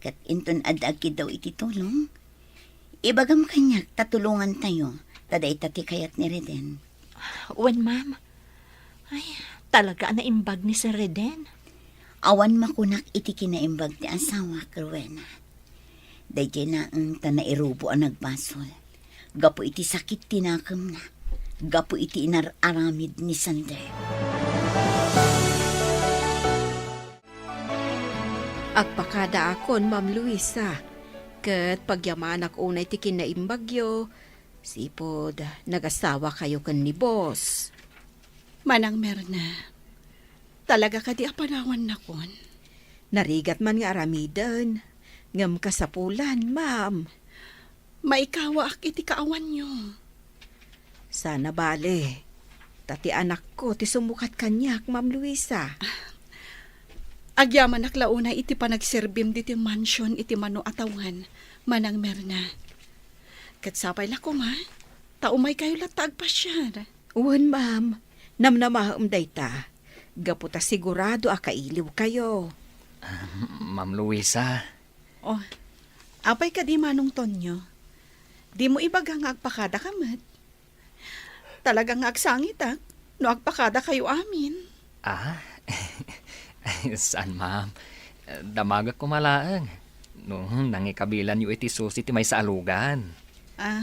Ket inton adda agkiddaw iti tulong, ibagam kaniak ta tulongantayo, ta dayta ti kayat ni Reden. Wen, ma'am. Ay, talaga a naimbag ni Sir Reden. Awan makunak iti kinaimbag ti asawak, Rowena. Daydiay laeng ta nairubo a nagbasol gapu iti sakit ti nakemna. gapu iti inar-aramid ni Sander. Agpakadaakon, Ma'am Luisa, ket pagyamanak unay ti kinnaimbagyo, sipud nagasawakayo ken ni Boss. Manang Merna, talaga kadi a panawannakon? Narigat man nga aramiden, ngem kasapulan, ma'am. Maikawaak iti kaawanyo. Sana bale, ta ti anakko ti sumukat kaniak, Ma'am Luisa. Agyamanak la unay iti panagserbim diti mansion iti mano a tawen, Manang Merna. Ket sapay la koma, ta umaykayo latta agpasiar. Wen, ma'am. Namnamaem dayta. Gapu ta sigurado a kailiwkayo. Ah, Ma'am Luisa. Oh, apay kadi, Manong Tonyo? Dimo ibaga nga agpakadaka met? Talaga nga agsangitak no agpakadakayo amin. Ah? Saan, ma'am. Damagek koma laeng no nangikabilanyo iti susi ti maysa a lugan. Ah,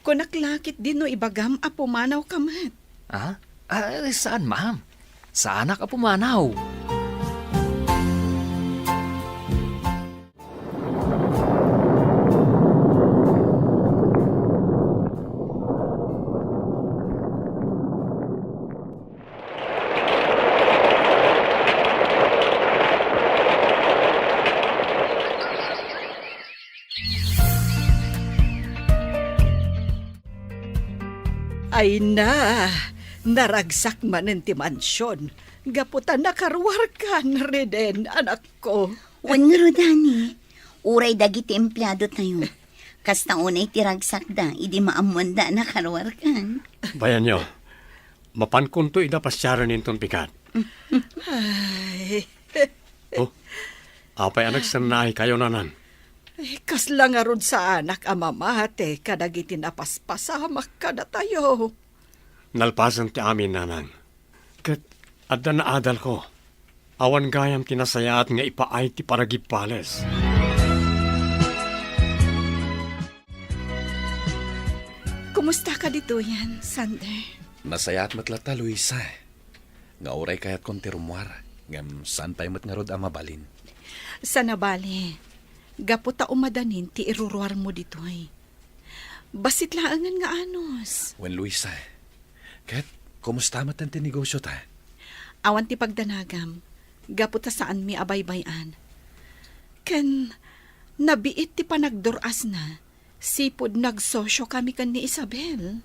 kunak la ketdi no ibagam a pumanawka met. Ah? Ah, saan, ma'am. Saanak a pumanaw. Ay na, naragsak manen ti mansion gapu ta nakaruarkan, Reden, anakko. Wen ngarud, Dani, uray dagiti empleadotayo, kasta unay ti ragsakda idi maammoanda a nakaruarkan. Bayanyo, mapankonto ida pasiaren inton bigat. Ay. Oh, apay a nagsannaaykayo, Nanang? Ay, kasla ngarud saanak a mamati kadagiti napaspasamak kadatayo. Nalpasen ti amin, Nanang. Ket adda naadalko. Awan gayam ti nasayaat nga ipaay ti panagibbales. Kumusta ka ditoyen, Sander? Nasayaat met latta, Luisa, nga uray kayatkon ti rummuar, ngem saan pay met ngarud a mabalin. Sana bale, gapu ta umadanin ti iruruarmo ditoy. Bassit laengen nga anus. Wen, Luisa, ket kumusta met ti negosiota? Awan ti pagdanagam, gapu ta saanmi a baybay-an. Ken nabiit ti panagdur-asna, sipud nagsosio kami ken ni Isabel.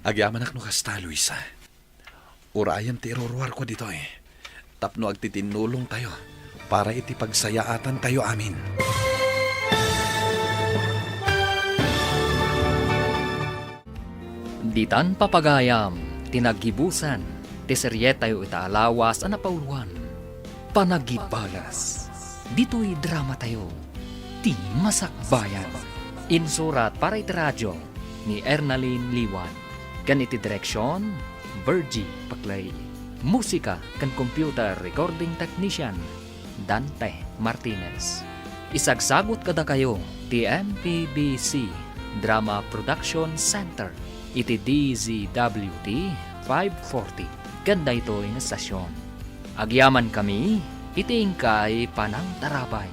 Agyamanak no kasta, Luisa. Urayem ti iruruarko ditoy tapno agtitinnulongtayo para iti pagsayaatantayo amin. Ditan papagayam ti naggibusan ti serietayo ita a lawas a napauloan, Panagibalas. Ditoy dramatayo, Ti Masakbayan. Insurat para iti radio ni Ernalyn Liwan. Ken iti direksion, Virgie Paclay. Musika ken computer recording technician, Dante Martinez. Isagsagut kadakayo ti M P B C Drama Production Center iti D Z W T five forty ken daytoy nga estasion. Agyamankami iti inkay panangtarabay.